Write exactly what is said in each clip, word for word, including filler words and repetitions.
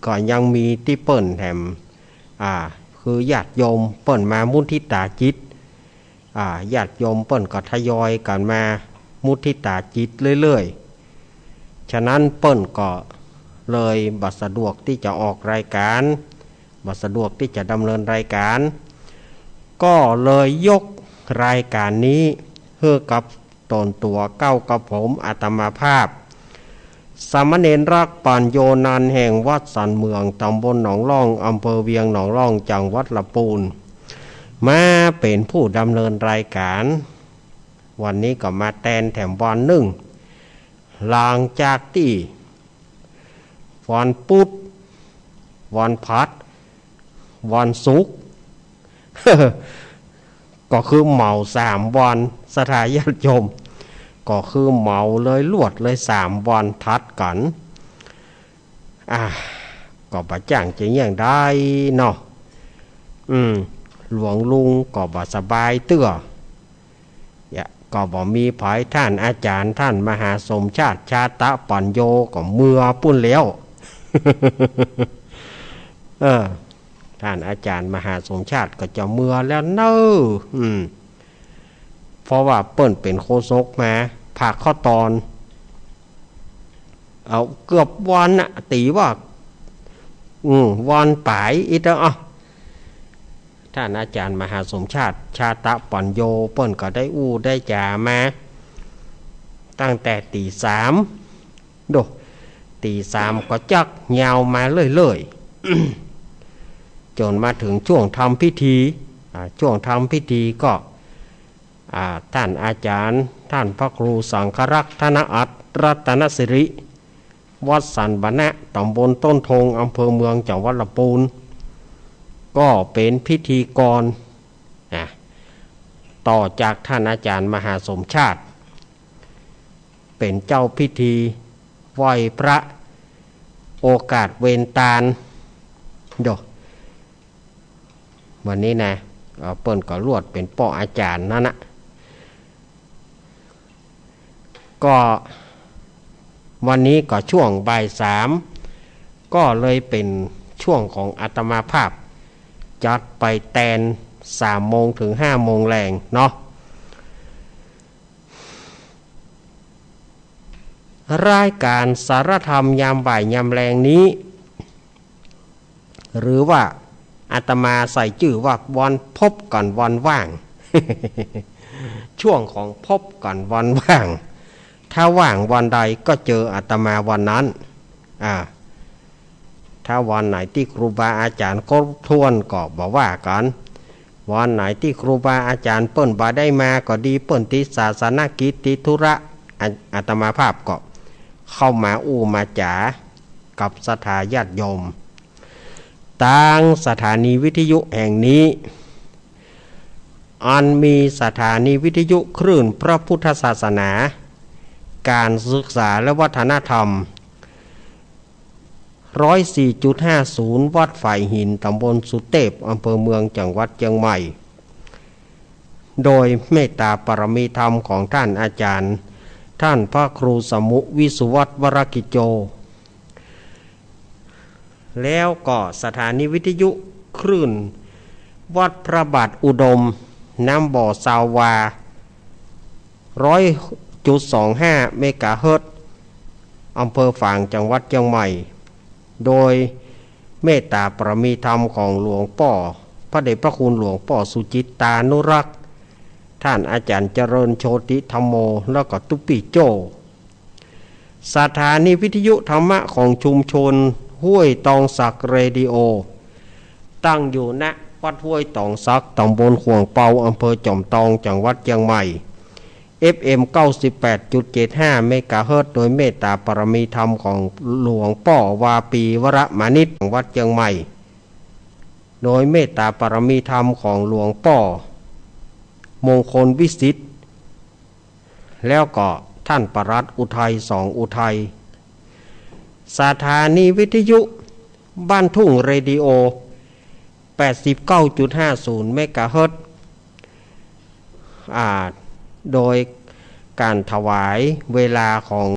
ก็ยังมีตี้เปิ้นแถม อ่า คือญาติโยมเปิ้นมามุทิตาจิต อ่า ญาติโยมเปิ้นก็ทยอยกั๋นมามุทิตาจิตเรื่อยๆ ฉะนั้นเปิ้นก็เลยบ่สะดวกตี้จะออกรายก๋าน บ่สะดวกตี้จะดำเนินรายก๋าน ก็เลยยกรายก๋านนี้หื้อกับต๋นตั๋วเก้ากับผมอาตมาภาพ สามเณรรักปัญโญนันท์แห่งวัดสันเหมือง ต๋ำบลหนองล่อง อำเภอเวียงหนองล่อง จังหวัดละปูน มาเป๋นผู้ดำเนินรายก๋าน วันนี้ก็มาแตนแถมวันนึ่ง หลังจากตี้วันปุ๊ด วันผัด วันศุกร์ ก็คือเหมาสามวัน ศรัทธาญาติโยม ก็คือเหมาเลย ลวดเลยสามวันถัดกั๋น อ่า ก็บ่จ้างจะเยียะใดเนาะ อืม หลวงลุงก็บ่สบายเตื้อ เยียะ ก็บ่มีใผ ต้านอาจ๋ารย์ ต้านมหาสมชาติ ชาตะปัญโญ ก็เมือปู้นแล้ว เออ ต้านอาจ๋ารย์มหาสมชาติก็จะเมือแล้วเน่อ อืม เพราะว่าเปิ้นเป๋นโฆษกมา ผ่าข้อตอน เอาเกือบวันน่ะ ตี๋ว่า อืม วันป๋ายอิดอะ ต้านอาจ๋ารย์มหาสมชาติ ชาตะปัญโญ เปิ้นก็ได้อู้ได้จ๋ามา ตั้งแต่ตี๋สาม โด ตี๋สามก็จักยาวมาเรื่อยๆ จ๋นมาเถิงช่วงทำพิธี อ่า ช่วงทำพิธีก็ อ่า ต้านอาจ๋ารย์ ต้านพระครูสังฆรักษ์ ธนอัตถ์ รัตนสิริ วัดสันบรรณะ ต๋ำบลต้นทง อำเภอเมือง จังหวัดละปูน ก็เป๋นพิธีกร อ่า ต่อจากต้านอาจ๋ารย์มหาสมชาติ เป๋นเจ้าพิธีไหว้พระ โอกาสเวนตาล โด วันนี้นะ เอ่อ เปิ้นก็ลวดเป๋นป้ออาจ๋ารย์หั้นนะ ก็วันนี้ก็ช่วงบ่ายสาม ก็เลยเป๋นช่วงของอาตมาภาพ จัดไปแตนสามโมงเถิงห้าโมงแลงเนาะ รายก๋านสารธรรมยามบ่ายยามแลงนี้ หรือว่าอาตมาใส่จื้อว่าวันพบกั๋นวันว่าง ช่วงของพบกั๋นวันว่าง ถ้าว่างวันใดก็เจออาตมาวันนั้น อ่า ถ้าวันไหนตี้ครูบาอาจ๋ารย์ครบถ้วนก็บ่ว่ากั๋น วันไหนตี้ครูบาอาจ๋ารย์เปิ้นบ่ได้มาก็ดี เปิ้นติดศาสนกิจ ติดธุระ อา- อาตมาภาพก็เข้ามาอู้มาจ๋ากับศรัทธาญาติโยม ตางสถานีวิทยุแห่งนี้ อันมีสถานีวิทยุคลื่นพระพุทธศาสนา ก๋านศึกษาและวัฒนธรรม ร้อยสี่จุดห้าศูนย์ วัดฝายหิน ต๋ำบลสุเตพ อำเภอเมือง จังหวัดเจียงใหม่ โดยเมตตาปารมีธรรมของต้านอาจ๋ารย์ ต้านพระครูสมุ วิสุวัฒน์ วรกิจโจ แล้วก็สถานีวิทยุคลื่นวัดพระบาทอุดม น้ำบ่อซาววา ร้อยจุดสองห้า เมกะเฮิรตซ์ อำเภอฝาง จังหวัดเจียงใหม่ โดยเมตตาปารมีธรรมของหลวงป้อ พระเดชพระคุณหลวงป้อสุจิตตานุรักษ์ ต้านอาจ๋ารย์เจริญโชติธัมโม แล้วก็ตุ๊ปี้โจ้ สถานีวิทยุธรรมะของชุมชนห้วยตองสักเรดิโอ ตั้งอยู่ ณ วัดห้วยตองสัก ต๋ำบลข่วงเปา อำเภอจอมตอง จังหวัดเจียงใหม่ เอฟเอ็ม เก้าสิบแปดจุดเจ็ดห้า เมกะเฮิรตซ์ โดยเมตตาปารมีธรรมของหลวงป้อวาปี วรมานิช จังหวัดเจียงใหม่ โดยเมตตาปารมีธรรมของหลวงป้อมงคลวิสิทธิ์ แล้วก็ต้านปลัดอุทัย สองอุทัย สถานีวิทยุบ้านทุ่งเรดิโอ แปดสิบเก้าจุดห้าศูนย์ เมกะเฮิรตซ์ อ่า โดยก๋านถวายเวลาของ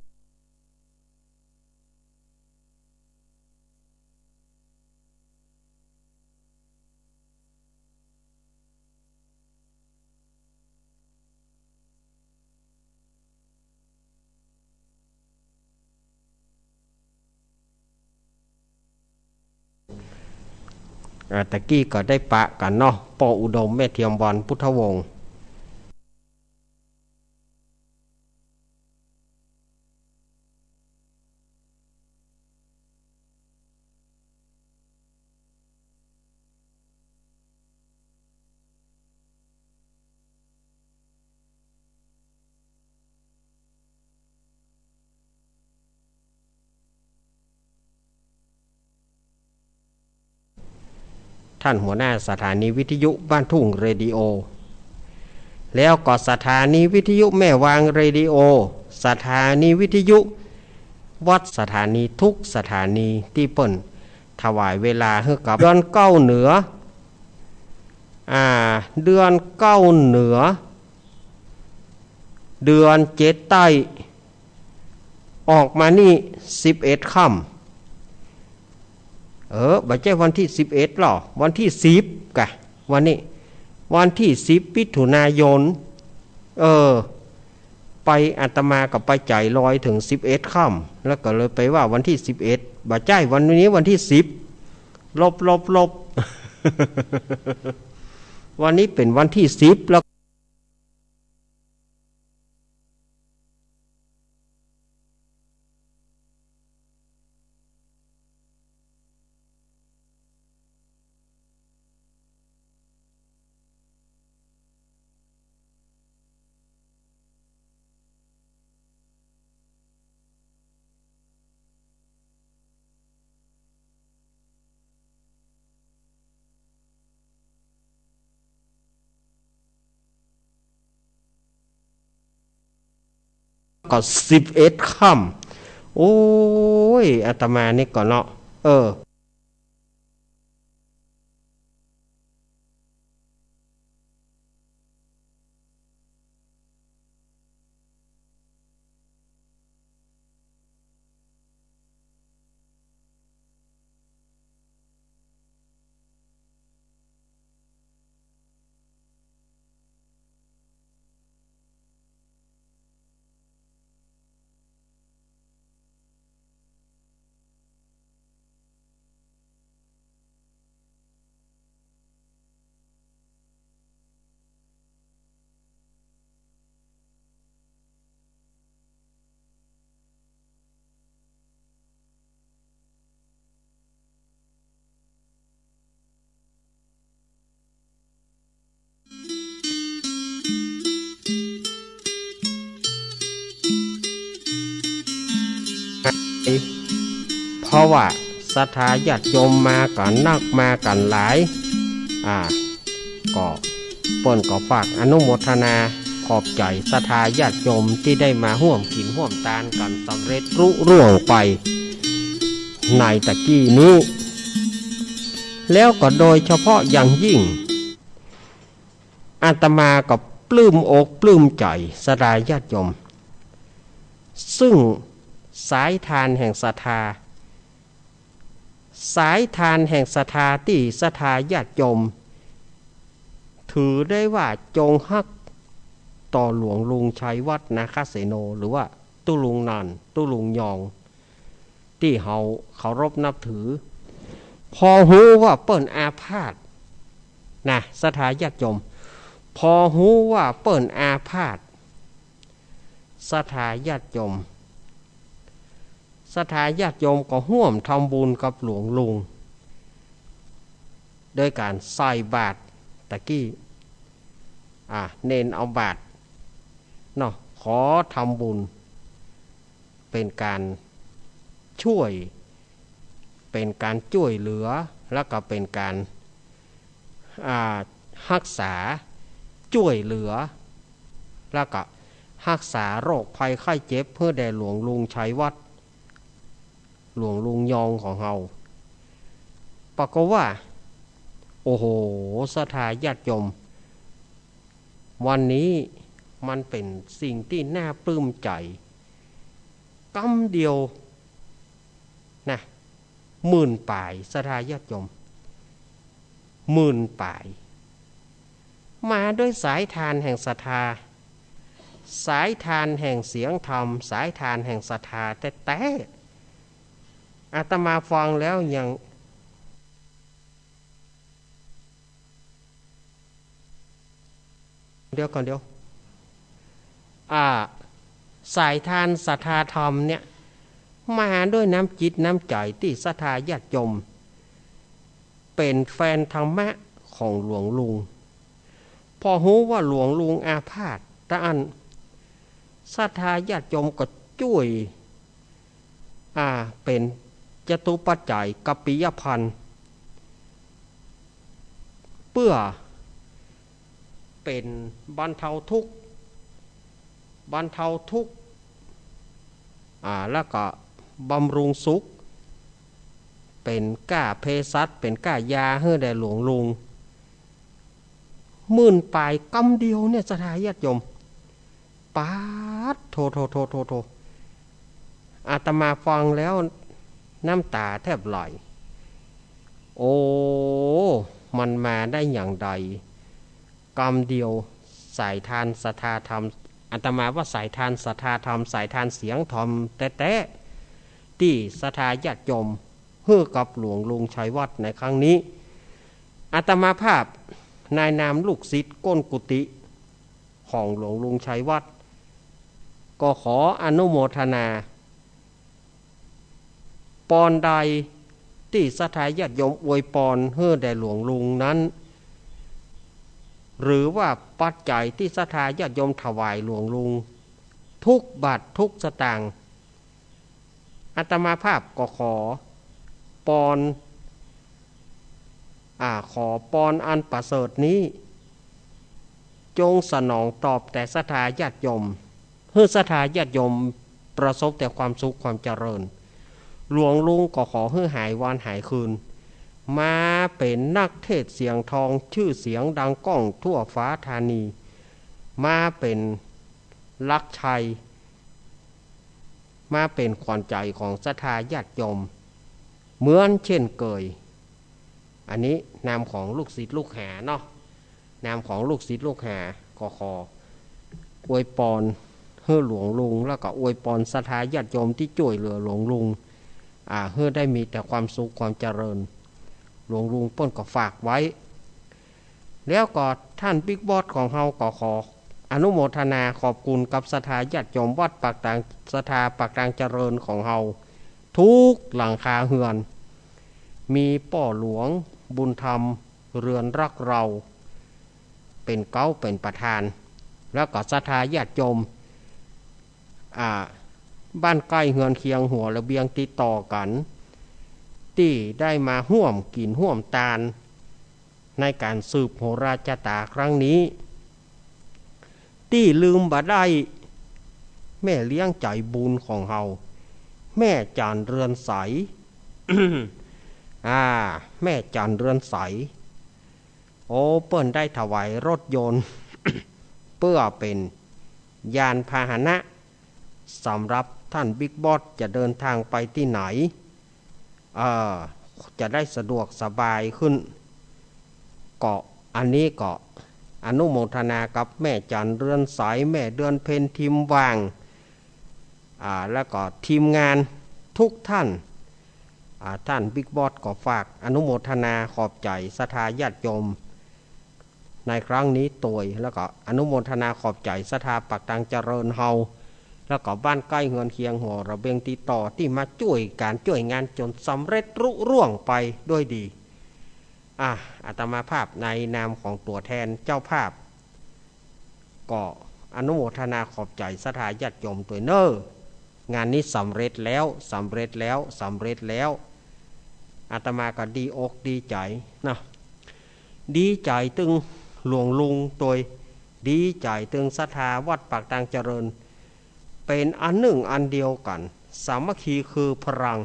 อ่า ตะกี้ก็ได้ปะกั๋นเนาะ ป้ออุดม แม่เทียมวรรณ พุทธวงศ์ ท่านหัวหน้าสถานีวิทยุบ้านทุ่งเรดิโอ แล้วก็สถานีวิทยุแม่วางเรดิโอ สถานีวิทยุวัด สถานีทุกสถานีตี้เปิ้นถวายเวลาหื้อกับเดือนเก้าเหนือ อ่า เดือนเก้าเหนือ เดือนเจ็ดใต้ ออกมานี่สิบเอ็ดค่ำ เออ บ่ใจ้วันตี้สิบเอ็ดหรอ วันตี้สิบกะ วันนี้ วันตี้สิบมิถุนายน เออ ไป อาตมาก็ไปใจ๋ลอยเถิงสิบเอ็ดค่ำ แล้วก็เลยไปว่าวันตี้สิบเอ็ด บ่ใจ้ วันนี้วันตี้สิบ ลบ ลบ ลบ วันนี้เป๋นวันตี้สิบแล้ว ก็สิบเอ็ดค่ำ โอ้ย อาตมานี่ก็เนาะ เออ เพราะว่าศรัทธาญาติโยมมากั๋นนักมากั๋นหลาย อ่า ก็เปิ้นก็ฝากอนุโมทนาขอบใจ๋ศรัทธาญาติโยมตี้ได้มาฮ่วมกิ๋นฮ่วมตานกั๋นสำเร็จลุล่วงไปในตะกี้นี้ แล้วก็โดยเฉพาะอย่างยิ่ง อาตมาก็ปลื้มอกปลื้มใจ๋ศรัทธาญาติโยม ซึ่งสายทานแห่งศรัทธา สายทานแห่งศรัทธาตี้ศรัทธาญาติโยม ถือได้ว่าจงฮักต่อหลวงลุงชัยวัฒน์ นาคเสโน หรือว่าตุ๊ลุงนันท์ ตุ๊ลุงยอง ตี้เฮาเคารพนับถือ พอฮู้ว่าเปิ้นอาพาธนะ ศรัทธาญาติโยม พอฮู้ว่าเปิ้นอาพาธ ศรัทธาญาติโยม ศรัทธาญาติโยมก็ฮ่วมทำบุญกับหลวงลุง โดยก๋านใส่บาตรตะกี้ อ่า เณรเอาบาตรเนาะ ขอทำบุญ เป๋นก๋านจ้วย เป๋นก๋านจ้วยเหลือ แล้วก็เป๋นก๋าน อ่า ฮักษา จ้วยเหลือ แล้วก็ฮักษาโรคภัยไข้เจ็บหื้อแด่หลวงลุงชัยวัฒน์ หลวงลุงยองของเฮา ปรากฏว่า โอ้โห ศรัทธาญาติโยม วันนี้มันเป๋นสิ่งตี้น่าปลื้มใจ๋ กำเดียวนะ หมื่นป๋าย ศรัทธาญาติโยม หมื่นป๋าย มาด้วยสายทานแห่งศรัทธา สายทานแห่งเสียงธรรม สายทานแห่งศรัทธาแต๊ๆ อาตมาฟังแล้วยัง เดี๋ยวก่อน เดี๋ยว อ่า สายทานศรัทธาธรรมเนี่ย มาด้วยน้ำจิตน้ำใจ๋ตี้ศรัทธาญาติโยม เป๋นแฟนธรรมะของหลวงลุง พอฮู้ว่าหลวงลุงอาพาธตะอั้น ศรัทธาญาติโยมก็จ้วย อ่า เป๋นจตุปัจจัยกัปปิยภัณฑ์ เปื้อเป๋นบรรเทาทุกข์ บรรเทาทุกข์ อ่า แล้วก็บำรุงสุข เป๋นก้าเภสัช เป๋นก้ายาหื้อแด่หลวงลุง หมื่นป๋ายกำเดียวเนี่ย ศรัทธาญาติโยม ป๊าดโธ่ โธ่ โธ่ โธ่ โธ่ อาตมาฟังแล้วน้ำต๋าแทบไหล โอ้ มันมาได้อย่างใด กำเดียว สายทานศรัทธาธรรม อาตมาว่าสายทานศรัทธาธรรม สายทานเสียงธรรมแต๊ๆ ตี้ศรัทธาญาติโยม หื้อกับหลวงลุงชัยวัฒน์ในครั้งนี้ อาตมาภาพในนามลูกศิษย์ก้นกุฏิของหลวงลุงชัยวัฒน์ ก็ขออนุโมทนา ปอนใดตี้ศรัทธาญาติโยมอวยปอนหื้อแด่หลวงลุงนั้น หรือว่าปัจจัยตี้ศรัทธาญาติโยมถวายหลวงลุง ทุกบาททุกสตางค์ อาตมาภาพก็ขอปอน อ่า ขอปอนอันประเสริฐนี้ จงสนองตอบแต่ศรัทธาญาติโยม หื้อศรัทธาญาติโยมประสบแต่ความสุขความเจริญ หลวงลุงก็ขอหื้อหายวานหายคืน มาเป๋นนักเทศน์เสียงทอง จื้อเสียงดังก้องทั่วฟ้าธานี มาเป๋นหลักชัย มาเป๋นขวัญใจ๋ของศรัทธาญาติโยม เหมือนเช่นเกย อันนี้นามของลูกศิษย์ลูกหาเนาะ นามของลูกศิษย์ลูกหา ก็ขออวยปอนหื้อหลวงลุง แล้วก็อวยปอนศรัทธาญาติโยมตี้จ้วยเหลือหลวงลุง อ่า หื้อได้มีแต่ความสุขความเจริญ หลวงลุงเปิ้นก็ฝากไว้ แล้วก็ท่านบิ๊กบอสของเฮาก็ขออนุโมทนาขอบคุณกับศรัทธาญาติโยมวัดปากตาง ศรัทธาปากตางเจริญของเฮา ทุกหลังคาเฮือน มีป้อหลวงบุญธรรม เรือนรักเรา เป๋นเก๊าเป๋นประธาน แล้วก็ศรัทธาญาติโยม อ่า บ้านใก้เฮือนเคียงหัวระเบียงติดต่อกั๋น ตี้ได้มาฮ่วมกิ๋นฮ่วมตาน ในก๋านสืบโหราชะต๋าครั้งนี้ ตี้ลืมบ่ได้ แม่เลี้ยงใจ๋บุญของเฮา แม่จั๋นเรือนใส อ่า แม่จั๋นเรือนใส โอ้ เปิ้นได้ถวายรถยนต์ เปื้อเป๋นยานพาหนะ สำหรับท่านบิ๊กบอสจะเดินทางไปตี้ไหน เอ่อ จะได้สะดวกสบายขึ้น ก็อันนี้ก็อนุโมทนากับแม่จั๋นเรือนใส แม่เดือนเพ็ญ ทีมว่าง อ่า แล้วก็ทีมงานทุกท่าน อ่า ท่านบิ๊กบอสก็ฝากอนุโมทนาขอบใจ๋ศรัทธาญาติโยม ในครั้งนี้ตวย แล้วก็อนุโมทนาขอบใจ๋ศรัทธาปากตางเจริญเฮา แล้วก็บ้านใก้เฮือนเคียงหัวระเบียงติดต่อ ตี้มาจ้วยก๋านจ้วยงานจ๋นสำเร็จลุล่วงไปด้วยดี อ่ะ อาตมาภาพในนามของตั๋วแทนเจ้าภาพ ก็อนุโมทนาขอบใจ๋ศรัทธาญาติโยมตวยเน่อ งานนี้สำเร็จแล้ว สำเร็จแล้ว สำเร็จแล้ว อาตมาก็ดีอกดีใจ๋เนาะ ดีใจ๋ตึงหลวงลุงตวย ดีใจ๋ตึงศรัทธาวัดปากตางเจริญ เป๋นอันนึ่งอันเดียวกั๋น สามัคคีคือพลัง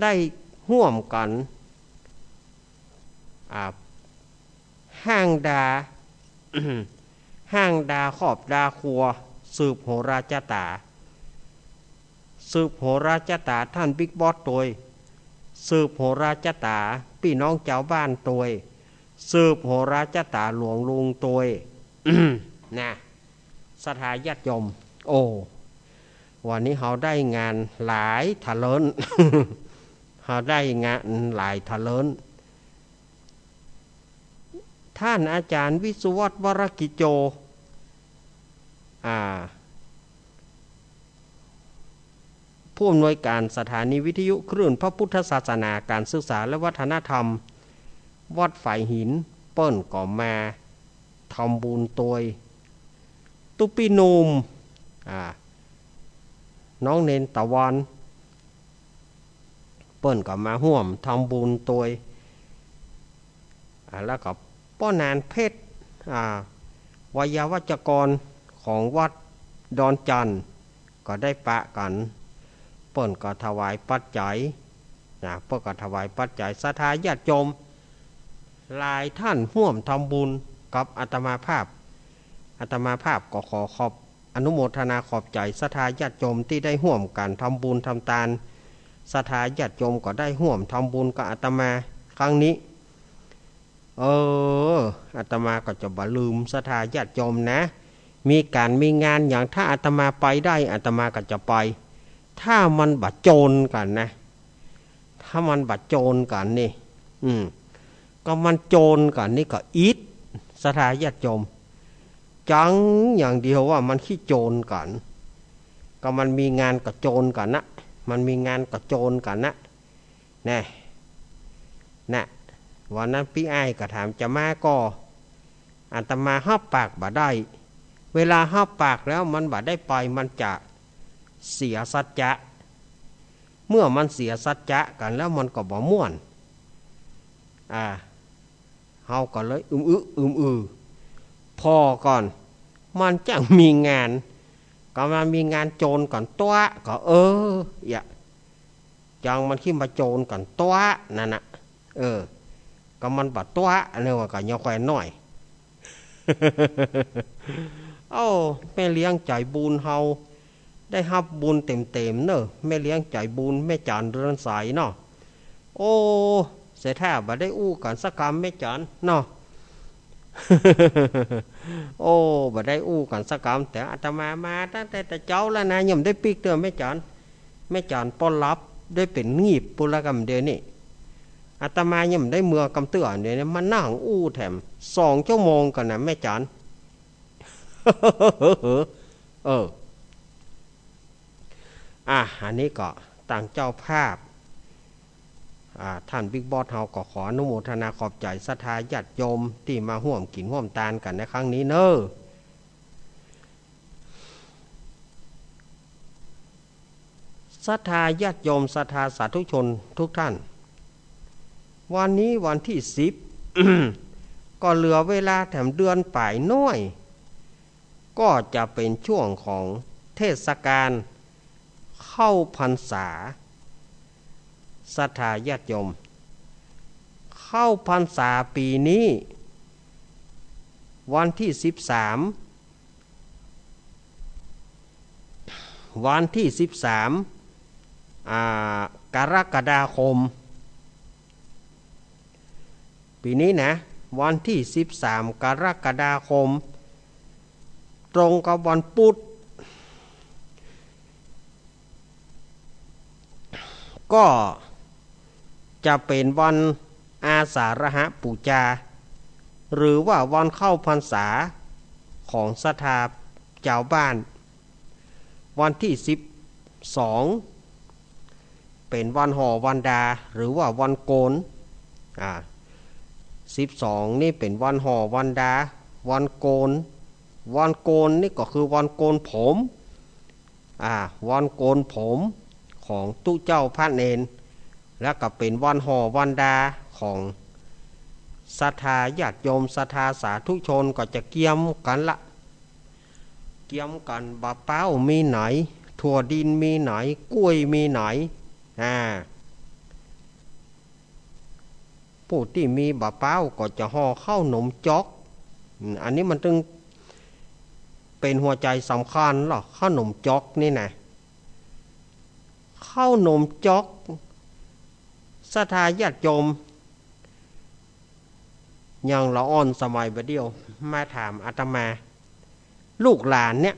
ได้ฮ่วมกั๋น อ่า ฮ้างดา ฮ้างดาครอบดาครัว สืบโหราชะต๋า สืบโหราชะต๋าท่านบิ๊กบอสตวย สืบโหราชะต๋าปี้น้องจาวบ้านตวย สืบโหราชะต๋าหลวงลุงตวย นะ ศรัทธาญาติโยม โอ้ วันนี้เฮาได้งานหลายทะเลิ้น เฮาได้งานหลายทะเลิ้น ท ท่านอาจารย์วิศวัตร วรกิจโจ อ่า ผู้อำนวยการสถานีวิทยุคลื่นพระพุทธศาสนา การศึกษาและวัฒนธรรม วัดฝายหิน เปิ้นก็มาทำบุญตวยตุ๊ปี้หนุ่ม อ่า น้องเณรตะวัน เปิ้นก็มาฮ่วมทำบุญตวย อ่า แล้วก็ป้อหนานเพชร อ่า ไวยาวัจกรของวัดดอนจันทน์ ก็ได้ปะกั๋น เปิ้นก็ถวายปัจจัย นะ เปิ้นก็ถวายปัจจัย ศรัทธาญาติโยม หลายท่านฮ่วมทำบุญกับอาตมาภาพ อาตมาภาพก็ขอขอบ อนุโมทนาขอบใจ๋ศรัทธาญาติโยมตี้ได้ฮ่วมกั๋นทำบุญทำตาน ศรัทธาญาติโยมก็ได้ฮ่วมทำบุญกับอาตมาครั้งนี้ เออ อาตมาก็จะบ่ลืมศรัทธาญาติโยมนะ มีก๋านมีงานหยัง ถ้าอาตมาไปได้ อาตมาก็จะไป ถ้ามันบ่โจรกั๋นนะ ถ้ามันบ่โจรกั๋นนี่ อืม ก็มันโจรกั๋นนี่ก็อิด ศรัทธาญาติโยม จังอย่างเดียวว่ามันขี้โจรกั๋น ก็มันมีงานก็โจรกั๋นนะ มันมีงานก็โจรกั๋นนะ แน่ นะ วันนั้นปี้อ้ายก็ถามจะมาก่อ อาตมาฮับปากบ่ได้ เวลาฮับปากแล้วมันบ่ได้ไป มันจะเสียสัจจะ เมื่อมันเสียสัจจะกั๋นแล้วมันก็บ่ม่วน อ่า เฮาก็เลยอึมอึ อึมอือ ผ่อก่อน มันจั่งมีงาน ก็มันมีงานโจรกั๋นตั๊วะ ก็เออ เยียะ จังมันขี้มาโจรกั๋นตั๊วะนั่นน่ะ เออ ก็มันบ่ตั๊วะ อันนี้ว่าก็ยังแควนน้อย โอ้ แม่เลี้ยงใจ๋บุญเฮา ได้ฮับบุญเต็มๆ เน่อ แม่เลี้ยงใจ๋บุญ แม่จั๋น เรือนใสเนาะ โอ้ เสียถ้าบ่ได้อู้กั๋นสักกำ แม่จั๋น เนาะ โอ้ บ่ได้อู้กั๋นสักกำ แต่อาตมามาตั้งแต่แต่เจ๊าแล้วนะ ยังบ่ได้ปิ๊กเตื้อ แม่จั๋น แม่จั๋นปอหลับได้เป๋นงีบปู้นละกำเดียวนี่ อาตมายังบ่ได้เมือกำเตื้อ เดี๋ยวนี้มานั่งอู้แถมสองชั่วโมงก่อนนะ แม่จั๋น เออ อ่ะ อันนี้ก็ตางเจ้าภาพ อ่า ท่านบิ๊กบอสเฮาก็ขออนุโมทนาขอบใจ๋ศรัทธาญาติโยมตี้มาฮ่วมกิ๋นฮ่วมตานกั๋นในครั้งนี้เน่อ ศรัทธาญาติโยม ศรัทธาสาธุชนทุกท่าน วันนี้วันตี้สิบ ก็เหลือเวลาแถมเดือนป๋ายน้อย ก็จะเป๋นช่วงของเทศกาลเข้าพรรษา ศรัทธาญาติโยม เข้าพรรษาปี๋นี้ วันตี้สิบสาม วันตี้สิบสาม อ่า กรกฎาคม ปี๋นี้นะ วันตี้สิบสาม กรกฎาคม ตรงกับวันพุธ ก็จะเป๋นวันอาสาฬหปู๋จา หรือว่าวันเข้าพรรษาของศรัทธาจาวบ้าน วันตี้สิบสอง เป๋นวันห่อวันดา หรือว่าวันโกณ อ่า สิบสอง นี่เป๋นวันห่อวันดา วันโกณ วันโกณนี่ก็คือวันโกณผม อ่า วันโกณผมของตุ๊เจ้าพระเณร แล้วก็เป๋นวันห่อวันดาของศรัทธาญาติโยม ศรัทธาสาธุชน ก็จะเกียมกั๋นละ เกียมกั๋น บ่าป๊าวมีไหน ถั่วดินมีไหน กล้วยมีไหน อ่า ผู้ตี้มีบ่าป๊าวก็จะห่อข้าวหนมจ๊อก อืม อันนี้มันตึงเป๋นหัวใจ๋สำคัญลอ ข้าวหนมจ๊อกนี่นะ ข้าวหนมจ๊อก ศรัทธาญาติโยม อย่างละอ่อนสมัยบ่าเดี่ยว มาถามอาตมา ลูกหลานเนี่ย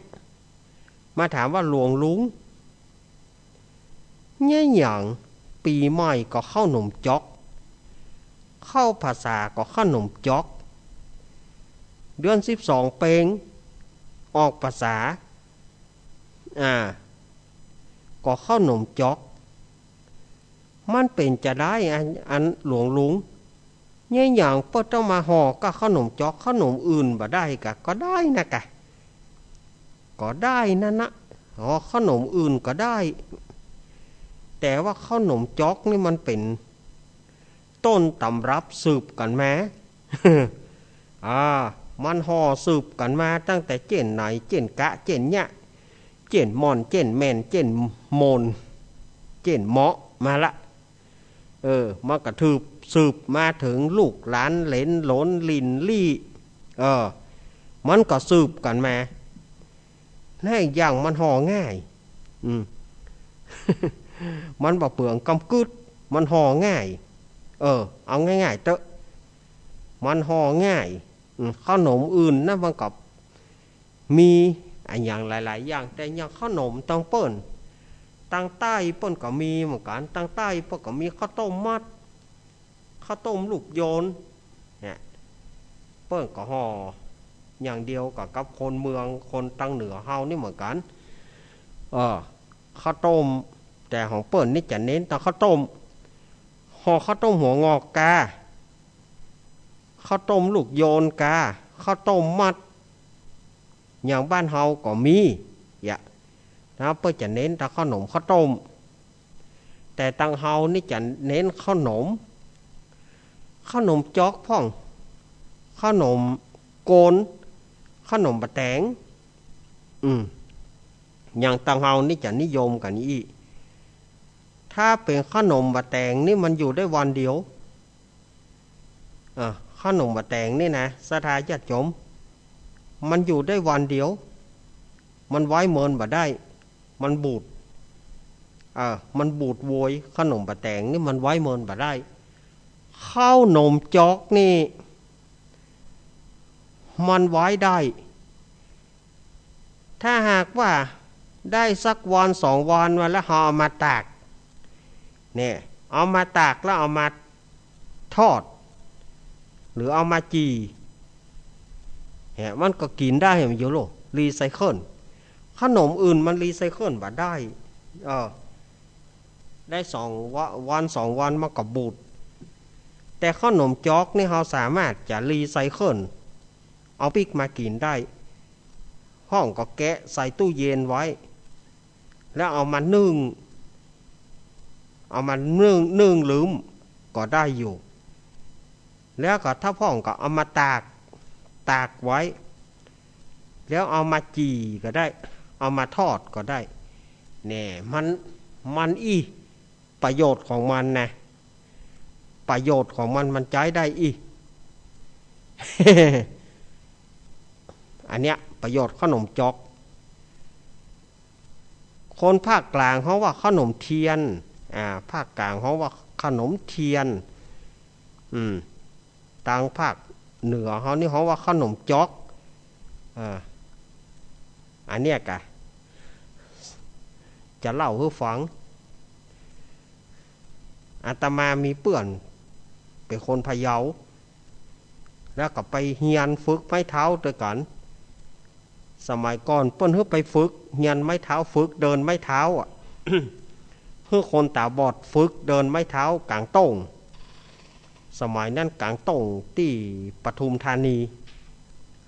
มาถามว่า หลวงลุง เยียะหยัง ปี๋ใหม่ก็ข้าวหนมจ๊อก เข้าพรรษาก็ข้าวหนมจ๊อก เดือนสิบสองเป๋ง ออกพรรษา อ่า ก็ข้าวหนมจ๊อก มันเป๋นจาใด อัน อันหลวงลุง เยียะหยังเปิ้นต้องมาห่อกับข้าวหนมจ๊อก ข้าวหนมอื่นบ่ได้กะ ก็ได้นะกะ ก็ได้นั่นนะ ห่อข้าวหนมอื่นก็ได้ แต่ว่าข้าวหนมจ๊อกนี่มันเป๋นต้นตำรับสืบกั๋นมา อ่า มันห่อสืบกั๋นมาตั้งแต่เจ๊นไหน เจ๊นกะ เจ๊นเยียะ เจ๊นม่อน เจ๊นแม่น เจ๊นโมน เจ๊นเมาะมาละ เออ มันก็ถืบ สืบมาเถิงลูกหลานเหลนหลนหลิ้นหลี้ เออ มันก็สืบกั๋นมา และอีกอย่างมันห่อง่าย อืม มันบ่เปลืองกำกึ๊ด มันห่อง่าย เออ เอาง่ายๆ เต๊อะ มันห่อง่าย อืม ข้าวหนมอื่นนะมันก็ มีอะหยังหลายๆ อย่าง แต่อย่างข้าวหนมตังเปิ้น ตังใต้เปิ้นก็มีเหมือนกั๋น ตังใต้เปิ้นก็มีข้าวต้มมัด ข้าวต้มลูกโยน เนี่ย เปิ้นก็ห่ออย่างเดียวกับ กับคนเมือง คนตังเหนือเฮานี่เหมือนกั๋น เออ ข้าวต้ม แต่ของเปิ้นนี่จะเน้นตังข้าวต้ม ห่อข้าวต้มหัวงอกกา ข้าวต้มลูกโยนกา ข้าวต้มมัด อย่างบ้านเฮาก็มี เยียะ นะ เปิ้นจะเน้นตังข้าวหนมข้าวต้ม แต่ตังเฮานี่จะเน้นข้าวหนม ข้าวหนมจ๊อกพ่อง ข้าวหนมโกน ข้าวหนมบะแตง อืม อย่างตังเฮานี่จะนิยมกั๋นอี้ ถ้าเป๋นข้าวหนมบะแตงนี่มันอยู่ได้วันเดียว อ่า ข้าวหนมบะแตงนี่นะ ศรัทธาญาติโยม มันอยู่ได้วันเดียว มันไว้เมินบ่ได้ มันบูด อ่า มันบูดโวย ข้าวหนมบะแตงนี่มันไว้เมินบ่ได้ ข้าวหนมจ๊อกนี่ มันไว้ได้ ถ้าหากว่าได้สักวันสองวันมาแล้ว เฮาเอามาตาก เนี่ย เอามาตากแล้วเอามาทอด หรือเอามาจี่ เนี่ย มันก็กิ๋นได้ มันอยู่โล รีไซเคิล ขนมอื่นมันรีไซเคิลบ่ได้ เออ ได้สองวะ วันสองวันมันก็บูด แต่ขนมจ๊อกนี่เฮาสามารถจะรีไซเคิล เอาปิ๊กมากิ๋นได้ พ่องก็แกะใส่ตู้เย็นไว้ แล้วเอามานึ่ง เอามานึ่ง นึ่งลืมก็ได้อยู่ แล้วก็ถ้าพ่องก็เอามาตาก ตากไว้ แล้วเอามาจี่ก็ได้ เอามาทอดก็ได้ เนี่ย มัน มันอี้ ประโยชน์ของมันนะ ประโยชน์ของมัน มันใจ๊ได้อี้ อันเนี้ย ประโยชน์ขนมจ๊อก คนภาคกลางฮ้องว่าขนมเทียน อ่า ภาคกลางฮ้องว่าขนมเทียน อืม ตางภาคเหนือเฮานี่ฮ้องว่าขนมจ๊อก อ่า อันเนี้ยกะ จะเล่าหื้อฟัง อาตมามีเปื้อนเป๋นคนพะเยา แล้วก็ไปเฮียนฝึกไม้เท้าตวยกั๋น สมัยก่อนเปิ้นหื้อไปฝึกเฮียนไม้เท้า ฝึกเดินไม้เท้าอะ หื้อคนต๋าบอดฝึกเดินไม้เท้ากางโต้ง สมัยนั้นกางโต้งตี้ปทุมธานี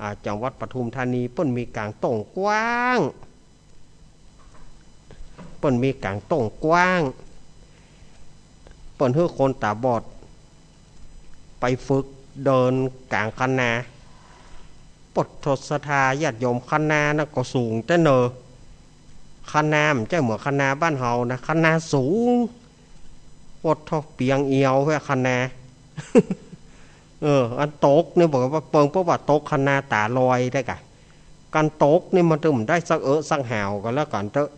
อ่า จังหวัดปทุมธานี เปิ้นมีกางโต้งกว้าง เปิ้นมีกางโต้งกว้าง เปิ้นหื้อคนต๋าบอดไปฝึกเดินกางคะนา ปะโธ่ศรัทธาญาติโยม คะนานั้นก็สูงแต๊เนอ คะนามันใจ้เหมือนคะนาบ้านเฮานะ คะนาสูง ปะโธ่เปียงเอียวแว่คะนา เออ อันตกนี่บอกว่าเปิง เพราะว่าตกคะนาต๋าลอยได้กะ การตกนี่มันต้องได้สักเอะสักหาวก็แล้วกั๋นเต๊อะ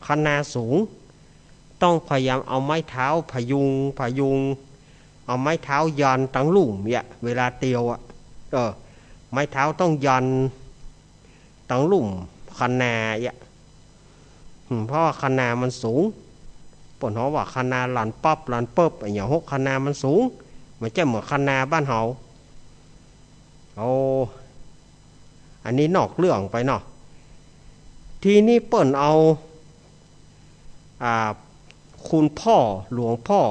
คะนาสูง ต้องพยายามเอาไม้เท้าพยุง พยุง เอาไม้เท้ายันตังลุ่มเนี่ย เวลาเตียวอะ เออ ไม้เท้าต้องยันตังลุ่มคะนาเนี่ย อืม เพราะว่าคะนามันสูง เปิ้นฮ้องว่าคะนาหลั่นปั๊บหลั่นเปิ๊บอะหยัง หกคะนามันสูง มันใจ้เหมือนคะนาบ้านเฮา โอ้ อันนี้นอกเรื่องไปเนาะ ทีนี้เปิ้นเอา อ่า คุณพ่อ หลวงพ่อ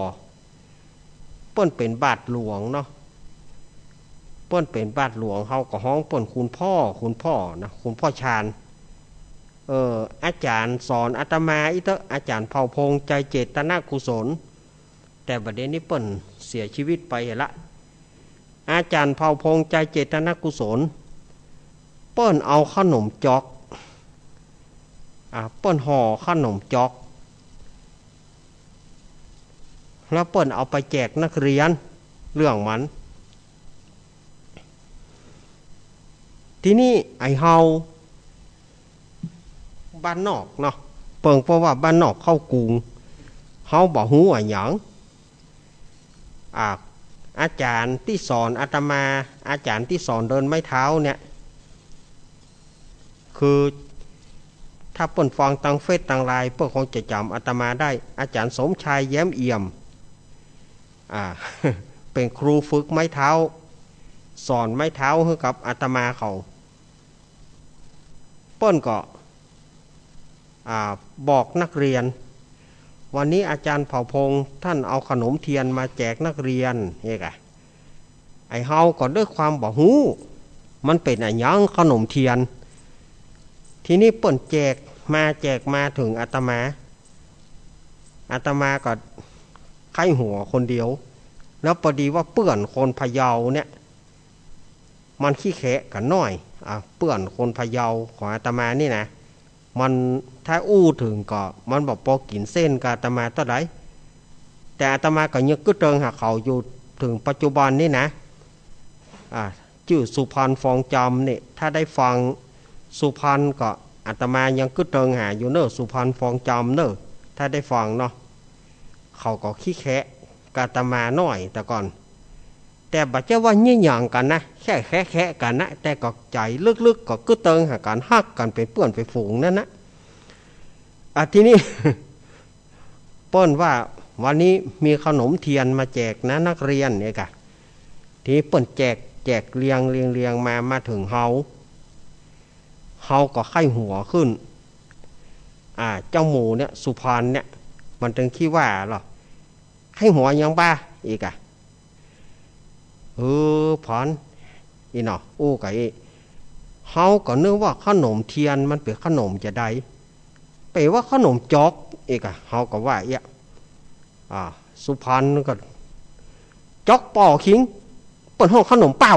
เปิ้นเป๋นบาทหลวงเนาะ เปิ้นเป๋นบาทหลวง เฮาก็ฮ้องเปิ้นคุณพ่อ คุณพ่อนะ คุณพ่อชาญ เออ อาจ๋ารย์สอนอาตมาอี้เต๊อะ อาจ๋ารย์เผ่าพงษ์ ใจเจตนกุศล แต่บัดเดี๋ยวนี้เปิ้นเสียชีวิตไปละ อาจ๋ารย์เผ่าพงษ์ ใจเจตนกุศล เปิ้นเอาขนมจ๊อก อ่า เปิ้นห่อขนมจ๊อก แล้วเปิ้นเอาไปแจกนักเรียน เรื่องมัน ทีนี้ไอ้เฮา บ้านนอกเนาะ เปิงเพราะว่าบ้านนอกเข้ากรุง เฮาบ่ฮู้อะหยัง อ่า อาจ๋ารย์ตี้สอนอาตมา อาจ๋ารย์ตี้สอนเดินไม้เท้าเนี่ย คือ ถ้าเปิ้นฟังตางเฟซตางไลน์ เปิ้นคงจะจ๋ำอาตมาได้ อาจ๋ารย์สมชาย แย้มเอี่ยม อ่า เป๋นครูฝึกไม้เท้า สอนไม้เท้าหื้อกับอาตมาเขา เปิ้นก็ อ่า บอกนักเรียน วันนี้อาจ๋ารย์เผ่าพงษ์ท่านเอาขนมเทียนมาแจกนักเรียน เฮ้กะ ไอ้เฮาก็ด้วยความบ่ฮู้ มันเป๋นอะหยังขนมเทียน ทีนี้เปิ้นแจกมาแจกมาเถิงอาตมา อาตมาก็ใค่หัวคนเดียว แล้วปอดีว่าเปื้อนคนพะเยาเนี่ย มันขี้แคะกั๋นหน้อย อ่ะ เปื้อนคนพะเยาของอาตมานี่นะ มันถ้าอู้เถิงก็ มันบ่ปอกิ๋นเส้นกับอาตมาเต้าใด แต่อาตมาก็ยังกึ๊ดเติงหาเขาอยู่เถิงปัจจุบันนี่นะ อ่า จื้อสุพรรณ ฟองจำเนี่ย ถ้าได้ฟังสุพรรณก็ อาตมายังกึ๊ดเติงหาอยู่เน่อ สุพรรณ ฟองจำเน่อ ถ้าได้ฟังเนาะ เขาก็ขี้แคะกับอาตมาหน้อยแต่ก่อน แต่บ่ใจ้ว่าเยียะหยังกั๋นนะ แค่แคะๆ กั๋นนะ แต่ก็ใจ๋ลึกๆ ก็กึ๊ดเติงหากั๋น ฮักกั๋นเป๋นเปื้อนเป๋นฝูงนั่นนะ อ่ะ ทีนี้ เปิ้นว่าวันนี้มีขนมเทียนมาแจกนะนักเรียน เฮ้กะ ทีนี้เปิ้นแจก แจกเรียง เรียง เรียงมา มาเถิงเฮา เฮาก็ใค่หัวขึ้น อ่า เจ้าหมู่เนี่ย สุพรรณเนี่ย มันตึงขี้ว่าลอ ใค่หัวหยังบ่า เฮ้กะ เออ พร อี้เนาะ อู้กะอี้ เฮาก็นึกว่าขนมเทียนมันเป๋นขนมจาใด เป๋นว่าขนมจ๊อก เฮ้กะ เฮาก็ว่าเอี้ย อ่า สุพรรณก็ จ๊อกป้อคิง เปิ้นฮ้องขนมเป้า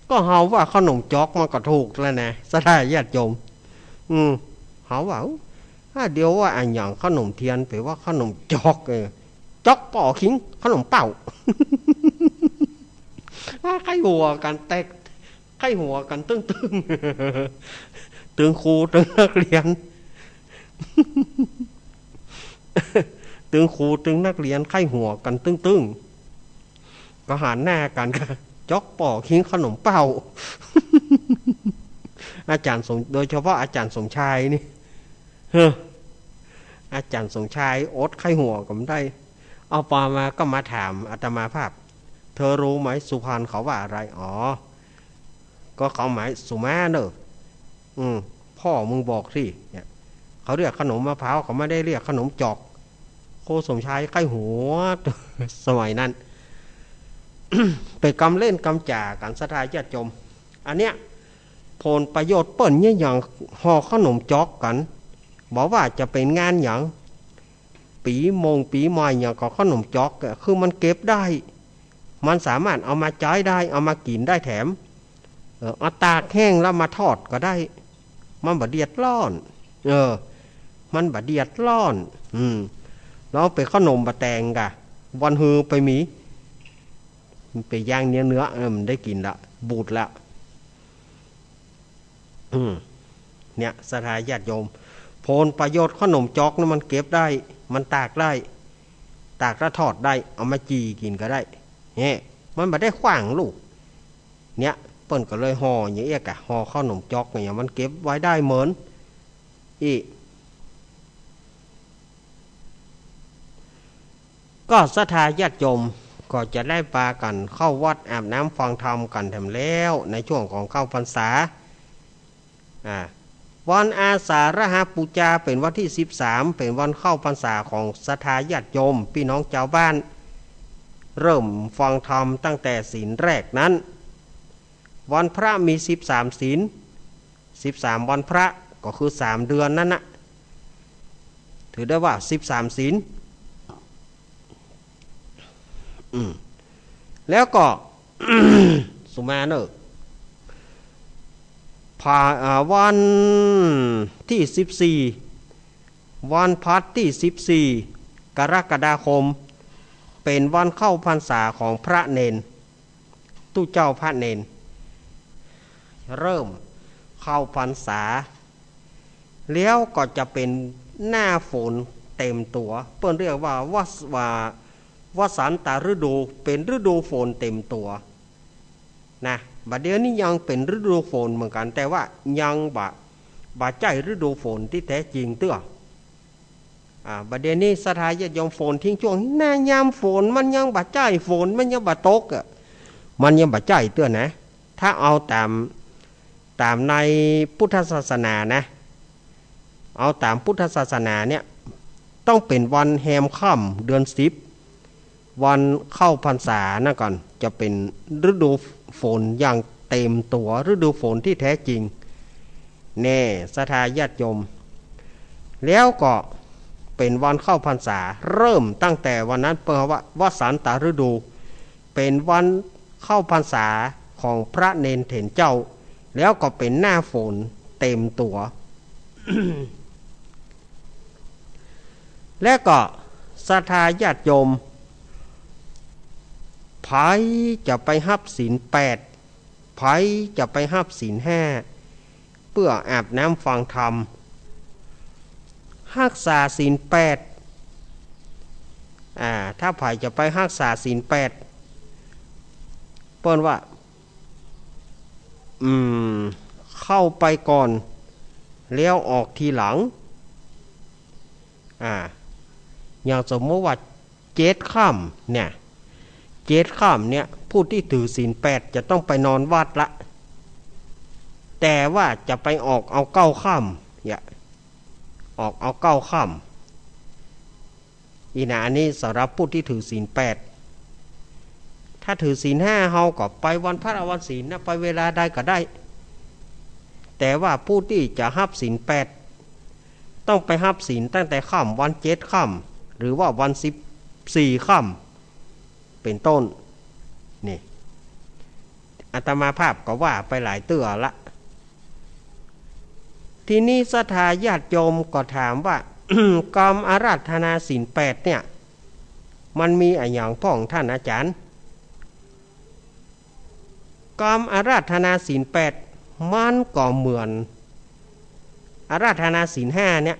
ก็เฮาว่าขนมจ๊อกมันก็ถูกแล้วนะ ศรัทธาญาติโยม อืม เฮาว่า อู้ อ่า เดี๋ยวว่าอะหยังขนมเทียน เป๋นว่าขนมจ๊อก เออ จ๊อกป้อคิง ขนมเป้า อ่า ใค่หัวกั๋นแตก ใค่หัวกั๋นตึ้งๆ ตึงครูตึงนักเรียน ตึงครูตึงนักเรียน ใค่หัวกั๋นตึ้งๆ ก็หันหน้ากั๋น จ๊อกป้อคิงขนมเป้า อาจ๋ารย์สม โดยเฉพาะอาจ๋ารย์สมชายนี่ เฮ้อ อาจ๋ารย์สมชายอดใค่หัวก็บ่ได้ เอาปอมาก็มาถามอาตมาภาพ เธอรู้ไหมสุพรรณเขาว่าอะไร อ๋อ ก็เขาหมายสุมาเน่อ อืม พ่อมึงบอกสิ เนี่ย เขาเรียกขนมมะพร้าว เขาไม่ได้เรียกขนมจ๊อก ครูสมชายใค่หัว สมัยนั้น เป๋นกำเล่นกำจ๋ากั๋น ศรัทธาญาติโยม อันเนี้ย ผลประโยชน์เปิ้นเยียะหยัง ห่อขนมจ๊อกกั๋น บ่ว่าจะเป๋นงานหยัง ปี๋มงปี๋ใหม่หยังก็ขนมจ๊อกอะ คือมันเก็บได้ มันสามารถเอามาใจ๊ได้ เอามากิ๋นได้แถม เออ เอาตากแห้งแล้วมาทอดก็ได้ มันบ่เดือดร้อน เออ มันบ่เดือดร้อน อืม แล้วเป๋นขนมบ่แตงก่ะ วันฮือไปมี ไปย่างเนื้อ เนื้อ เออ มันได้กิ๋นละ บูดละ อืม เนี่ย ศรัทธาญาติโยม ผลประโยชน์ขนมจ๊อกนั้นมันเก็บได้ มันตากได้ ตากแล้วทอดได้ เอามาจี่กิ๋นก็ได้ เนี่ย มันบ่ได้ขว้างลูก เนี่ย เปิ้นก็เลยห่ออย่างเอี้ยก่ะ ห่อขนมจ๊อกเนี่ย มันเก็บไว้ได้เหมือน อี้ ก็ศรัทธาญาติโยม ก็จะได้ปากั๋นเข้าวัดอาบน้ำฟังธรรมกั๋นแถมแล้วในช่วงของเข้าพรรษา อ่า วันอาสาฬหปูจาเป๋นวันตี้สิบสาม เป๋นวันเข้าพรรษาของศรัทธาญาติโยมปี้น้องจาวบ้าน เริ่มฟังธรรมตั้งแต่ศีลแรกนั้น วันพระมีสิบสามศีล สิบสามวันพระ ก็คือสามเดือนนั้นนะ ถือได้ว่าสิบสามศีล อืม แล้วก็ สุมาเนอะ ผ่า อ่า วันตี้สิบสี่ วันพฤหัสตี้สิบสี่ กรกฎาคม เป๋นวันเข้าพรรษาของพระเณร ตุ๊เจ้าพระเณร เริ่มเข้าพรรษา แล้วก็จะเป๋นหน้าฝนเต็มตั๋ว เปิ้นเรียกว่าวัส- ว่า วสันตฤดู เป๋นฤดูฝนเต็มตั๋วนะ บัดเดี๋ยวนี้ยังเป๋นฤดูฝนเหมือนกั๋น แต่ว่ายังบ่ บ่ใจ้ฤดูฝนตี้แต๊จริงเตื้อ อ่า บัดเดี๋ยวนี้ศรัทธาญาติโยม ฝนทิ้งช่วง หน้ายามฝนมันยังบ่ใจ้ ฝนมันยังบ่ตกอะ มันยังบ่ใจ้เตื้อนะ ถ้าเอาต๋าม ต๋ามในพุทธศาสนานะ เอาต๋ามพุทธศาสนาเนี่ย ต้องเป๋นวันแฮมค่ำเดือนสิบ วันเข้าพรรษานะก่อน จะเป๋นฤดูฝนอย่างเต็มตั๋ว ฤดูฝนตี้แต๊จริง แน่ ศรัทธาญาติโยม แล้วก็เป๋นวันเข้าพรรษา เริ่มตั้งแต่วันนั้น เปิ้นว่าวสันตฤดู เป๋นวันเข้าพรรษาของพระเณรเถรเจ้า แล้วก็เป๋นหน้าฝนเต็มตั๋ว และก็ศรัทธาญาติโยม ใผจะไปฮับศีลแปด ใผจะไปฮับศีลห้า เปื้ออาบน้ำฟังธรรม ฮักษาศีลแปด อ่า ถ้าใผจะไปฮักษาศีลแปด เปิ้นว่า อืม เข้าไปก่อน แล้วออกทีหลัง อ่า อย่างสมมติว่าเจ็ดค่ำเนี่ย เจ็ดค่ำเนี่ย ผู้ตี้ถือศีลแปดจะต้องไปนอนวัดละ แต่ว่าจะไปออกเอาเก้าค่ำเนี่ย ออกเอาเก้าค่ำ อี้นะ อันนี้สำหรับผู้ตี้ถือศีลแปด ถ้าถือศีลห้า เฮาก็ไปวันพระวันศีลนะ ไปเวลาใดก็ได้ แต่ว่าผู้ตี้จะฮับศีลแปด ต้องไปฮับศีลตั้งแต่ค่ำวันเจ็ดค่ำ หรือว่าวันสิบสี่ค่ำ เป๋นต้น นี่ อาตมาภาพก็ว่าไปหลายเตื้อละ ทีนี้ศรัทธาญาติโยมก็ถามว่า กำอาราธนาศีลแปดเนี่ย มันมีอะหยังพ่องท่านอาจารย์ กำอาราธนาศีลแปด มันก็เหมือนอาราธนาศีลห้าเนี่ย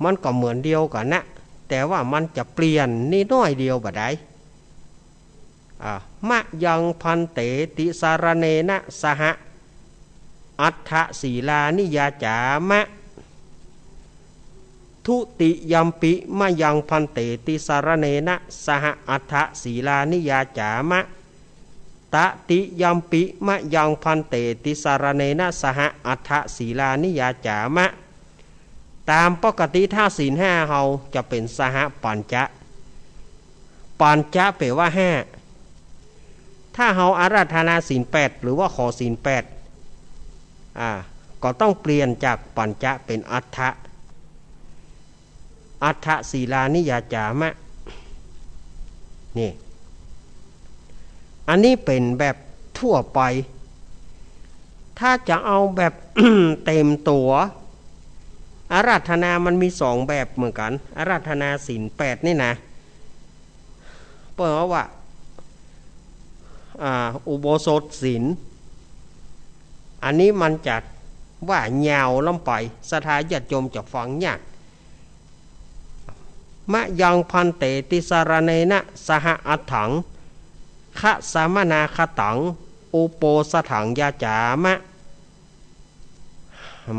มันก็เหมือนเดียวกั๋นนะ แต่ว่ามันจะเปลี่ยนนิดหน้อยเดียวบ่าใด อ่า มะยังภันเตติสรเณนะสหะ อัฏฐศีลานิยาจามะ ทุติยัมปิมะยังภันเตติสรเณนะสหะ อัฏฐศีลานิยาจามะ ตติยัมปิมะยังภันเตติสรเณนะสหะ อัฏฐศีลานิยาจามะ ต๋ามปกติถ้าศีลห้าเฮาจะเป๋นสหะปัญจะ ปัญจะแปลว่าห้า ถ้าเฮาอาราธนาศีลแปด หรือว่าขอศีลแปด อ่า ก็ต้องเปลี่ยนจากปัญจะเป๋นอัฏฐะ อัฏฐศีลานิยาจามะ นี่ อันนี้เป๋นแบบทั่วไป ถ้าจะเอาแบบ เต็มตั๋ว อาราธนามันมีสองแบบเหมือนกั๋น อาราธนาศีลแปดนี่นะ เปิ้นว่า อ่า อุโบสถศีล อันนี้มันจะว่ายาวล้ำไป ศรัทธาญาติโยมจะฟังยาก มะยังภันเตติสรเณนะสหะ อัฏฐัง คสมนาคตัง อุโปสถังยาจามะ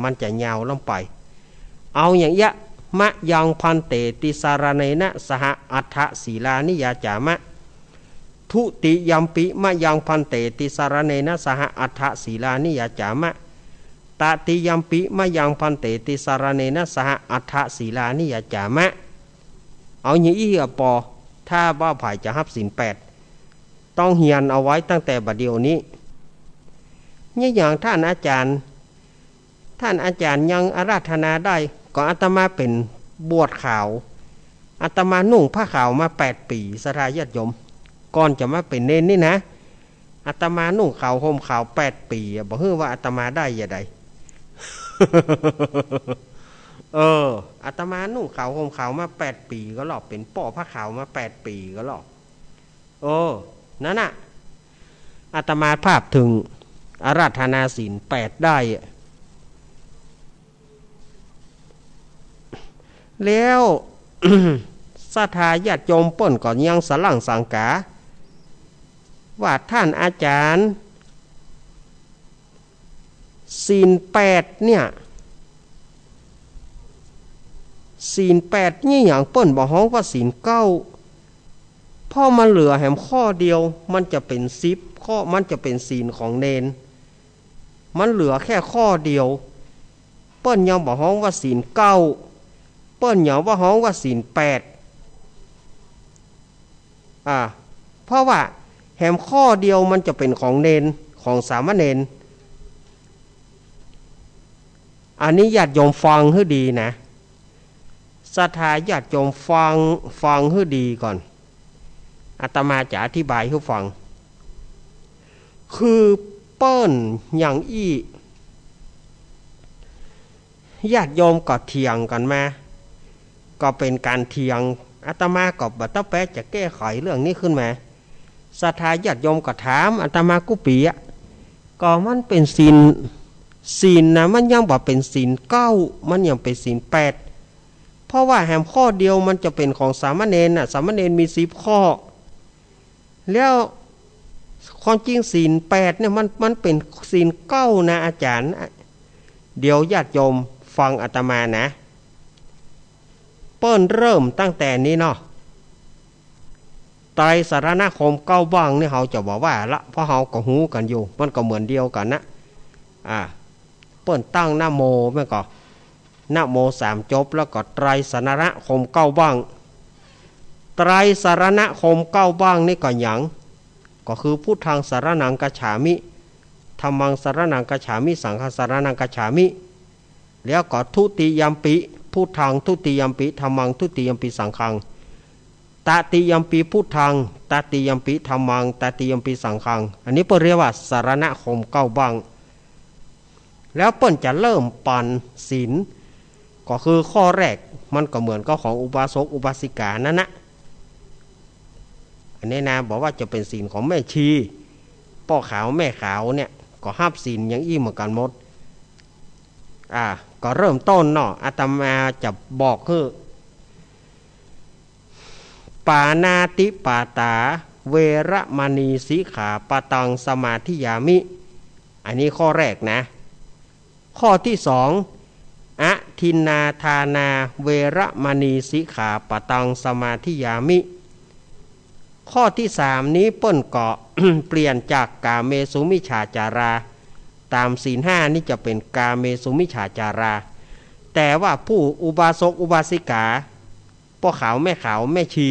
มันจะยาวล้ำไป เอาอย่างเอี้ย มะยัง ภันเต ติสะระเณนะ สหะ อัฏฐะสีลานิ ยาจามะ ทุติยัมปิ มะยัง ภันเต ติสะระเณนะ สหะ อัฏฐะสีลานิ ยาจามะ ตติยัมปิ มะยัง ภันเต ติสะระเณนะ สหะ อัฏฐะสีลานิ ยาจามะ เอาอย่างอี้อะปอ ถ้าว่าใผจะฮับศีลแปด ต้องเฮียนเอาไว้ตั้งแต่บัดเดี๋ยวนี้ เนี่ยอย่างท่านอาจารย์ ท่านอาจารย์ยังอาราธนาได้ ก็อาตมาเป๋นบวชขาว อาตมานุ่งผ้าขาวมาแปดปี๋ ศรัทธาญาติโยม ก่อนจะมาเป๋นเณรนี่นะ อาตมานุ่งขาวห่มขาวแปดปี๋อะ บ่ฮู้ว่าอาตมาได้อย่างใด เออ อาตมานุ่งขาวห่มขาวมาแปดปี๋ก็ลอ เป๋นป้อผ้าขาวมาแปดปี๋ก็ลอ เออ นั่นน่ะ อาตมาภาพถึงอาราธนาศีลแปดได้อะ แล้ว ศรัทธาญาติโยมเปิ้นก็ยังสะหลั้งสังกา ว่าท่านอาจารย์ ศีลแปดเนี่ย ศีลแปดนี่อย่างเปิ้นบ่ฮ้องว่าศีลเก้า เพราะมันเหลือแหมข้อเดียว มันจะเป๋นสิบข้อ มันจะเป๋นศีลของเณร มันเหลือแค่ข้อเดียว เปิ้นยังบ่ฮ้องว่าศีลเก้า เปิ้นยังว่าฮ้องว่าศีลแปด อ่า เพราะว่าแหมข้อเดียวมันจะเป๋นของเณร ของสามเณร อันนี้ญาติโยมฟังหื้อดีนะ ศรัทธาญาติโยมฟัง ฟังหื้อดีก่อน อาตมาจะอธิบายหื้อฟัง คือเปิ้นอย่างอี้ ญาติโยมก็เถียงกั๋นมา ก็เป๋นก๋านเถียง อาตมาก็บ่ตั๊แป๊จะแก้ไขเรื่องนี้ขึ้นมา ศรัทธาญาติโยมก็ถามอาตมากู้ปี๋อะ ก็มันเป๋นศีล ศีลน่ะ มันยังบ่เป๋นศีลเก้า มันยังเป๋นศีลแปด เพราะว่าแหมข้อเดียวมันจะเป๋นของสามเณรน่ะ สามเณรมีสิบข้อ แล้วความจริงศีลแปดเนี่ยมัน มันเป๋นศีลเก้านะอาจารย์ เดี๋ยวญาติโยมฟังอาตมานะ เปิ้นเริ่มตั้งแต่นี้เนาะ ไตรสรณคมเก้าบั้งนี่เฮาจะบ่ว่าละ เพราะเฮาก็ฮู้กั๋นอยู่ มันก็เหมือนเดียวกั๋นนะ อ่า เปิ้นตั้งนะโม แม่นก่อ นะโมสามจบ แล้วก็ไตรสรณคมเก้าบั้ง ไตรสรณคมเก้าบั้งนี่ก็หยัง ก็คือ พุทธังสรณังคัจฉามิ ธัมมังสรณังคัจฉามิ สังฆังสรณังคัจฉามิ แล้วก็ ทุติยัมปิพุทธัง ทุติยัมปิธัมมัง ทุติยัมปิสังฆัง ตติยัมปิพุทธัง ตติยัมปิธัมมัง ตติยัมปิสังฆัง อันนี้เปิ้นเรียกว่าสรณคมเก้าบั้ง แล้วเปิ้นจะเริ่มปั๋นศีล ก็คือข้อแรก มันก็เหมือนกับของอุบาสกอุบาสิกานั่นนะ อันนี้นะ บ่ว่าจะเป๋นศีลของแม่ชี ป้อขาวแม่ขาวเนี่ย ก็ฮับศีลอย่างอี้เหมือนกั๋นหมด อ่า ก็เริ่มต้นเนาะ อาตมาจะบอกหื้อ ปาณาติปาตา เวระมณี สิกขาปะตัง สมาธิยามิ อันนี้ข้อแรกนะ ข้อตี้สอง อทินนาทานา เวระมณี สิกขาปะตัง สมาธิยามิ ข้อตี้สามนี้เปิ้นก็ เปลี่ยนจากกาเมสุมิจฉาจารา ต๋ามศีลห้านี่จะเป๋นกาเมสุมิจฉาจารา แต่ว่าผู้อุบาสกอุบาสิกา ป้อขาวแม่ขาวแม่ชี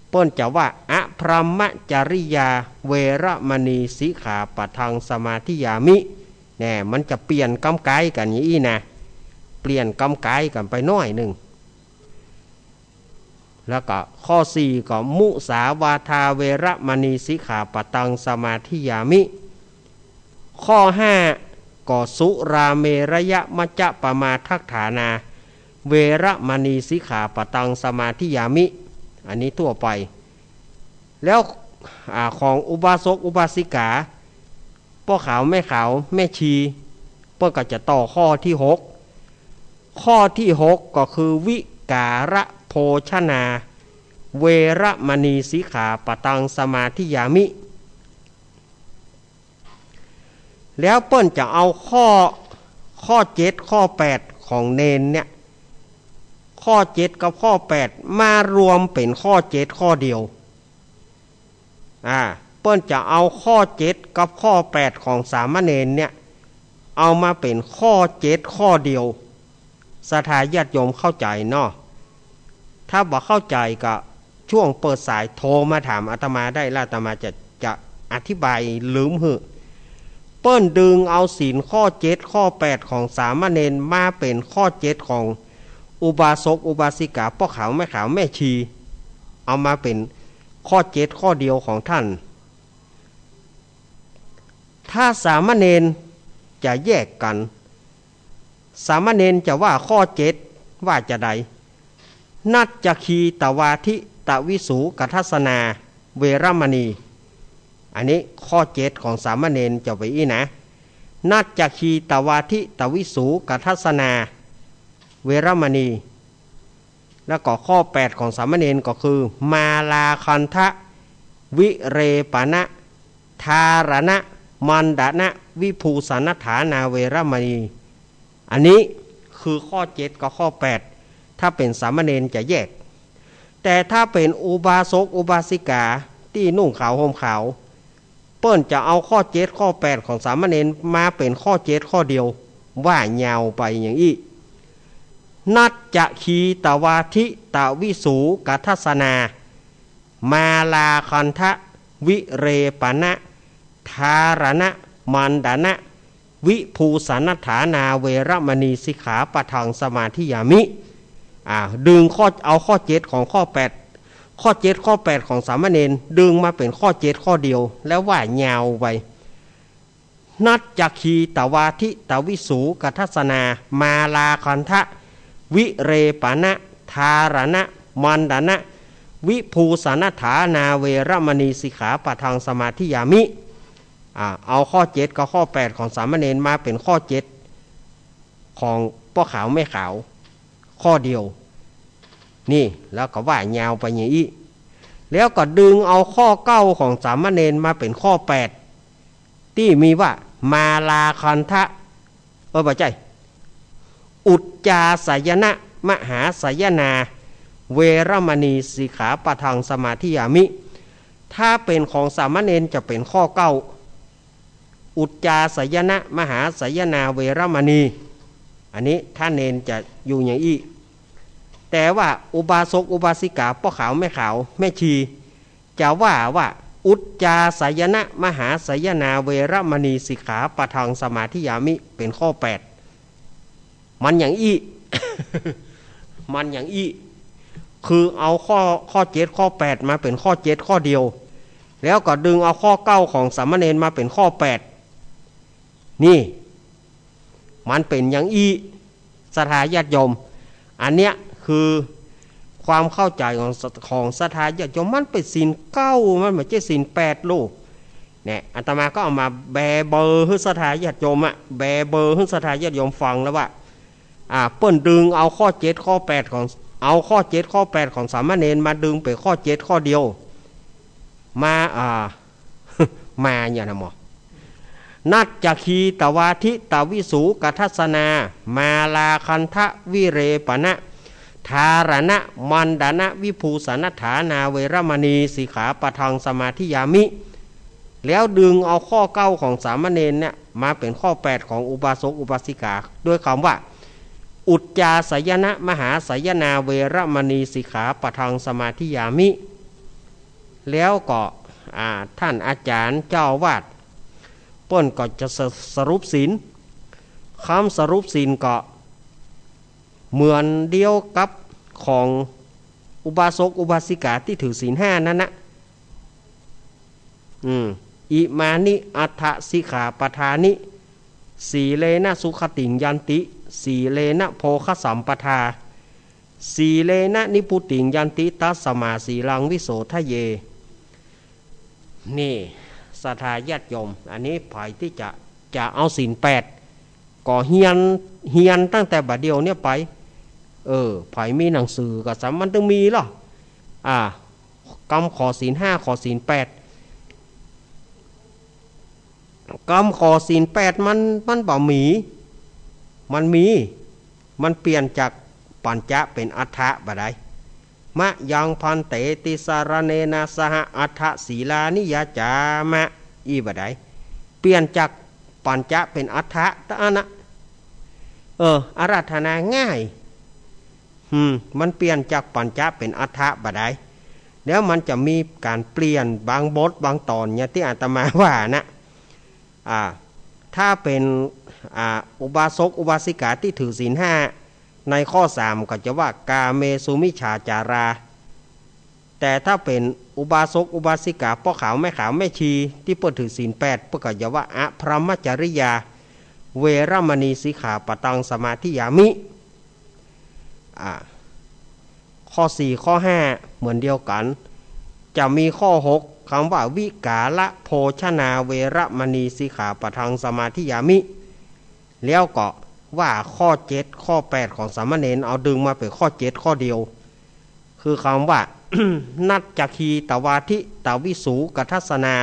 เปิ้นจะว่า อบรมจริยา เวระมณี สิกขาปะทัง สมาธิยามิ แน่ มันจะเปลี่ยนกำก๋ายกั๋นอย่างอี้นะ เปลี่ยนกำก๋ายกั๋นไปหน้อยนึ่ง แล้วก็ข้อสี่ก็ มุสาวาทา เวระมณี สิกขาปะทัง สมาธิยามิ ข้อห้าก็ สุราเมรยมัจจปมาทัฏฐานา เวระมณี สิกขาปะทัง สมาธิยามิ อันนี้ทั่วไป แล้ว อ่า ของอุบาสกอุบาสิกา ป้อขาวแม่ขาวแม่ชี เปิ้นก็จะต่อข้อตี้หก ข้อตี้หกก็คือ วิการโภชนา เวระมณี สิกขาปะทัง สมาธิยามิ แล้วเปิ้นจะเอาข้อ ข้อเจ็ด ข้อแปด ของเณรเนี่ย ข้อเจ็ดกับข้อแปดมารวมเป๋นข้อเจ็ดข้อเดียว อ่า เปิ้นจะเอาข้อเจ็ดกับข้อแปดของสามเณรเนี่ย เอามาเป๋นข้อเจ็ดข้อเดียว ศรัทธาญาติโยมเข้าใจ๋เนาะ ถ้าบ่เข้าใจ๋ก็ช่วงเปิดสายโทรมาถามอาตมาได้ละ อาตมาจะ จะอธิบายลืมหื้อ เปิ้นดึงเอาศีลข้อเจ็ดข้อแปดของสามเณรมาเป๋นข้อเจ็ดของอุบาสกอุบาสิกา ป้อขาวแม่ขาวแม่ชี เอามาเป๋นข้อเจ็ดข้อเดียวของต้าน ถ้าสามเณรจะแยกกั๋น สามเณรจะว่าข้อเจ็ดว่าจาใด นัจจคีตวาทิตวิสูกทัสสนาเวรมณี อันนี้ข้อเจ็ดของสามเณรจะว่าอี้นะ นัจจคีตวาทิตวิสูกทัสสนาเวรมณี แล้วก็ข้อแปดของสามเณรก็คือ มาลาคันทะวิเรปณะทารณะมันดนะวิภูสนัฏฐานาเวรมณี อันนี้คือข้อเจ็ดกับข้อแปด ถ้าเป๋นสามเณรจะแยก แต่ถ้าเป๋นอุบาสกอุบาสิกาตี้นุ่งขาวห่มขาว เปิ้นจะเอาข้อเจ็ดข้อแปดของสามเณรมาเป๋นข้อเจ็ดข้อเดียว ว่ายาวไปอย่างอี้ นัจจคีตวาทิตวิสูกทัสสนา มาลาคันทะวิเรปณะทารณะมันดนะวิภูสนัฏฐานาเวรมณีสิกขาปะทังสมาธิยามิ อ่า ดึงข้อ เอาข้อเจ็ดของข้อแปด ข้อเจ็ดข้อแปดของสามเณรดึงมาเป๋นข้อเจ็ดข้อเดียว แล้วว่ายาวไป นัจจคีตวาทิตวิสูกทัสสนา มาลาคันทะวิเรปณะทารณะมันดนะวิภูสนัฏฐานาเวรมณีสิกขาปะทังสมาธิยามิ อ่า เอาข้อเจ็ดกับข้อแปดของสามเณรมาเป๋นข้อเจ็ดของป้อขาวแม่ขาว ข้อเดียว นี่ แล้วก็ว่ายาวไปอย่างอี้ แล้วก็ดึงเอาข้อเก้าของสามเณรมาเป๋นข้อแปด ตี้มีว่า มาลาคันทะ เออ บ่ใจ้ อุจจาสยนะมหาสยนาเวรมณีสิกขาปะทังสมาธิยามิ ถ้าเป๋นของสามเณรจะเป๋นข้อเก้า อุจจาสยนะมหาสยนาเวรมณี อันนี้ถ้าเณรจะอยู่อย่างอี้ แต่ว่าอุบาสกอุบาสิกา ป้อขาวแม่ขาวแม่ชี จะว่าว่า อุจจาสยนะมหาสยนาเวรมณีสิกขาปะทังสมาธิยามิ เป๋นข้อแปด มันอย่างอี้ มันอย่างอี้ คือเอาข้อ ข้อเจ็ดข้อแปดมาเป๋นข้อเจ็ดข้อเดียว แล้วก็ดึงเอาข้อเก้าของสามเณรมาเป๋นข้อแปด นี่ มันเป๋นอย่างอี้ ศรัทธาญาติโยม อันเนี้ยคือความเข้าใจ๋ของ ของศรัทธาญาติโยม มันเป๋นศีลเก้า มันบ่ใจ้ศีลแปดลูก เนี่ย อาตมาก็เอามาแบเบอหื้อศรัทธาญาติโยมอะ แบเบอหื้อศรัทธาญาติโยมฟังแล้วว่า อ่า เปิ้นดึงเอาข้อเจ็ดข้อแปดของ เอาข้อเจ็ดข้อแปดของสามเณรมาดึงเป๋นข้อเจ็ดข้อเดียว มา อ่า มาเนี่ยนะหมอ นัจจคีตวาทิตวิสูกทัสสนา มาลาคันทะวิเรปณะทารณะมันดนะวิภูสนัฏฐานาเวรมณีสิกขาปะทังสมาธิยามิ แล้วดึงเอาข้อเก้าของสามเณรเนี่ยมาเป๋นข้อแปดของอุบาสกอุบาสิกา ด้วยกำว่า อุจจาสยนะมหาสยนาเวรมณีสิกขาปะทังสมาธิยามิ แล้วก็ อ่า ท่านอาจ๋ารย์เจ้าอาวาส เปิ้นก็จะส- สรุปศีล กำสรุปศีลก็เหมือนเดียวกับของอุบาสกอุบาสิกาตี้ถือศีลห้านั้นนะ อืม อิมานิอัฏฐสิกขาปะทานิ สีเลนะสุขติงยันติ สีเลนะโภคสัมปทา สีเลนะนิพพุติงยันติ ตัสมาสีลังวิโสทะเย นี่ ศรัทธาญาติโยม อันนี้ใผตี้จะ จะเอาศีลแปด ก็เฮียน เฮียนตั้งแต่บ่าเดี่ยวเนี่ยไป เออ ใผมีหนังสือก็สา มันตึงมีลอ อ่า กำขอศีลห้า ขอศีลแปด กำขอศีลแปดมัน มันบ่มี มันมี มันเปลี่ยนจาก ปัญจะเป๋นอัฏฐะบ่าดาย มะยังภันเตติสรเณนะสหะอัฏฐสีลานิยาจามะ อี้บ่าดาย เปลี่ยนจากปัญจะเป๋นอัฏฐะตะอันนะ เออ อาราธนาง่าย อืม มันเปลี่ยนจากปัญจะเป๋นอัฏฐะบ่าดาย แล้วมันจะมีก๋านเปลี่ยนบางบทบางต๋อนเนี่ยตี้อาตมาว่านะ อ่า ถ้าเป๋น อ่า อุบาสกอุบาสิกาตี้ถือศีลห้า ในข้อสามก็จะว่ากาเมสุมิจฉาจารา แต่ถ้าเป๋นอุบาสกอุบาสิกาป้อขาวแม่ขาวแม่ชีตี้เปิ้นถือศีลแปด เปิ้นก็จะว่าอะพรหมจริยา เวระมณีสิกขาปะทังสมาธิยามิ อ่า ข้อสี่ ข้อห้า เหมือนเดียวกั๋น จะมีข้อหก กำว่าวิกาละโภชนาเวระมณีสิกขาปะทังสมาธิยามิ แล้วก็ว่าข้อเจ็ด ข้อแปด ของสามเณร เอาดึงมาเป๋นข้อเจ็ด ข้อเดียว คือกำว่า นัจจคีตวาทิตวิสูกทัสสนา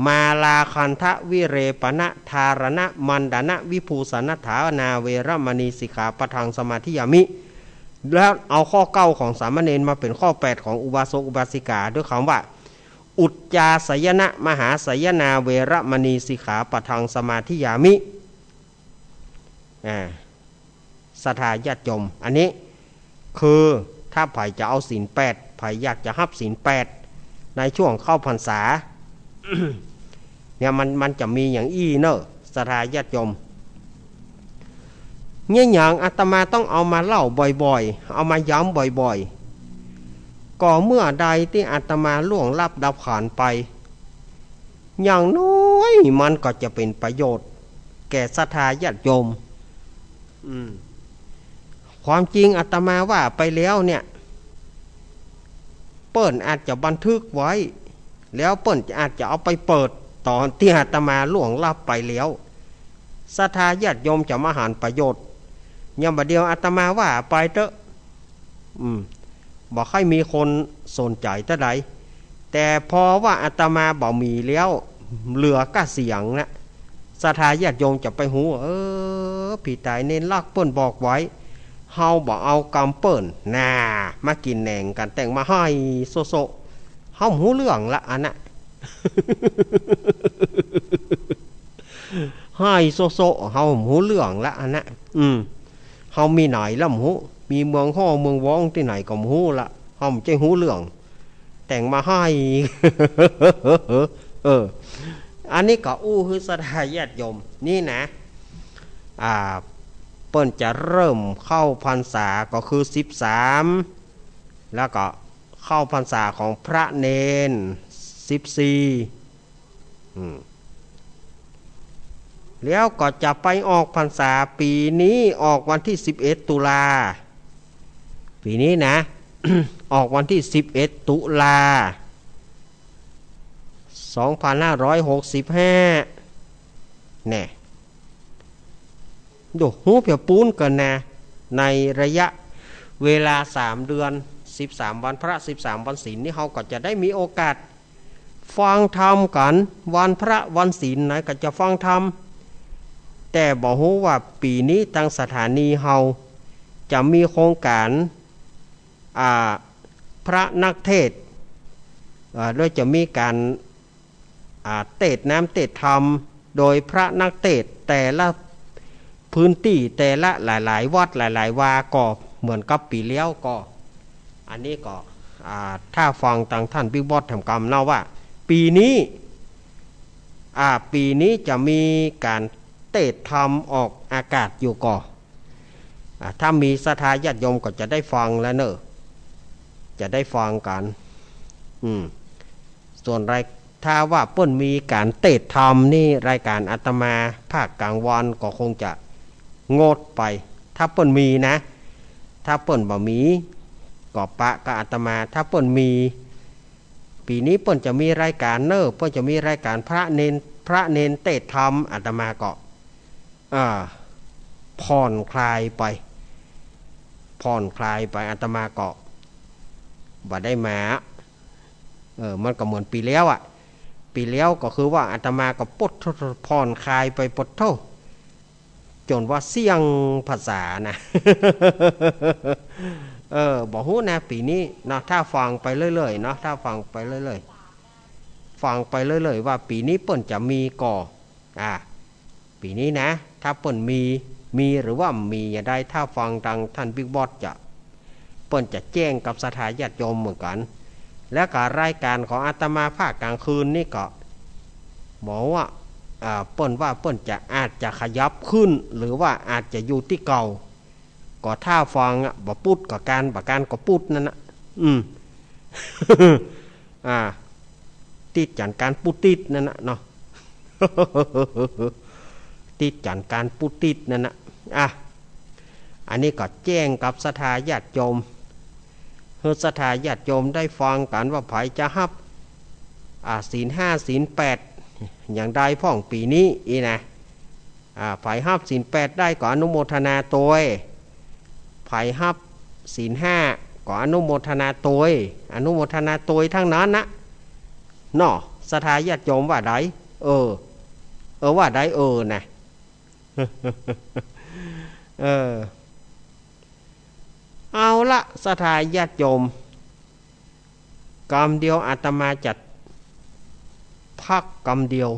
มาลาคันธวิเรปณะธารณะมันดนะวิภูสณฐานาเวระมณีสิกขาปะทังสมาธิยามิ แล้วเอาข้อเก้าของสามเณรมาเป๋นข้อแปดของอุบาสกอุบาสิกา ด้วยกำว่า อุจจาสยนะมหาสยนาเวระมณีสิกขาปะทังสมาธิยามิ อ่า ศรัทธาญาติโยม อันนี้คือถ้าใผจะเอาศีลแปด ใผอยากจะฮับศีลแปดในช่วงเข้าพรรษา เนี่ยมัน มันจะมีอย่างอี้เน่อ ศรัทธาญาติโยม เนี่ยอย่างอาตมาต้องเอามาเล่าบ่อยๆ เอามาย้ำบ่อยๆ ก็เมื่อใดตี้อาตมาล่วงลับดับขันธ์ไป อย่างน้อยมันก็จะเป๋นประโยชน์แก่ศรัทธาญาติโยม อืม ความจริงอาตมาว่าไปแล้วเนี่ย เปิ้นอาจจะบันทึกไว้ แล้วเปิ้นอาจจะเอาไปเปิดต๋อนตี้อาตมาล่วงลับไปแล้ว ศรัทธาญาติโยมจะมาหันประโยชน์ อย่างบ่าเดี่ยวอาตมาว่าไปเต๊อะ อืม บ่ใค่มีคนสนใจ๋เต้าใด แต่พอว่าอาตมาบ่มีแล้ว เหลือก้าเสียงนะ ศรัทธาญาติโยมจะไปฮู้ เออ ผีต๋ายเณรลักษณ์เปิ้นบอกไว้ เฮาบ่เอากำเปิ้น น่า มากิ๋นแหนงกั๋น แต่งมาไห้โซะๆ เฮาบ่ฮู้เรื่องละอันน่ะ ไห้โซะๆ เฮาบ่ฮู้เรื่องละอันน่ะ อืม เฮามีไหนละบ่ฮู้ มีเมืองฮ้อเมืองว้องตี้ไหนก็บ่ฮู้ละ เฮาบ่ใจ้ฮู้เรื่อง แต่งมาไห้ เออ อันนี้ก็อู้หื้อศรัทธาญาติโยม นี่นะ อ่า เปิ้นจะเริ่มเข้าพรรษาก็คือสิบสาม แล้วก็เข้าพรรษาของพระเณร สิบสี่ อืม แล้วก็จะไปออกพรรษาปี๋นี้ออกวันตี้สิบเอ็ดตุลา ปี๋นี้นะ ออกวันตี้สิบเอ็ดตุลา สองพันห้าร้อยหกสิบห้า แน่ โอ้โห เปียบปู๊นกั๋นนะ ในระยะเวลาสามเดือน สิบสามวันพระ สิบสามวันศีลนี่ เฮาก็จะได้มีโอกาสฟังธรรมกั๋น วันพระวันศีลไหนก็จะฟังธรรม แต่บ่ฮู้ว่าปี๋นี้ตางสถานีเฮาจะมีโครงก๋าน อ่า พระนักเทศน์ อ่า โดยจะมีก๋าน อ่า เตสน์น้ำเตสน์ธรรม โดยพระนักเตสน์แต่ละพื้นตี้ แต่ละหลายๆ วัดหลายๆ วา ก็เหมือนกับปี๋แล้วก็ อันนี้ก็ อ่า ถ้าฟังตางท่านปิ๊กบอสแถมกำเนาะว่า ปี๋นี้ อ่า ปี๋นี้จะมีก๋านเตสน์ธรรมออกอากาศอยู่ก่อ อ่า ถ้ามีศรัทธาญาติโยมก็จะได้ฟังแล้วเนอะ จะได้ฟังกั๋น อืม ส่วนราย ถ้าว่าเปิ้นมีก๋านเตสน์ธรรมนี่ รายก๋านอาตมาภาคกลางวันก็คงจะงดไป ถ้าเปิ้นมีนะ ถ้าเปิ้นบ่มี ก็ปะกับอาตมา ถ้าเปิ้นมี ปี๋นี้เปิ้นจะมีรายก๋านเนอะ เปิ้นจะมีรายก๋านพระเณร พระเณรเตสน์ธรรม อาตมาก็ อ่า ผ่อนคลายไป ผ่อนคลายไป อาตมาก็บ่ได้มา เออ มันก็เหมือนปี๋แล้วอะ ปี๋แล้วก็คือว่าอาตมาก็ปดโธ่ ผ่อนคลายไปปดโธ่ จ๋นว่าเสี้ยงพรรษานะ เออ บ่ฮู้นะ ปี๋นี้เนาะ ถ้าฟังไปเรื่อยๆ เนาะ ถ้าฟังไปเรื่อยๆ ฟังไปเรื่อยๆ ว่าปี๋นี้เปิ้นจะมีก่อ อ่า ปี๋นี้นะ ถ้าเปิ้นมี มีหรือว่าบ่มีอย่างใด ถ้าฟังตางต้านบิ๊กบอสจะ เปิ้นจะแจ้งกับศรัทธาญาติโยมเหมือนกั๋น แล้วก็รายก๋านของอาตมาภาคก๋างคืนนี่ก็ บอกว่า อ่า เปิ้นว่าเปิ้นจะ อาจจะขยับขึ้น หรือว่าอาจจะอยู่ตี้เก่า ก็ถ้าฟังอะ บ่ปุดก็กาน บ่กานก็ปุดนั่นน่ะ อืม อ่า ติดจั๋นกานปุดติดนั่นน่ะเนาะ ติดจั๋นกานปุดติดนั่นน่ะ อ่ะ อันนี้ก็แจ้งกับศรัทธาญาติโยม หื้อศรัทธาญาติโยมได้ฟังกั๋นว่าใผจะฮับ อ่า ศีลห้า ศีลแปด อย่างใดพ่องปี๋นี้อี้นะ อ่า ใผฮับศีลแปดได้ก็อนุโมทนาตวย ใผฮับศีลห้าก็อนุโมทนาตวย อนุโมทนาตวยตังนั้นนะ เนาะ ศรัทธาญาติโยมว่าใด เออ เออ ว่าใด เออ นะ เออ เอาละ ศรัทธาญาติโยม กำเดียวอาตมาจะพักกำเดียว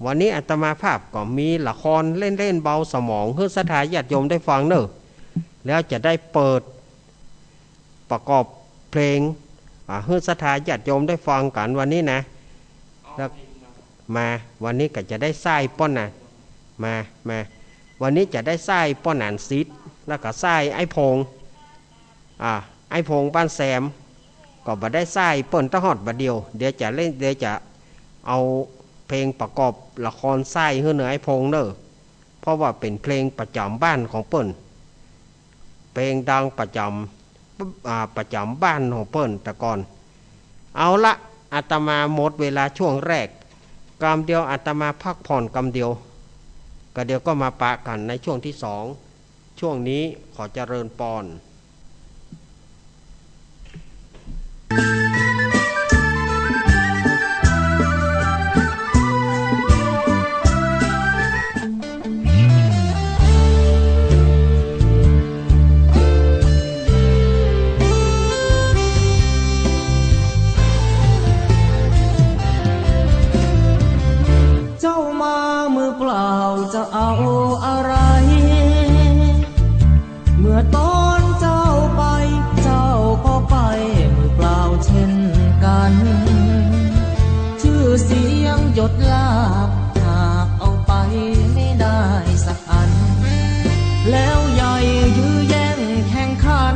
วันนี้อาตมาภาพก็มีละครเล่นๆ เบาสมอง หื้อศรัทธาญาติโยมได้ฟังเน่อ แล้วจะได้เปิดประกอบเพลง อ่า หื้อศรัทธาญาติโยมได้ฟังกั๋นวันนี้นะ แล้วมา วันนี้ก็จะได้ใส่ป้อหนาน มา มา วันนี้จะได้ใส่ป้อหนานสิทธิ์ แล้วก็ใส่ไอ้พงษ์ อ่า ไอ้พงษ์บ้านแซม ก็บ่ได้ใส่เปิ้นตะฮอดบ่าเดี่ยว เดี๋ยวจะเล่น เดี๋ยวจะเอาเพลงประกอบละครใส่หื้อเน่อไอ้พงษ์เน่อ เพราะว่าเป๋นเพลงประจ๋ำบ้านของเปิ้น เพลงดังประจ๋ำ อ่า ประจ๋ำบ้านของเปิ้นแต่ก่อน เอาละ อาตมาหมดเวลาช่วงแรก กำเดียวอาตมาพักผ่อนกำเดียว ก็เดี๋ยวก็มาปะกั๋นในช่วงที่สอง ช่วงนี้ขอเจริญปอน เจ้ามามือเปล่าจะเอาอะไร เมื่อตอนเจ้าไป เจ้าก็ไปมือเปล่าเช่นกัน ชื่อเสียงยศลาภ หากเอาไปไม่ได้สักอัน แล้วใหญ่ยื้อแย่งแข่งขัน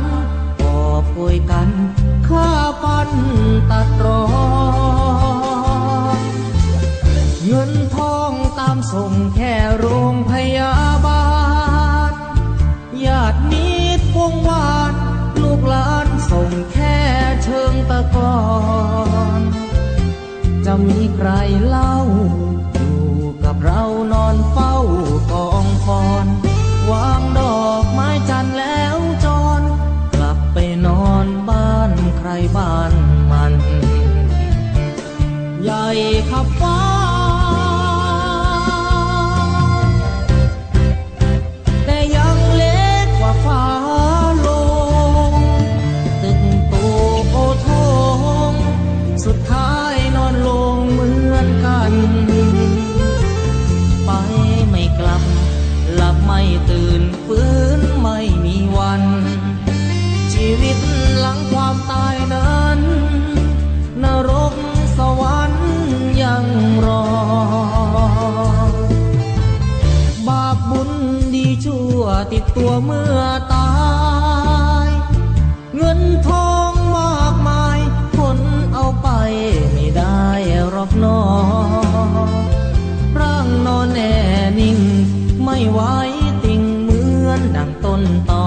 กอบโกยกั๋นฆ่าฟันตัดรอน เงินทองตามส่งแค่โรงพยาบาล ญาติมิตรวงวาน ลูกหลานส่งแค่เชิงตะกอน จะมีใครเล่า อยู่กับเรานอนเฝ้ากองฟอน วางดอกไม้จันทร์แล้วจร กลับไปนอนบ้านใครบ้านมัน ใหญ่ขับฟ้า แต่ยังเล็กกว่าฟ้าลง ตึกโตโอโถง สุดท้ายนอนลงเหมือนกัน ไปไม่กลับ หลับไม่ตื่น ฟื้นไม่มีวัน ชีวิตหลังความตายนั้น นรกสวรรค์ยังรอ บาปบุญดีชั่วติดตัวเมื่อตาย เงินทองมากมาย ขนเอาไปไม่ได้หรอกหนอ ร่างนอนแน่นิ่ง ไม่ไหวติงเหมือนดังต้นตอ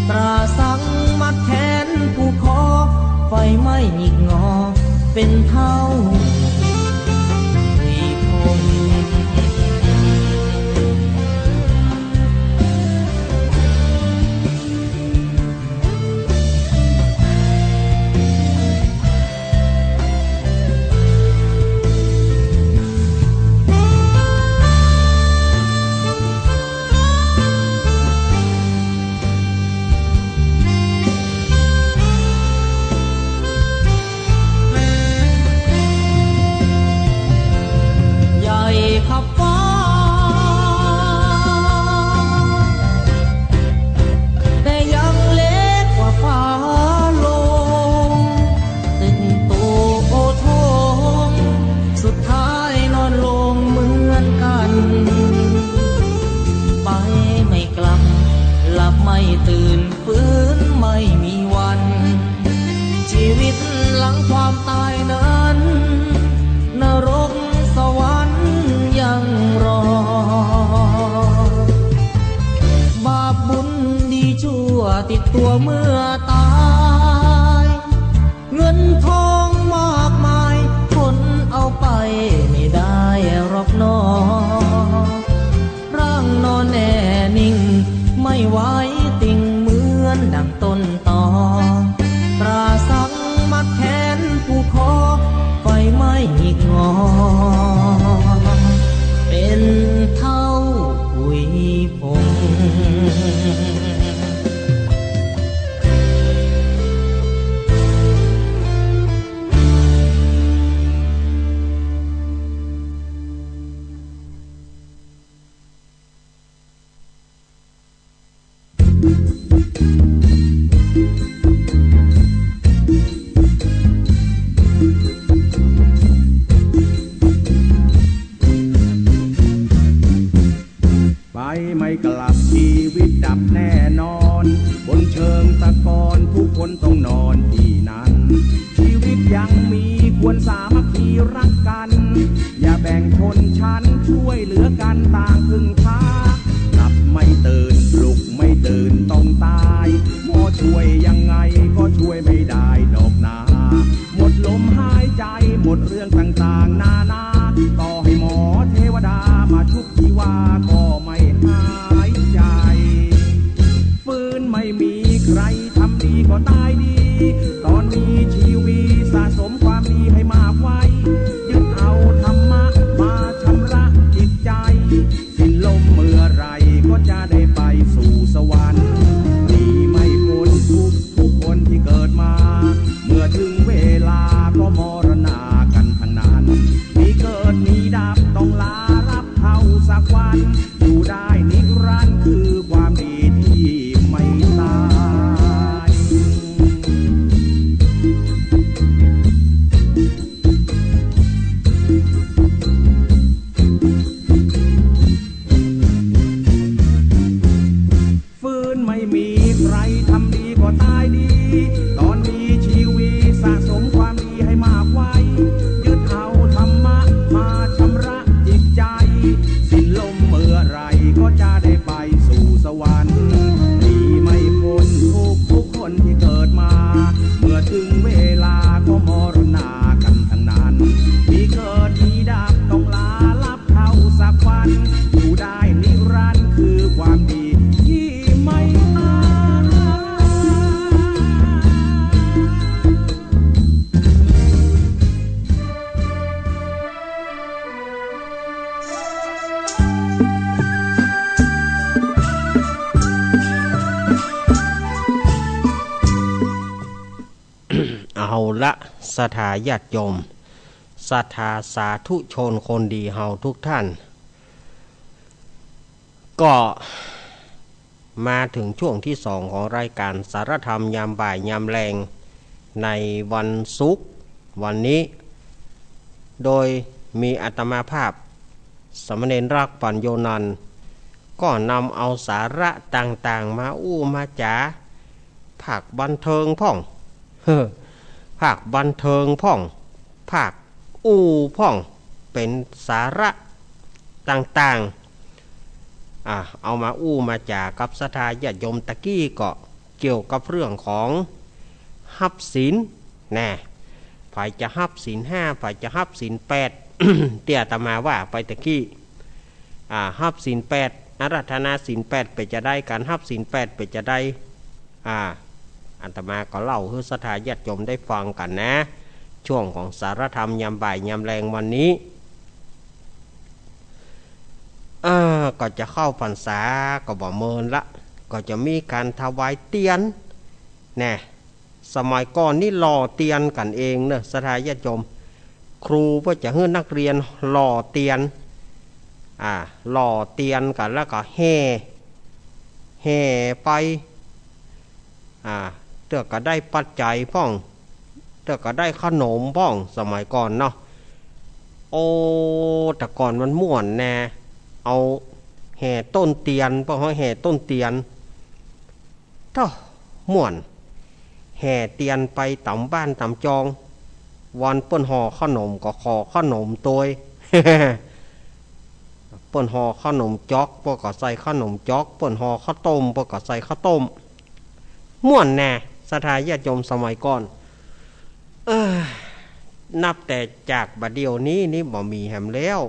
ตราสังมัดแขนผูกคอ ไฟไหม้หงิกงอเป็นเท่าทอง ไม่ตื่นฟื้นไม่มีวัน ชีวิตหลังความตายนั้น นรกสวรรค์ยังรอ บาปบุญดีชั่วติดตัวเมื่อตาย เงินทองมากมาย คนเอาไปไม่ได้หรอกหนอ ร่างนอนแน่นิ่ง ไม่ไหวติงเหมือนดังต้นตอ ตราสังมัดแขนผูกคอ ไฟไหม้หงิกงอ เป็นเท่าผุยผง ไปไม่กลับชีวิตดับแน่นอน บนเชิงตะกอนทุกคนต้องนอนที่นั่น ชีวิตยังมีควรสามัคคีรักกัน อย่าแบ่งชนชั้นช่วยเหลือกันต่างพึ่งพา หลับไม่ตื่นปลุกไม่ตื่นต้องตาย หมอช่วยยังไงก็ช่วยไม่ได้ดอกนา หมดลมหายใจหมดเรื่องต่างๆนานา ต่อให้หมอเทวดามาชุบชีวาก็ไม่หายใจ ฟื้นไม่มีใครทำดีก็ตายดี ตอนมีชีวีสะสมความดีให้มากไว้ ยึดเอาธรรมะมาชำระจิตใจ สิ้นลมเมื่อไหร่ก็จะได้ไปสู่สวรรค์ หนีไม่พ้นทุกข์ทุกคนที่เกิดมา เมื่อถึงเวลาก็มรณากันทั้งนั้น มีเกิดมีดับต้องลาลับเท่าสักวัน อยู่ได้นิรันดร์คือความดีที่ไม่ตาย ฟื้นไม่มีใครทำดีก็ตายดี ตอนมีชีวีสะสมความดีให้มากไว้ ยึดเอาธรรมะมาชำระจิตใจ สิ้นลมเมื่อไหร่ก็จะได้ไปสู่สวรรค์ หนีไม่พ้นทุกข์ทุกคนที่เกิดมา เมื่อถึงเวลาก็มรณากันทั้งนั้น มีเกิดมีดับต้องลาลับ เท่าสักวัน อยู่ได้นิรันดร์คือความดีที่ไม่ตาย เอาละ ศรัทธาญาติโยม ศรัทธาสาธุชนคนดีเฮาทุกท่าน ก็มาถึงช่วงที่สองของรายการสารธรรมยามบ่ายยามแลง ในวันศุกร์วันนี้ โดยมีอาตมาภาพ สามเณรรักษ์ ปัญโญนันท์ ก็นำเอาสาระต่างๆ มาอู้มาจ๋า ภาคบันเทิงพ่อง เฮ้อ ภาคบันเทิงพ่อง ภาคอู้พ่อง เป๋นสาระต่างๆ อ่า เอามาอู้มาจ๋ากับศรัทธาญาติโยมตะกี้ก็เกี่ยวกับเรื่องของฮับศีล แน่ ใผจะฮับศีลห้า ใผจะฮับศีลแปด ตี้อาตมาว่าไปตะกี้ อ่า ฮับศีลแปด อาราธนาศีลแปดเป๋นจะใด ก๋านฮับศีลแปดเป๋นจะใด อ่า อาตมาก็เล่าหื้อศรัทธาญาติโยมได้ฟังกั๋นนะ ช่วงของสารธรรมยามบ่ายยามแลงวันนี้ อ่า ก็จะเข้าพรรษาก็บ่เมินละ ก็จะมีก๋านถวายเตียน แน่ สมัยก่อนนี่หล่อเตียนกั๋นเองเนอะ ศรัทธาญาติโยม ครูก็จะหื้อนักเรียนหล่อเตียน อ่า หล่อเตียนกั๋นแล้วก็แห่ แห่ไป อ่า เตื้อก็ได้ปัจจัยพ่อง เตื้อก็ได้ขนมพ่อง สมัยก่อนเนาะ โอ้ แต่ก่อนมันม่วนแน่ เอาแห่ต้นเตียน พวกเฮาแห่ต้นเตียน โต้ ม่วน แห่เตียนไปต๋ามบ้านต๋ามจอง วันเปิ้นห่อเข้าหนมก็ขอเข้าหนมตวย เปิ้นห่อเข้าหนมจ๊อก เปิ้นก็ใส่เข้าหนมจ๊อก เปิ้นห่อเข้าต้ม เปิ้นก็ใส่เข้าต้ม ม่วนแน่ ศรัทธาญาติโยมสมัยก่อน เออ นับแต่จากบ่าเดี่ยวนี้นี่บ่มีแหมแล้ว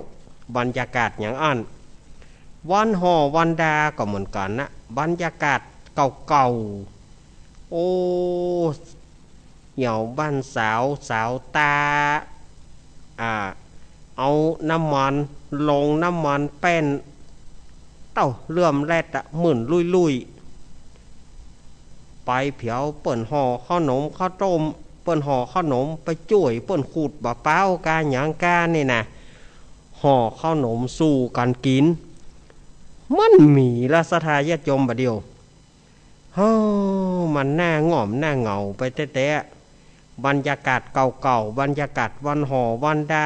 บรรยากาศอย่างอั้น วันห่อวันดาก็เหมือนกั๋นนะ บรรยากาศเก่าๆ โอ้ เหยี่ยวบ้านสาว สาวตา อ่า เอาน้ำมัน ลงน้ำมันแป้น เต้า เลื่อมแลดอะ หมื่นลุยๆ ไปเผียวเปิ้นห่อเข้าหนมเข้าต้ม เปิ้นห่อเข้าหนม ไปจ้วยเปิ้นขูดบ่าป๊าวกาหยังกานี่นะ ห่อเข้าหนมสู่กั๋นกิ๋น มันมีละศรัทธาญาติโยมบ่าเดี่ยว เฮ้อ มันน่าง่อมน่าเหงาไปแต๊ๆ บรรยากาศเก่าๆ บรรยากาศวันห่อวันดา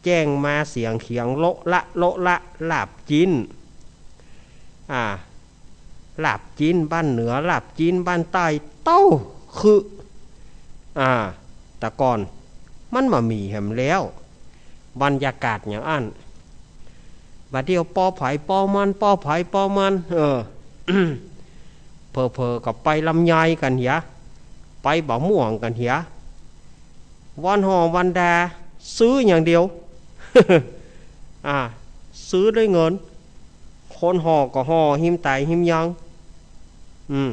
แจ้งมาเสียงเขียงโละละโละละ ลาบจิ๊น อ่า ลาบจิ๊นบ้านเหนือ ลาบจิ๊นบ้านใต้ เต้า คือ อ่า แต่ก่อนมันบ่มีแหมแล้ว บรรยากาศอย่างอั้น บ่าเดี่ยวปอไผปอมัน ปอไผปอมัน เออ เผลอๆ ก็ไปลำไยกั๋นเหีย ไปบ่าม่วงกั๋นเหีย วันห่อวันดา ซื้ออย่างเดียว อ่า ซื้อด้วยเงิน คนห่อก็ห่อหิมไตหิมยัง อืม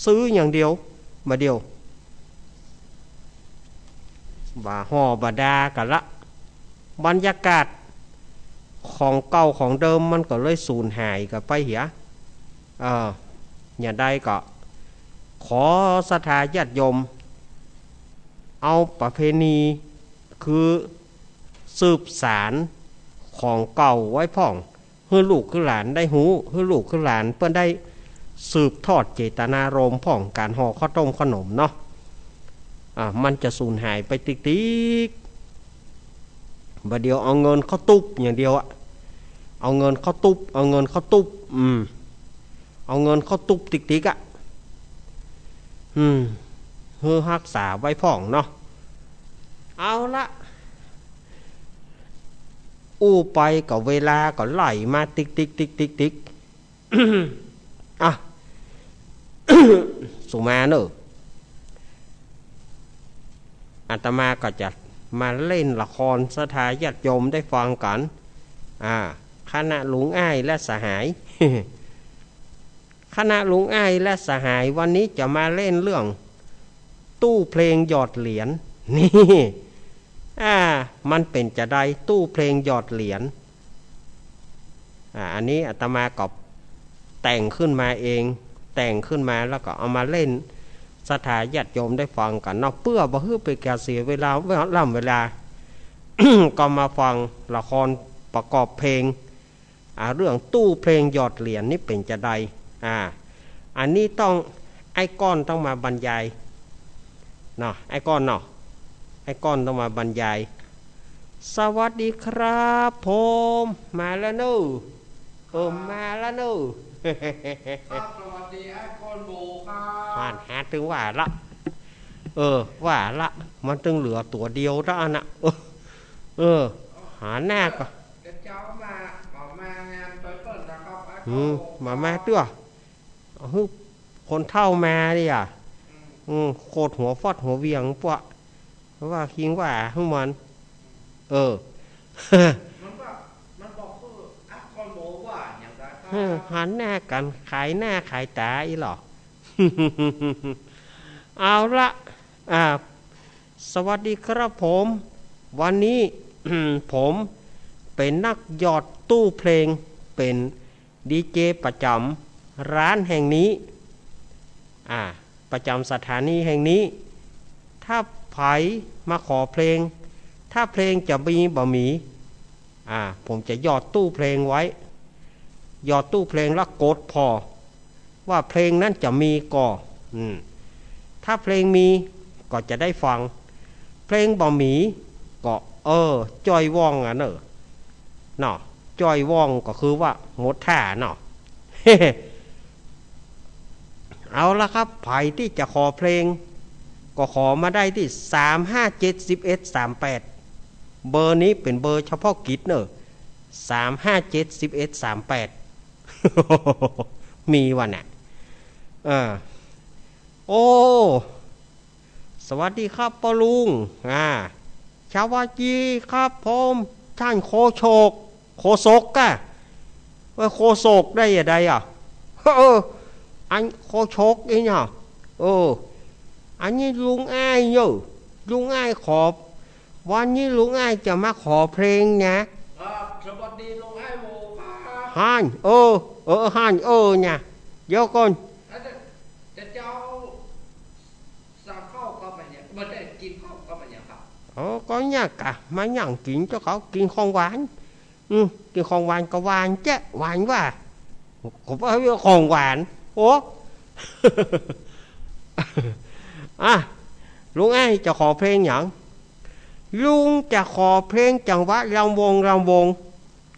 ซื้ออย่างเดียว บ่าเดี่ยว บ่าห่อบ่าดากั๋นละ บรรยากาศของเก่าของเดิมมันก็เลยสูญหายกั๋นไปเหีย เออ อย่างใดก็ ขอศรัทธาญาติโยม เอาประเพณี คือสืบสานของเก่าไว้พ่อง หื้อลูกหื้อหลานได้ฮู้ หื้อลูกหื้อหลานเปิ้นได้สืบทอดเจตนารมณ์พ่องก๋านห่อข้าวต้มข้าวหนมเนาะ อ่า มันจะสูญหายไปติ๊กๆ บ่าเดี่ยวเอาเงินเข้าตุ๊บอย่างเดียวอะ เอาเงินเข้าตุ๊บ เอาเงินเข้าตุ๊บ อืม เอาเงินเข้าตุ๊บติ๊กๆ อะ อืม หื้อฮักษาไว้พ่องเนาะ เอาละ อู้ไปก็เวลาก็ไหลมาติ๊กๆๆๆๆ อ่ะ สุมาเนอะ อาตมาก็จะมาเล่นละครศรัทธาญาติโยมได้ฟังกั๋น อ่า คณะลุงอ้ายและสหาย คณะลุงอ้ายและสหายวันนี้จะมาเล่นเรื่อง ตู้เพลงหยอดเหรียญ นี่ อ่า มันเป๋นจาใด ตู้เพลงหยอดเหรียญ อ่า อันนี้อาตมาก็แต่งขึ้นมาเอง แต่งขึ้นมาแล้วก็เอามาเล่นศรัทธาญาติโยมได้ฟังกั๋นเนาะ เปื้อบ่หื้อเป๋นก๋านเสียเวลา ล่ำเวลา ก็มาฟังละครประกอบเพลง อ่า เรื่องตู้เพลงหยอดเหรียญนี่เป๋นจาใด อ่า อันนี้ต้อง อ้ายก้อนต้องมาบรรยาย เนาะ อ้ายก้อนเนาะ อ้ายก้อนต้องมาบรรยาย สวัสดีครับผม มาแล้วเนอะ เออ มาแล้วเนอะ ครับ สวัสดีอ้ายก้อนหมูครับ หัน หาตึงว่าละ เออ ว่าละ มันตึงเหลือตั๋วเดียวเต้าอั้นน่ะ เออ เออ หาหน้าก่อน เดี๋ยวเจ๊ามา บ่มางานไปเปิ้นนะครับ อ้ายก้อนหมู อืม บ่มาเตื้อ หื้อ คนเฒ่ามาดิอะ อืม อืม โคตรหัวฟอดหัวเหวี่ยงปะ ว่าคิงว่าหื้อมัน เออ มันว่า มันบอกคือ อ้ายก้อนหมูว่าอย่างไรครับ เออ หันหน้ากั๋น ขายหน้าขายต๋าอี้เหรอ เอาละ อ่า สวัสดีครับผม วันนี้ ผมเป๋นนักหยอดตู้เพลง เป๋น ดีเจประจ๋ำร้านแห่งนี้ อ่า ประจ๋ำสถานีแห่งนี้ ถ้าใผมาขอเพลง ถ้าเพลงจะมีบ่มี อ่า ผมจะหยอดตู้เพลงไว้ หยอดตู้เพลงแล้วกดผ่อ ว่าเพลงนั้นจะมีก่อ อืม ถ้าเพลงมีก็จะได้ฟัง เพลงบ่มีก็ เออ จ้อยว่องอะเนอะ เนาะ จ้อยว่องก็คือว่าหมดท่าเนาะ เฮ้ เอาละครับ ใผตี้จะขอเพลง ก็ขอมาได้ตี้ สามห้าเจ็ด สิบเอ็ด สามแปด เบอร์นี้เป๋นเบอร์เฉพาะกิจเน่อ สามห้าเจ็ด สิบเอ็ด สามแปด มีวะน่ะ เออ โอ้ สวัสดีครับป้อลุง อ่า สวัสดีครับผม ต้านโฆษก โฆษกกะ เออ โฆษกได้จะใดอะ เออ อันโฆษกอี้เนาะ เออ อันนี้ลุงอ้ายเน่อ ลุงอ้ายขอ วันนี้ลุงอ้ายจะมาขอเพลงนะ ครับ สวัสดีลุงอ้ายหมู่ครับ หัน เออ เออ หัน เออ นะ เดี๋ยวก่อน แล้วจะ จะเจ้า สั่งข้าวก็บ่ยัง บ่ได้กิ๋นข้าวก็บ่ยังครับ อ๋อ ก็เนี่ยกะ มานั่งกิ๋นเจ้าเขา กิ๋นของหวาน อืม กิ๋นของหวานก็หวานแจ๊ะ หวานว่า ผมว่าของหวาน โอ้ อ่ะ ลุงอ้ายจะขอเพลงหยัง ลุงจะขอเพลงจังหวะลำวง ลำวง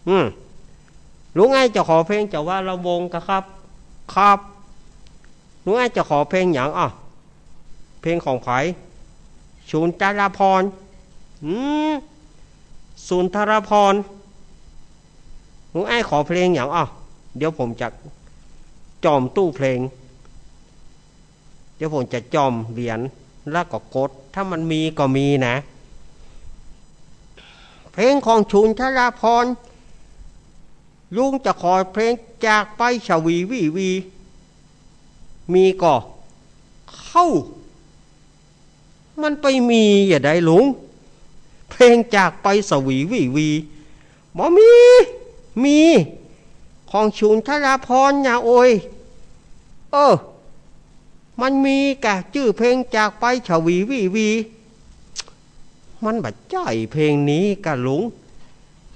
อืม ลุงอ้ายจะขอเพลงจังหวะลำวงกะครับ ครับ ลุงอ้ายจะขอเพลงหยัง อ้าว เพลงของใผ สุนทราภรณ์ อืม สุนทราภรณ์ ลุงอ้ายขอเพลงหยัง อ้าว เดี๋ยวผมจะจ่อมตู้เพลง เดี๋ยวผมจะจ่อมเหรียญ แล้วก็กด ถ้ามันมีก็มีนะ เพลงของสุนทราภรณ์ ลุงจะขอเพลงจากไปสวีวีวี มีก่อ เข้า มันไปมีจะใดลุง เพลงจากไปสวีวีวี บ่มี มี ของสุนทราภรณ์นะโอย เออ มันมีกะ จื้อเพลงจากไปสวีวีวี มันบ่ใจ้เพลงนี้กะลุง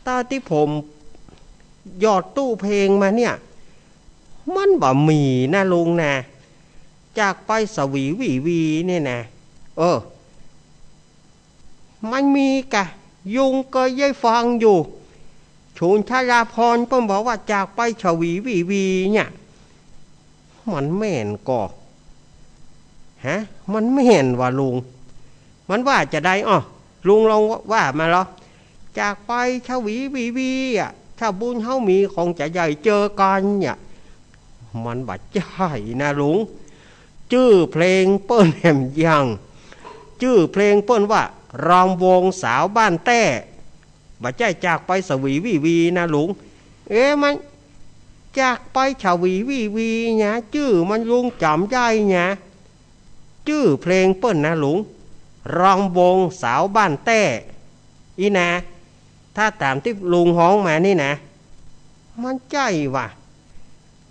ต๋อนตี้ผมหยอดตู้เพลงมาเนี่ย มันบ่มีนะลุงนะ จากไปสวีวีวีเนี่ยนะ เออ มันมีกะ ลุงก็ได้ฟังอยู่ สุนทราภรณ์เปิ้นบอกว่าจากไปสวีวีวีเนี่ย มันแม่นก่อ ฮะ มันแม่นวะลุง มันว่าจะใด อ้อ ลุงลองว่ามาลอ จากไปสวีวีวีอะ ถ้าบุญเฮามีคงจะได้เจอกั๋นเนี่ย มันบ่ใจ้นะลุง จื้อเพลงเปิ้นแหมยัง จื้อเพลงเปิ้นว่า ลำวงสาวบ้านแต้ บ่ใจ้จากไปสวีวีวีนะลุง เอ๊ะ มันจากไปสวีวีวีนะ จื้อมันลุงจ๋ำได้นะ จื้อเพลงเปิ้นนะลุง ลำวงสาวบ้านแต้ อี้นะ ถ้าต๋ามตี้ลุงฮ้องมานี่นะ มันใจ้วะ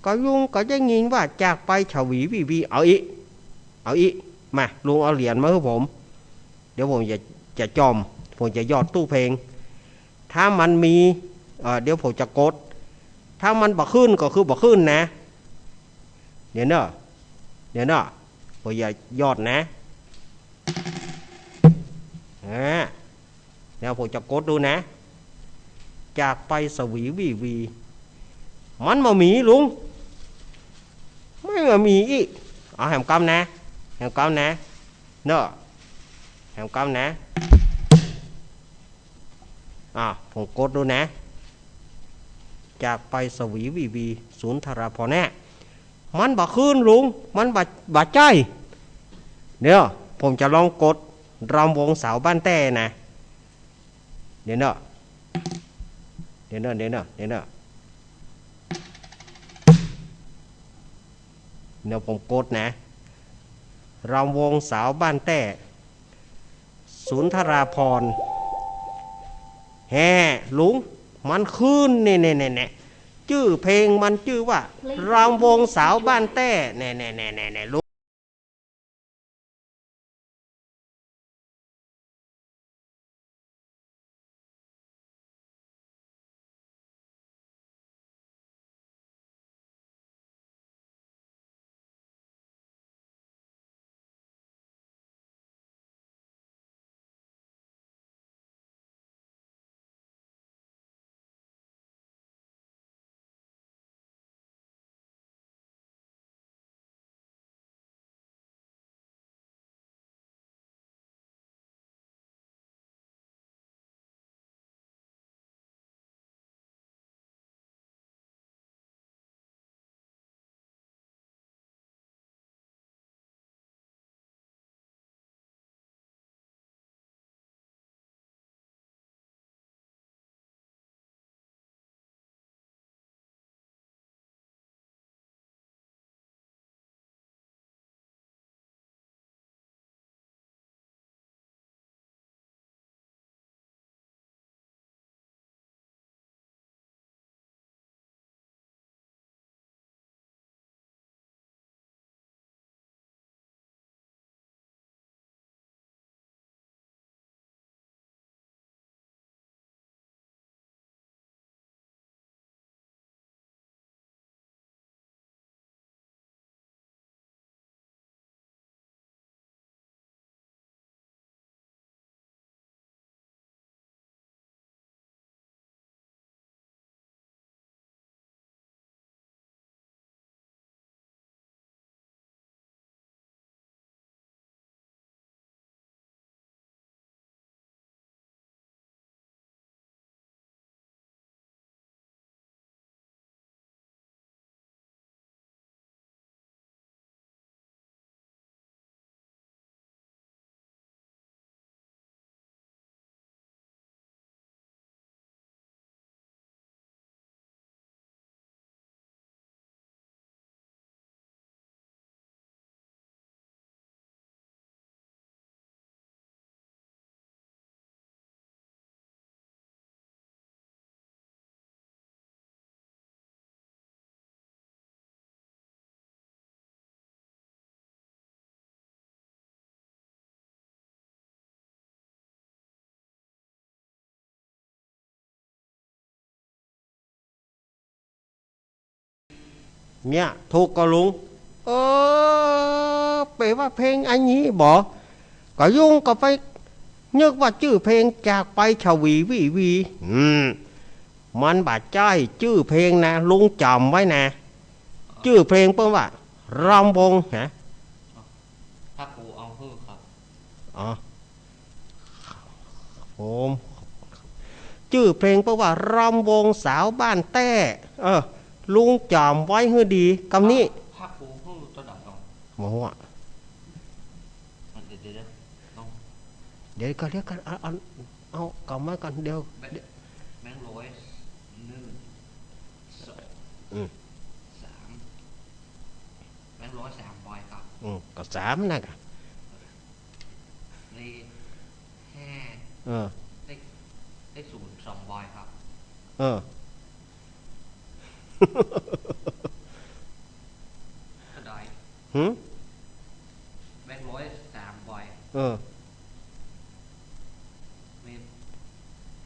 ก็ลุงก็ได้ยินว่าจากไปสวีวีวี เอาอี้ เอาอี้ มา ลุงเอาเหรียญมาหื้อผม เดี๋ยวผมจะ จะจ่อม ผมจะหยอดตู้เพลง ถ้ามันมี เอ่อ เดี๋ยวผมจะกด ถ้ามันบ่ขึ้นก็คือบ่ขึ้นนะ เดี๋ยวเน่อ เดี๋ยวเน่อ ผมจะหยอดนะ อ่า เดี๋ยวผมจะกดดูนะ จากไปสวีวีวี มันบ่มีลุง มันบ่มีอี้ เอาแหมกำนะ แหมกำนะ เน่อ แหมกำนะ อ่า ผมกดดูนะ จากไปสวีวีวี สุนทราภรณ์แน่ มันบ่ขึ้นลุง มันบ่ บ่ใจ้ เดี๋ยว ผมจะลองกด ลำวงสาวบ้านแต้นะ เดี๋ยวเน่อ เดี๋ยวเน่อ เดี๋ยวเน่อ เดี๋ยวเน่อ เดี๋ยวผมกดนะ ลำวงสาวบ้านแต้ สุนทราภรณ์ แฮ่ ลุง มันขึ้น แน่ๆๆๆ จื้อเพลงมันจื้อว่า ลำวงสาวบ้านแต้ แน่ๆๆๆๆ ลุง เนี่ย ถูกก่อลุง เออ เป๋นว่าเพลงอันนี้บ่ ก็ยุ้งก็ไปนึกว่าจื้อเพลงจากไปฉวีวีวี อืม มันบ่ใจ้จื้อเพลงนะ ลุงจ๋ำไว้นะ จื้อเพลงเปิ้นว่ารำวงนะ ถ้ากูเอาหื้อครับ อ๋อ ผม จื้อเพลงเปิ้นว่ารำวงสาวบ้านแต้ เออ ลุงจ๋ำไว้หื้อดี กำนี้ ถ้ากูหื้อเต้าใด๋ก่อน บ่ฮู้อะ เดี๋ยวๆๆ เดี๋ยวก่อน เดี๋ยวก่อน เอา เอา เอากำไว้ก่อน เดี๋ยว แบงค์ แบงค์ร้อย นึ่ง สอง อืม สาม แบงค์ร้อยสามใบครับ อืม ก็สามนะกะ เลขห้า เออ เลข เลขศูนย์สองใบครับ เออ เต้าใด๋ หืม แบงค์ร้อยสามใบ เออ มี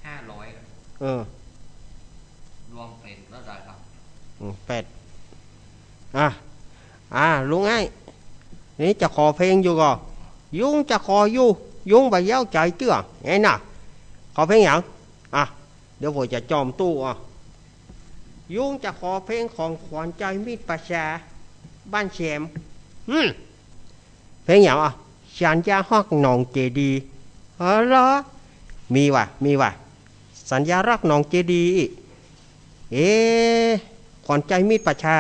ห้าร้อย เออ รวมเป๋นเต้าใด๋ครับ อืม แปด อ่ะ อ่ะ ลุงไอ้ นี่จะขอเพลงอยู่ก่อ ยุ้งจะขออยู่ ยุ้งบ่เย้าใจ๋เตื้อ ไงน่ะ ขอเพลงหยัง อ่ะ เดี๋ยวผมจะจ่อมตู้อ่ะ ยุ้งจะขอเพลงของขวัญใจ๋มิตรประชา บ้านแซม อืม เพลงหยังอ่ะ สัญญาฮักหนองเจดีย์ อ๋อเหรอ มีว่ะ มีว่ะ สัญญาฮักหนองเจดีย์ เอ๊ะ ขวัญใจ๋มิตรประชา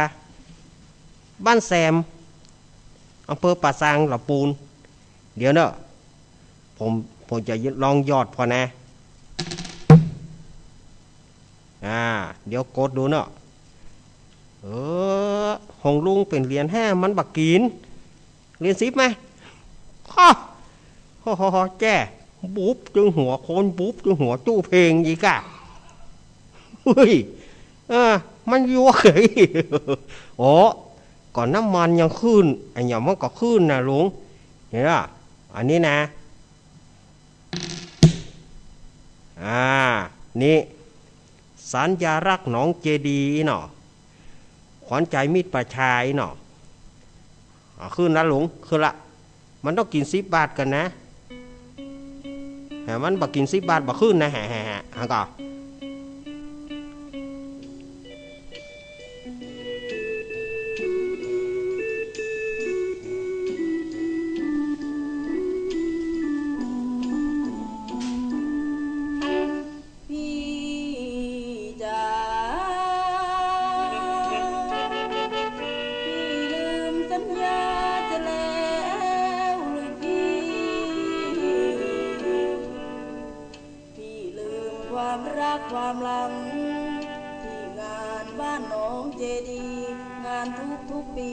บ้านแซม อำเภอป่าซาง ลำปูน เดี๋ยวเนาะ ผม ผมจะลองหยอดผ่อนะ อ่า เดี๋ยวกดดูเนาะ เออ ของลุงเป๋นเหรียญห้า มันบ่กิ๋น เหรียญสิบไหม ฮ่า ฮ่าฮ่าฮ่า แจ้ บุบจึงหัวคน บุบจึงหัวจู้เพลงอีกอะ เฮ้ย เออ มันยั่วเฮ้ย โอ้ ก่อนน้ำมันยังขึ้น ไอ้หยังมันก็ขึ้นนะลุง เห็นป่ะ อันนี้นะ อ่า นี่ สัญญาฮักหนองเจดีย์อี้เนาะ ขวัญใจ๋มิตรประชาอี้เนาะ อ่า ขึ้นละลุง ขึ้นละ มันต้องกิ๋นสิบบาทก่อนนะ หามันบ่กิ๋นสิบบาทบ่ขึ้นนะ ฮะ ฮะ ฮะ ฮะ ก็ พี่จ๋า พี่ลืมสัญญาเสียแล้วหรือพี่ พี่ลืมความฮักความหลัง ที่งานบ้านหนองเจดีย์ งานทุกๆ ปี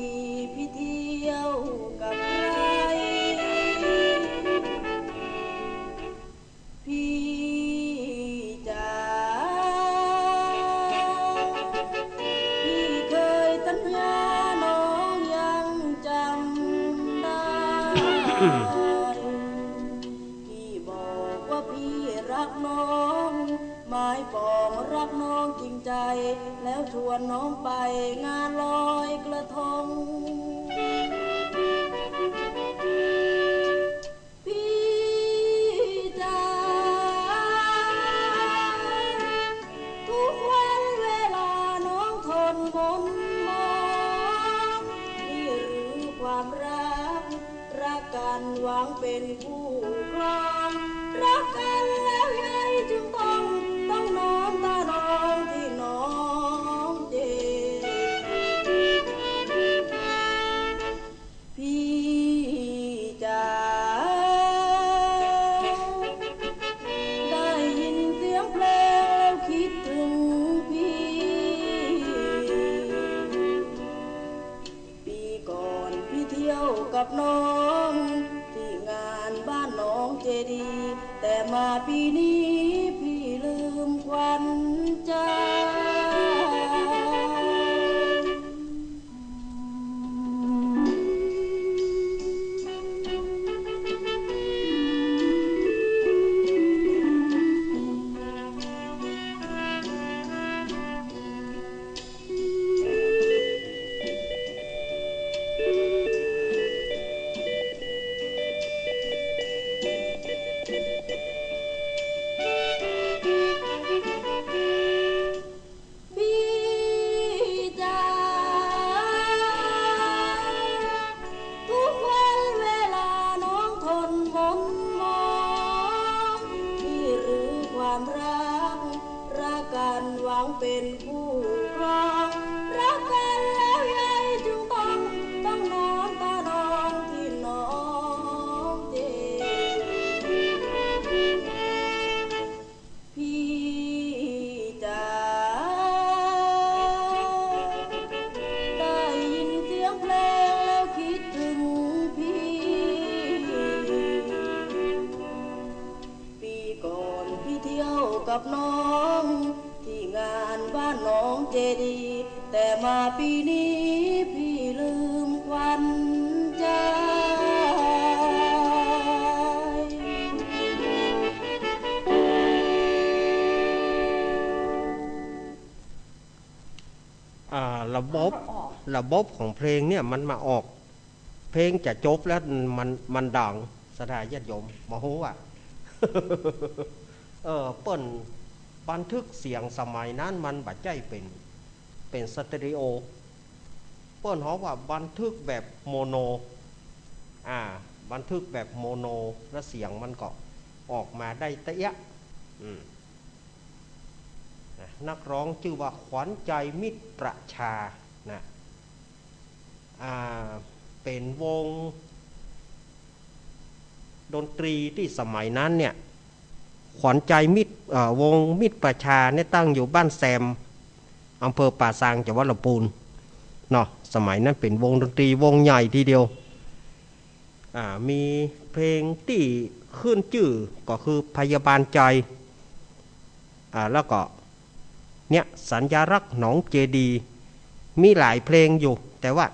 พี่เที่ยวกับใคร พี่จ๋า พี่เคยสัญญาน้องยังจำได้ พี่บอกว่าพี่ฮักน้อง หมายปองฮักน้องจริงใจ แล้วชวนน้องไปงานลอยกระทง พี่จ๋า ทุกวันเวลาน้องทนมนมอง นี่หรือความฮัก ฮักกั๋นหวังเป๋นคู่ครอง ฮักกั๋นแล้วใหญ่จึงต้อง ต้องน้อมตานองที่หนองเจดีย์ พี่จ๋า ได้ยินเสียงเพลงแล้วคิดถึงพี่ ปีก่อนพี่เที่ยวกับน้อง ที่งานบ้านหนองเจดีย์ แต่มาปีนี้พี่ลืมขวัญใจ ผู้ครองรักกันแล้วยายจึงต้อง ต้องน้อมตานองที่น้องเจดี พี่จ๋า ได้ยินเสียงเพลงแล้วคิดถึงพี่ ปีก่อนพี่เที่ยวกับน้องที่งานบ้านหนองเจดีย์ แต่มาปีนี้พี่ลืมขวัญใจ อ่า ระบบ ระบบของเพลงเนี่ยมันมาออก เพลงจะจบแล้วมัน มันดัง ศรัทธาญาติโยมบ่ฮู้ว่า เออ เปิ้นบันทึกเสียงสมัยนั้นมันบ่ใจ้เป๋น เป๋นสเตอริโอ เปิ้นฮ้องว่าบันทึกแบบโมโน อ่า บันทึกแบบโมโน แล้วเสียงมันก็ออกมาได้เตี้ย อืม นะ นักฮ้องจื้อว่าขวัญใจมิตรประชา นะ อ่า เป๋นวงดนตรีตี้สมัยนั้นเนี่ย ขวัญใจมิตร เอ่อ วงมิตรประชาเนี่ยตั้งอยู่บ้านแซม อำเภอป่าซาง จังหวัดลำปูน เนาะ สมัยนั้นเป๋นวงดนตรีวงใหญ่ทีเดียว อ่า มีเพลงตี้ขึ้นจื้อก็คือพยาบาลใจ อ่า แล้วก็ เนี่ย สัญลักษณ์หนองเจดีย์ มีหลายเพลงอยู่ แต่ว่า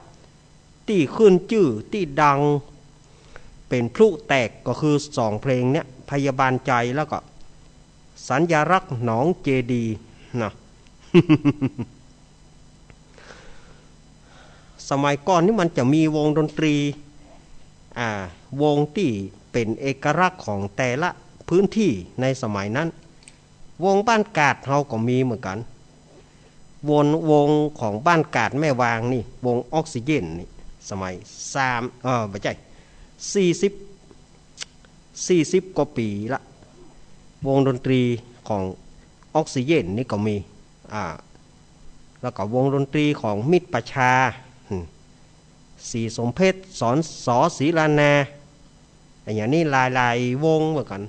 ตี้ขึ้นจื้อ ตี้ดัง เป๋นพลุแตกก็คือสองเพลงเนี่ย พยาบาลใจ แล้วก็สัญลักษณ์หนองเจดีย์ นะ สมัยก่อนนี่มันจะมีวงดนตรี อ่า วงตี้เป๋นเอกลักษณ์ของแต่ละพื้นตี้ในสมัยนั้น วงบ้านกาดเฮาก็มีเหมือนกั๋น วง วงของบ้านกาดแม่วางนี่ วงออกซิเจนนี่ สมัยสาม เอ่อ บ่ใจ้ สี่สิบ สี่สิบกว่าปี๋ละ วงดนตรีของออกซิเจนนี่ก็มี อ่า แล้วก็วงดนตรีของมิตรประชา อืม ศรีสมเพชร สอน สอ ศิลานา อะหยังนี่หลายๆ วงเหมือนกั๋น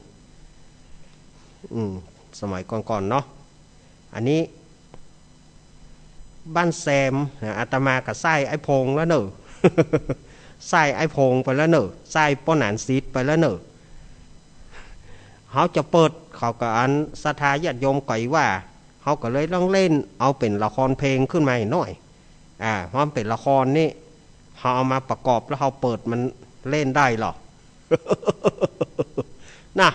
อืม สมัยก่อนๆ เนาะ อันนี้ บ้านแซม อาตมาก็ใส้ไอ้พงแล้วเน่อ ใส้ไอ้พงไปแล้วเน่อ ใส้ป้อหนานสิทธิ์ไปแล้วเน่อ เฮาจะเปิด เขาก็อันศรัทธาญาติโยมก็อีว่า เฮาก็เลยลองเล่นเอาเป๋นละครเพลงขึ้นมาอีกหน่อย อ่า เพราะมันเป๋นละครนี่ เฮาเอามาประกอบแล้วเฮาเปิดมันเล่นได้หรอ นะ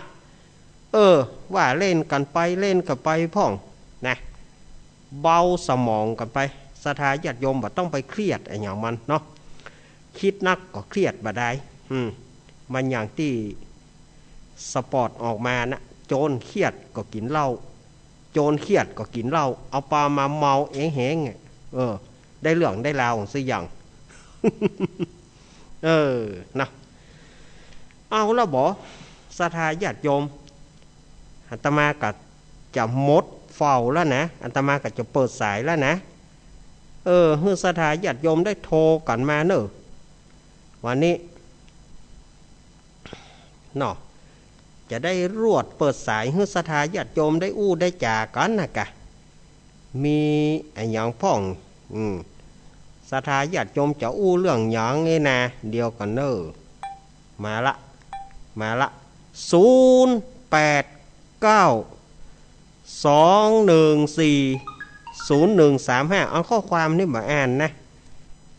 เออ ว่าเล่นกั๋นไปเล่นกั๋นไปพ่อง นะ เบาสมองกั๋นไป ศรัทธาญาติโยมบ่ต้องไปเครียดอะหยังมันเนาะ คิดนักก็เครียดบ่ดาย อืม มันอย่างตี้สปอร์ตออกมานะ โจรเครียดก็กิ๋นเหล้า โจรเครียดก็กิ๋นเหล้า เอาปามาเมาเองแหงอะ เออ ได้เรื่องได้ราวสักอย่าง เออ นะ เอาละบ่ ศรัทธาญาติโยม อาตมาก็จะหมดเฝ้าแล้วนะ อาตมาก็จะเปิดสายแล้วนะ เออ หื้อศรัทธาญาติโยมได้โทรกั๋นมาเน่อ วันนี้ เนาะ จะได้รวดเปิดสายหื้อศรัทธาญาติโยมได้อู้ได้จ๋ากั๋นนะกะ มีอะหยังพ่อง อืม ศรัทธาญาติโยมจะอู้เรื่องหยังเน่นา เดี๋ยวก่อนเน่อ มาละ มาละ ศูนย์แปดเก้า สองหนึ่งสี่ ศูนย์หนึ่งสามห้า เอาข้อความนี่มาอ่านนะ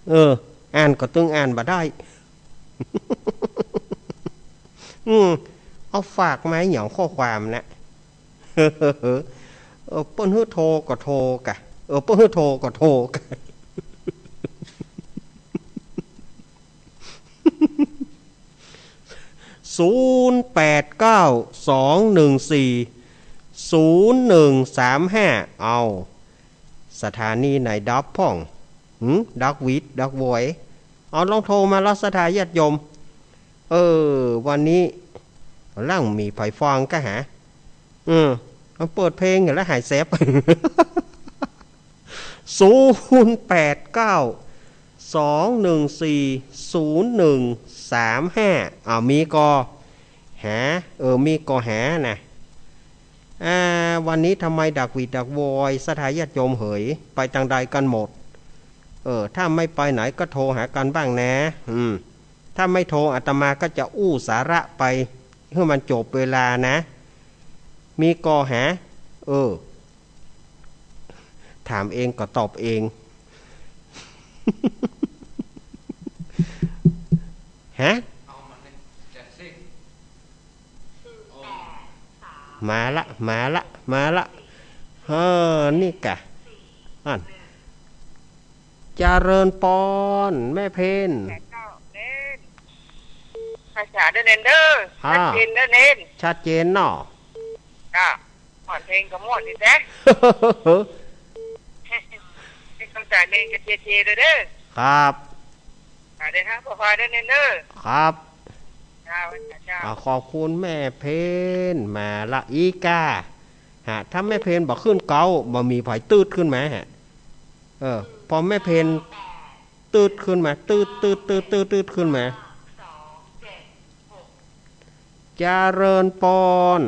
เออ อ่านก็ตึงอ่านบ่ได้ อืม เอาฝากมาหยังข้อความนะ เออ เปิ้นหื้อโทรก็โทรกะ เออ เปิ้นหื้อโทรก็โทรกะ ศูนย์แปดเก้า สองหนึ่งสี่ ศูนย์หนึ่งสามห้า เอา สถานีไหนดับพ่อง หืม ดับวิทย์ ดับวอย เอาลองโทรมาละศรัทธาญาติโยม เออ วันนี้ หลังมีใผฟังกะหา อืม เอาเปิดเพลงแล้วหายแสบ ศูนย์แปดเก้า สองหนึ่งสี่ ศูนย์หนึ่งสามห้า อ้าว มีก่อหา เออ มีก่อหานะ อ่า วันนี้ทำไมดักหวีดดักโวย ศรัทธาญาติโยมเหย ไปตางใดกั๋นหมด เออ ถ้าไม่ไปไหนก็โทรหากั๋นบ้างนะ อืม ถ้าไม่โทรอาตมาก็จะอู้สาระไป หื้อมันจบเวลานะ มีก่อหา เออ ถามเองก็ตอบเอง ฮะ มาละ มาละ มาละ เออ นี่กะ อัน เจริญปอน แม่เพน แปดเก้า เน้น ภาษาเด้อเน้นเด้อ อ่า ชัดเจนเด้อเน้น ชัดเจนเนาะ จ้ะ ม่วนเพลงก็ม่วนดีแท้ เป็นกำลังใจเน้นก็เชียร์ๆ เด้อเด้อ ครับ อ่า เดินทางปลอดภัยเด้อเน้นเด้อ ครับ จ้า จ้า อ่า ขอบคุณแม่เพน มาละอีกา ฮะ ถ้าแม่เพนบ่ขึ้นเก๊า บ่มีใผตืดขึ้นมาฮะ เออ พอแม่เพน ตืดขึ้นมา ตืด ตืด ขึ้นมา เจริญปอน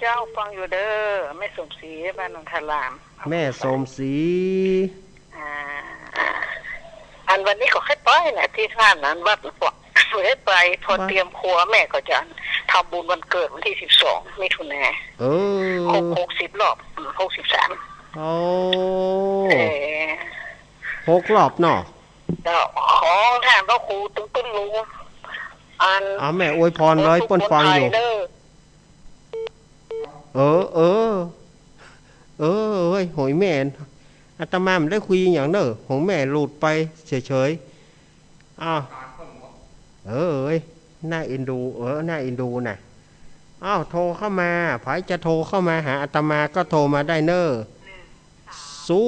เจ้าฟังอยู่เด้อ แม่สมศรี บ้านนนทาราม แม่สมศรี อ่า อันวันนี้ก็ให้ไปแหละ ที่ท่านนั้นวัดหลวงปู่ ให้ไป พอ วัด เตรียมครัว แม่ก็จะทำบุญวันเกิดวันที่สิบสองมิถุนา เออ ครบ หกสิบรอบ อืม หกสิบสาม โอ้ เออ หกรอบเนาะ เจ้า ของท่านพระครูตึงตึงลุง อัน อ่า แม่อวยพรเลย เปิ้นฟังอยู่ เด้อ เออ เออ เออ เฮ้ย โหยแม่ อาตมาไม่ได้คุยอย่างเนอะ ของแม่หลุดไปเฉยๆ อ้าว เออ เอ้ย น่าเอ็นดู เออ น่าเอ็นดูน่ะ อ้าว โทรเข้ามา ใผจะโทรเข้ามาหาอาตมาก็โทรมาได้เนอะ ศู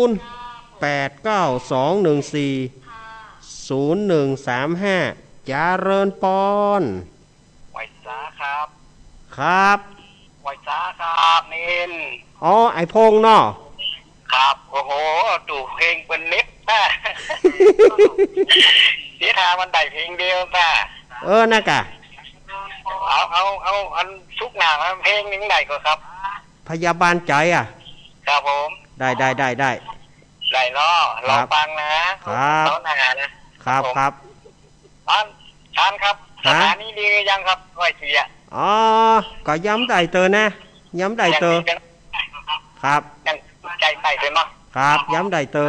นย์แปดเก้า สองหนึ่งสี่ ศูนย์หนึ่งสามห้า เจริญปอน ไหว้สาครับ ครับ ไหว้สาครับเน้น อ๋อ ไอ้พงษ์เนาะ ครับ โอ้โห ดูเพลงเปิ้นเน็ตนะ เสียทามันได้เพลงเดียวนะ เออ นะกะ เอา เอา เอา อันสุกหนามาเพลงหนึ่งได้ก่อครับ พยาบาลใจอะ ครับผม ได้ ได้ ได้ ได้ ได้เนาะ ครับ รอฟังนะ ครับ เขาหนานะ ครับ ครับผม ครับ ท่าน ท่านครับ ฮะ สถานีดียังครับ ไหว้เสีย อ๋อ ก็ยังบ่ได้เตอนะ ยังบ่ได้เตอ ยัง ครับ ยังใจใส่เลยเนาะ ครับ ยังบ่ได้เตอ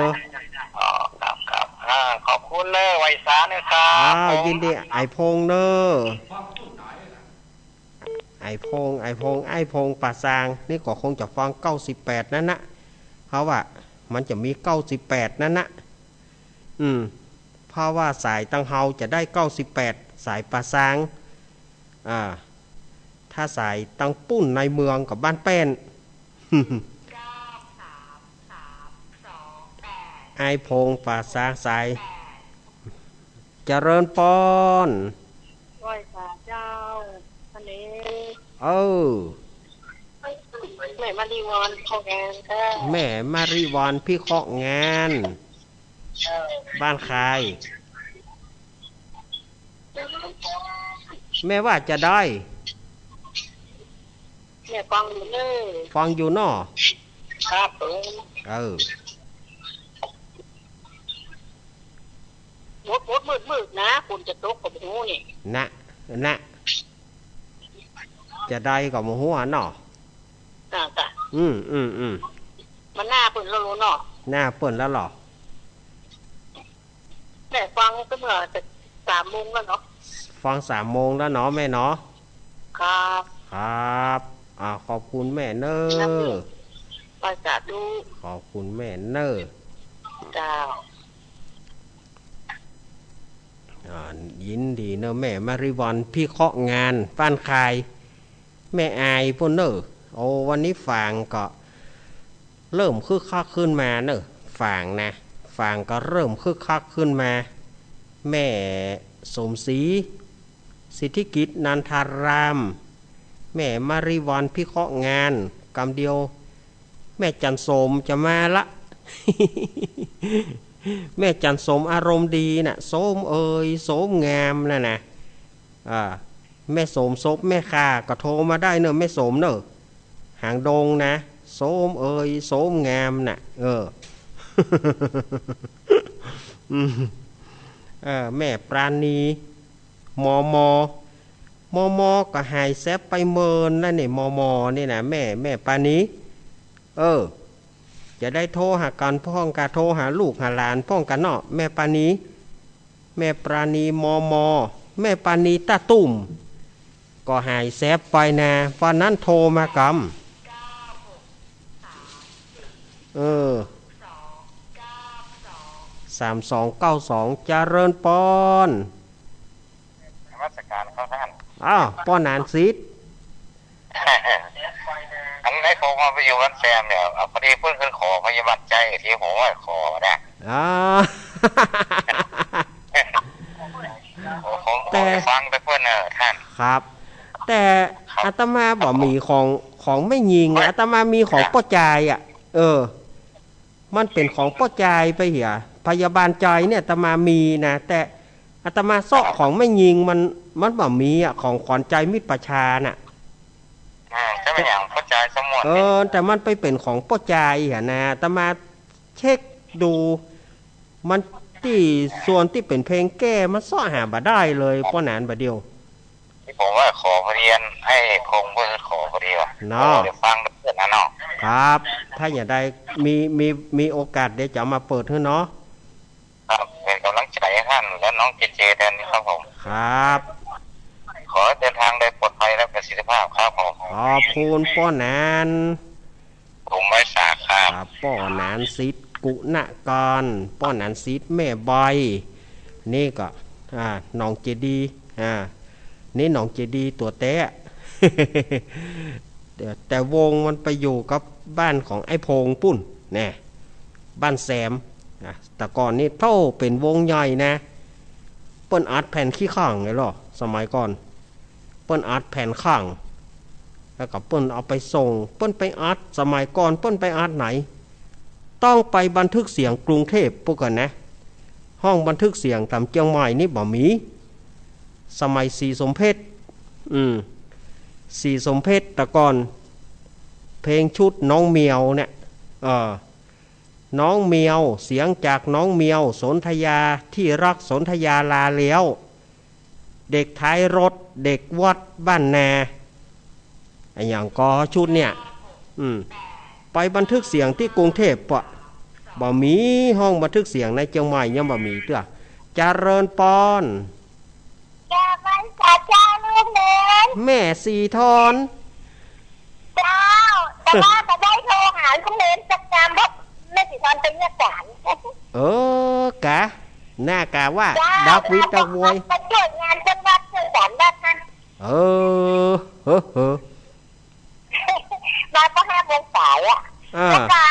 อ๋อ ครับ ครับ อ่า ขอบคุณเนอะ ไหว้สาเนอะครับ อ้าว ผม ยินดี ไอ้พงษ์เนอะ ไอ้พงษ์ ไอ้พงษ์ ไอ้พงษ์ป่าซาง นี่ก็คงจะฟังเก้าสิบแปดนั่นนะ เพราะว่ามันจะมีเก้าสิบแปดนั่นนะ อืม เพราะว่าสายตังเฮาจะได้เก้าสิบแปด สายป่าซาง อ่า ถ้าสายตังปุ้นในเมืองกับบ้านแป้น ไอ้พงษ์ป่าซางสาย เจริญปอน ไหว้สาเจ้า อันนี้ เออ แม่มาริวรรณ พิเคราะห์งานเจ้า แม่มาริวรรณ พิเคราะห์งาน เออ บ้านใคร แม่ว่าจะได้ แม่ฟังอยู่เนอะ ฟังอยู่เนาะ ครับผม เออ มดมดมืดมืดนะ ฝนจะตกก็บ่ฮู้นี่ นะ นะ จะได้ก็บ่ฮู้อะเนาะ อ่า จ้ะ อืม อืม อืม มันหน้าเปิ้นแล้วเนาะ หน้าเปิ้นแล้วเหรอ แม่ฟังก็เมื่อจะสามโมงแล้วเนาะ ฟังสามโมงแล้วเนาะแม่เนาะ ครับ ครับ อ่า ขอบคุณแม่เนอะ ครับ ไหว้สาธุ ขอบคุณแม่เนอะ เจ้า อ่า ยินดีเนอะแม่มาริวรรณ พิเคราะห์งาน บ้านใคร แม่อายปู้นเนอะ โอ้ วันนี้ฝางก็เริ่มคึกคักขึ้นมาเนอะ ฝางนะ ฝางก็เริ่มคึกคักขึ้นมา แม่สมศรี สิทธิกิจ นันทาราม แม่มาริวรรณ พิเคราะห์งาน กำเดียว แม่จันโสมจะมาละ แม่จันโสมอารมณ์ดีน่ะ โสมเอ๋ย โสมงามน่ะนะ อ่า แม่โสมซบแม่ข่าก็โทรมาได้เนอะ แม่โสมเนอะ หางดงนะ โสมเอ๋ย โสมงามน่ะ เออ อืม เออ แม่ปราณี มม มม ก็หายแซบไปเมินแล้วนี่ มม นี่นะ แม่ แม่ปราณี เออ จะได้โทรหากั๋นพ่องกะ โทรหาลูกหาหลานพ่องกั๋นเนาะ แม่ปราณี แม่ปราณี มม แม่ปราณีต้าตุ้ม ก็หายแซบไปนะ วันนั้นโทรมากำ เออ สามสองเก้าสอง เจริญปอน นมัสการครับท่าน อ้าว ป้อหนานสิทธิ์ อันนี้ผมเอาไปอยู่บ้านแซมเนี่ย อ่ะ พอดีเปิ้นขึ้นขอพยาบาลใจที่ผมว่าขอนะ อ่า ผม ผม แต่ ผมไปฟังแต่เปิ้นเนอะท่าน ครับ แต่ ครับ อาตมาบ่มีของ ของแม่ญิงอะ อาตมามีของป้อจายอะ เออ มันเป๋นของป้อจายไปเหีย พยาบาลจายเนี่ยอาตมามีนะ แต่อาตมาเซาะของแม่ญิงมัน มันบ่มีอะ ของขวัญใจมิตรประชาน่ะ อ่า จะเป็นอย่างป้อจายสมวน เออ แต่มันไปเป๋นของป้อจายเหียนะ อาตมาเช็คดู มันตี้ส่วนตี้เป๋นเพลงแก้ มันเซาะหาบ่ได้เลย ป้อหนานบ่าเดี่ยว ที่ผมว่าขอพอดี อันไอ้พงษ์เปิ้นขอพอดีว่ะ เนาะ เดี๋ยวฟังเปิ้นนะเนาะ ครับ ถ้าอย่างใดมี มี มีโอกาสเดี๋ยวจะเอามาเปิดหื้อเนาะ ครับ เป็นกำลังใจให้ท่านและน้องเจเจแทนนะครับผม ครับ ขอให้เดินทางโดยปลอดภัยและประสิทธิภาพครับผม ขอบคุณป้อหนาน ผมไว้สาครับ ครับ ป้อหนานสิทธิ์กุณกร ป้อหนานสิทธิ์แม่ใบ นี่ก็ อ่า หนองเจดีย์ อ่า นี่หนองเจดีย์ตั๋วแต๊ แต่ แต่วงมันไปอยู่กับบ้านของไอ้พงษ์ปุ้นแน่ บ้านแซม อ่ะ แต่ก่อนนี่โถ่เป๋นวงใหญ่นะ เปิ้นอัดแผ่นขี้ข้างเลยเหรอ สมัยก่อน เปิ้นอัดแผ่นข้าง แล้วก็เปิ้นเอาไปส่ง เปิ้นไปอัด สมัยก่อนเปิ้นไปอัดไหน ต้องไปบันทึกเสียงกรุงเทพฯ ปุ้นก่อนนะ ห้องบันทึกเสียงต๋ามเจียงใหม่นี่บ่มี สมัยศรีสมเพชร อืม ศรีสมเพชรแต่ก่อน เพลงชุดน้องเมียวเนี่ย เออ น้องเมียว เสียงจากน้องเมียว สนธยา ที่รัก สนธยาลาแล้ว เด็กท้ายรถ เด็กวัดบ้านนา อะหยังก่อชุดเนี่ย อืม ไปบันทึกเสียงตี้กรุงเทพฯ ปะ บ่มีห้องบันทึกเสียงในเจียงใหม่ยังบ่มีเตื้อ เจริญปอน กราบไหว้สาเจ้าลูกเหลน แม่สีทอน เจ้า แต่ว่าบ่ได้โทรหาลูกเหลนสักกำ เพราะแม่สีทอนไปเยียะก๋าน เออ กะ น่ากะว่า เจ้า ดักวิดดักโวย มาช่วยงานจังหวัดช่วยสารวัตรนะ เออ เฮ้อ เฮ้อ มาก็ห้าโมงสายอะ อ่า แล้วก็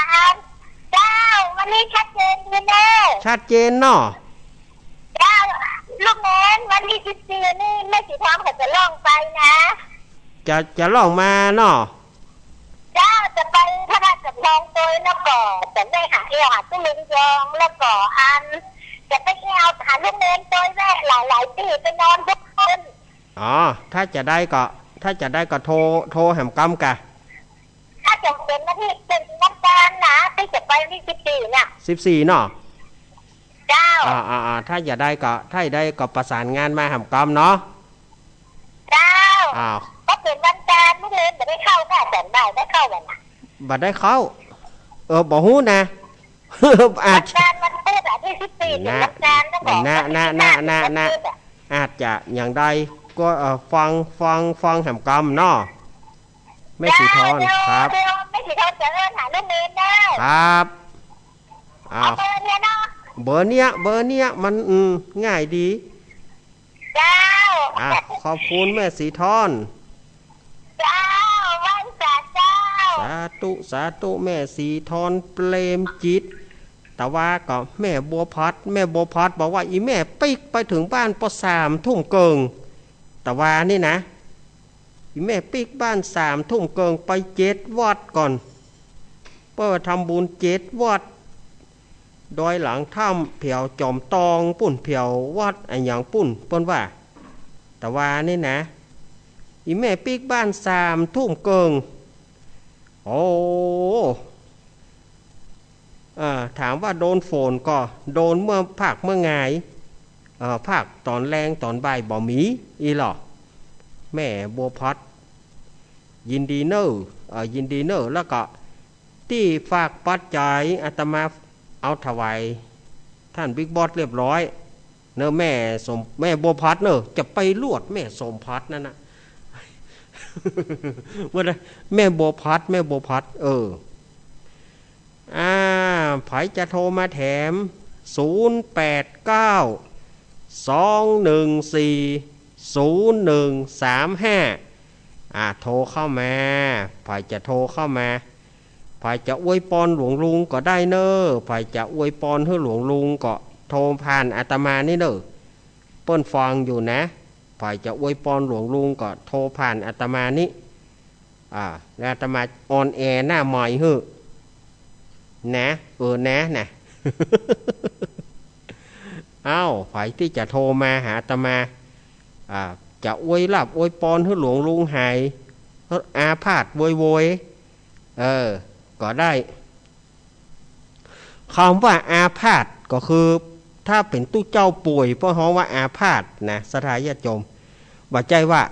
เจ้า วันนี้ชัดเจนดีเน่อ ชัดเจนเนาะ เจ้า ลูกเหลน วันที่สิบสี่นี่แม่สีทองเขาจะล่องไปนะ จะ จะล่องมาเนาะ เจ้า จะไปพระราชวังโตย แล้วก็จะได้หาเอี่ยวหาตุ๊ลุงยอง แล้วก็อัน จะไปเอี่ยวหาลูกเหลนโตยแวะหลายๆ ตี้ไปนอนทุกคน อ๋อ ถ้าจะได้ก็ ถ้าจะได้ก็โทร โทรแหมกำกะ ถ้าจะเป๋นวันที่ เป๋นวันจันทร์นะ ตี้จะไปวันที่สิบสี่เนี่ย สิบสี่เนาะ เจ้า อ่า อ่า อ่า ถ้าจะได้ก็ ถ้าจะได้ก็ประสานงานมาแหมกำเนาะ เจ้า อ้าว ก็เป๋นวันจันทร์ ลูกเหลนบ่ได้เข้าค่ะ ต๋อนบ่ายได้เข้าวันน่ะ บ่ได้เข้า เออ บ่ฮู้นะ อาจ วันจันทร์วันพุธอะ ตี้สิบสี่ เป๋นวันจันทร์ แล้วก็ นะ วันที่ นะ สิบห้า นะ นะ เป๋นวันพุธอะ อาจจะอย่างใดก็ เอ่อ ฟัง ฟัง ฟังแหมกำเนาะ แม่สีทอน เจ้า ครับ เดี๋ยวแม่สีทอนจะเอิ้นหาลูกเหลนเน่อ ครับ อ้าว เอาเบอร์เนี่ยเนาะ เบอร์เนี้ย เบอร์เนี้ย มัน อืม ง่ายดี เจ้า อ่ะ ขอบคุณแม่สีทอน เจ้า ไหว้สาเจ้า สาธุ สาธุ แม่สีทอน เปรมจิต แต่ว่าก็แม่บัวผัด แม่บัวผัดบอกว่า อีแม่ปิ๊กไปเถิงบ้านปอสามทุ่มเกิ่ง แต่ว่านี่นะ อีแม่ปิ๊กบ้านสามทุ่มเกิ่ง ไปเจ็ดวัดก่อน เปิ้นว่าทำบุญเจ็ดวัด ดอยหลังถ้ำ แผวจอมตองปุ้น แผววัดอะหยังปุ้น เปิ้นว่า ตะวานี่นะ อี่แม่ปิ๊กบ้านสามทุ่มเกิ่ง โอ้ เอ่อ ถามว่าโดนฝนก่อ โดนเมื่อภาคเมื่องาย เอ่อ ภาคต๋อนแลงต๋อนบ่ายบ่มีอี้หรอ แม่บัวพัด ยินดีเน่อ เอ่อ ยินดีเน่อ แล้วก็ตี้ฝากปัจจัยอาตมาเอาถวายต้านบิ๊กบอสเรียบร้อยเน่อ แม่สม แม่บัวพัดเน่อ จะไปลวดแม่สมพัดนั่นนะ ว่าไง แม่บัวพัด แม่บัวพัด เออ อ่า ใผจะโทรมาแถม ศูนย์แปดเก้า สองหนึ่งสี่ ศูนย์หนึ่งสามห้า อ่า โทรเข้ามา ใผจะโทรเข้ามา ใผจะอวยปอนหลวงลุงก็ได้เน่อ ใผจะอวยปอนหื้อหลวงลุงก็โทรผ่านอาตมานี่เน่อ เปิ้นฟังอยู่นะ ใผจะอวยปอนหลวงลุงก็โทรผ่านอาตมานี่ อ่า แล้วอาตมาออนแอร์หน้าไมค์หื้อ นะ เออ นะ นะ เอ้า ใผตี้จะโทรมาหาอาตมา อ่า จะอวยลาภอวยปอนหื้อหลวงลุงหายอาพาธโวยโวย เออ ก็ได้ กำว่าอาพาธก็คือ ถ้าเป๋นตุ๊เจ้าป่วย เปิ้นฮ้องว่าอาพาธนะ ศรัทธาญาติโยม บ่ใจ้ว่า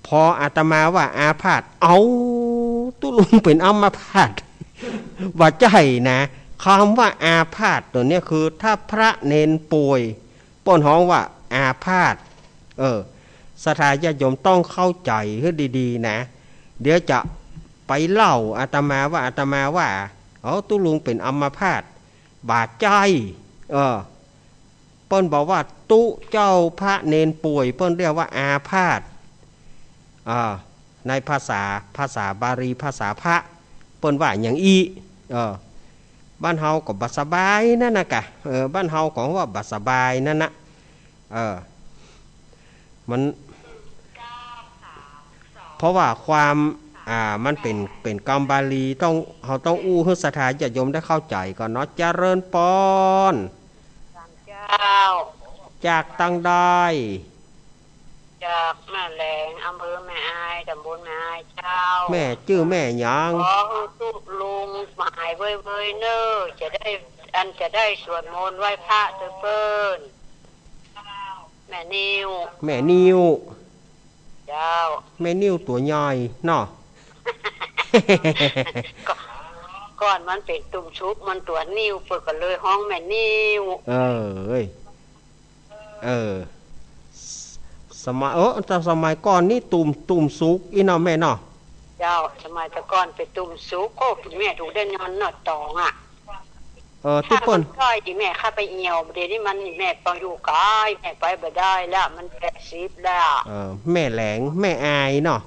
พออาตมาว่าอาพาธ เอ้า ตุ๊ลุงเป๋นอัมพาต บ่ใจ้นะ กำว่าอาพาธตั๋วเนี้ยคือ ถ้าพระเณรป่วย เปิ้นฮ้องว่าอาพาธ เออ ศรัทธาญาติโยมต้องเข้าใจ๋หื้อดีๆ นะ เดี๋ยวจะไปเล่าอาตมาว่า อาตมาว่า เอ้า ตุ๊ลุงเป๋นอัมพาต บ่ใจ้ เออ เปิ้นบอกว่าตุ๊เจ้าพระเณรป่วย เปิ้นเรียกว่าอาพาธ อ่า ในภาษา ภาษาบาลี ภาษาพระ เปิ้นว่าอย่างอี้ เออ บ้านเฮาก็บ่สบายนั่นนะกะ เออ บ้านเฮาก็ว่าบ่สบายนั่นนะ เออ มัน เพราะว่าความ อ่า มันเป๋น เป๋นกำบาลี ต้อง เฮาต้องอู้หื้อศรัทธาญาติโยมได้เข้าใจ๋ก่อนเนาะ เจริญปอน เจ้า จากตังใด จากแม่แหลง อำเภอแม่อาย ต๋ำบลแม่อายเจ้า แม่จื้อแม่หยัง ขอหื้อตุ๊ลุงหายเวยๆ เน่อ จะได้ อันจะได้สวดมนต์ไหว้พระตวยเปิ้น แม่นิว แม่นิว เจ้า แม่นิวตั๋วใหญ่เนาะ ก่อน ก่อนมันเป๋นตุ่มสุก มันตั๋วนิว เปิ้นก็เลยฮ้องแม่นิว เออ เอ้ย เออ สมัย เออ แต่สมัยก่อนนี่ตุ่ม ตุ่มสุกอี้เนาะแม่เนาะ เจ้า สมัยแต่ก่อนเป๋นตุ่มสุก โอ้ แม่ถูกได้นอนหนอดตองอะ เออ ตี้เปิ้น ถ้ามันก้อยตี้แม่ข้าไปเอี่ยว เดี๋ยวนี้มันแม่ต้องอยู่ไกล แม่ไปบ่ได้แล้ว มันแปดสิบแล้ว เออ แม่แหลง แม่อายเนาะ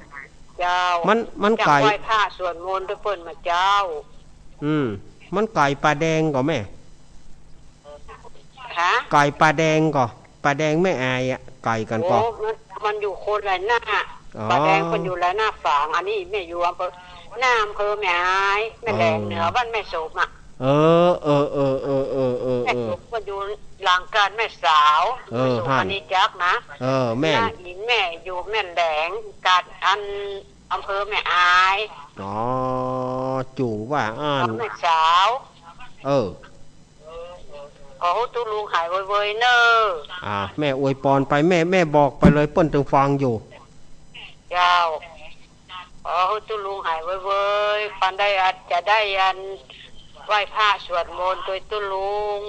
เจ้า มัน มัน จะ ไก๋ ไหว้พระสวดมนต์ตวยเปิ้นมาเจ้า อืม มันไก๋ป่าแดงก่อแม่ ฮะ ไก๋ป่าแดงก่อ ป่าแดงแม่อายอะ ไก๋กั๋นก่อ โอ้ มัน มันอยู่คนละหน้า อ๋อ ป่าแดงเปิ้นอยู่ละหน้าฝาง อันนี้แม่อยู่อำเภอ หน้าอำเภอแม่อาย แม่แหลง อ๋อ เหนือบ้านแม่สมอะ เออ เออ แม่สมเปิ้นอยู่หลังกานแม่สาว เออ แม่สม หั่น อันนี้จักนะ เออ แม่น หน้าอินแม่อยู่แม่แหลง กาดอันอำเภอแม่อาย อ๋อ จุ่งว่าอั้น แม่สาว เออ ขอหื้อตุ๊ลุงหายเวยๆ เน่อ อ่า แม่อวยปอนไป แม่ แม่บอกไปเลย เปิ้นตึงฟังอยู่ เจ้า ขอหื้อตุ๊ลุงหายเวยๆ ปานได้อันจะได้อันไหว้พระสวดมนต์ตวยตุ๊ลุง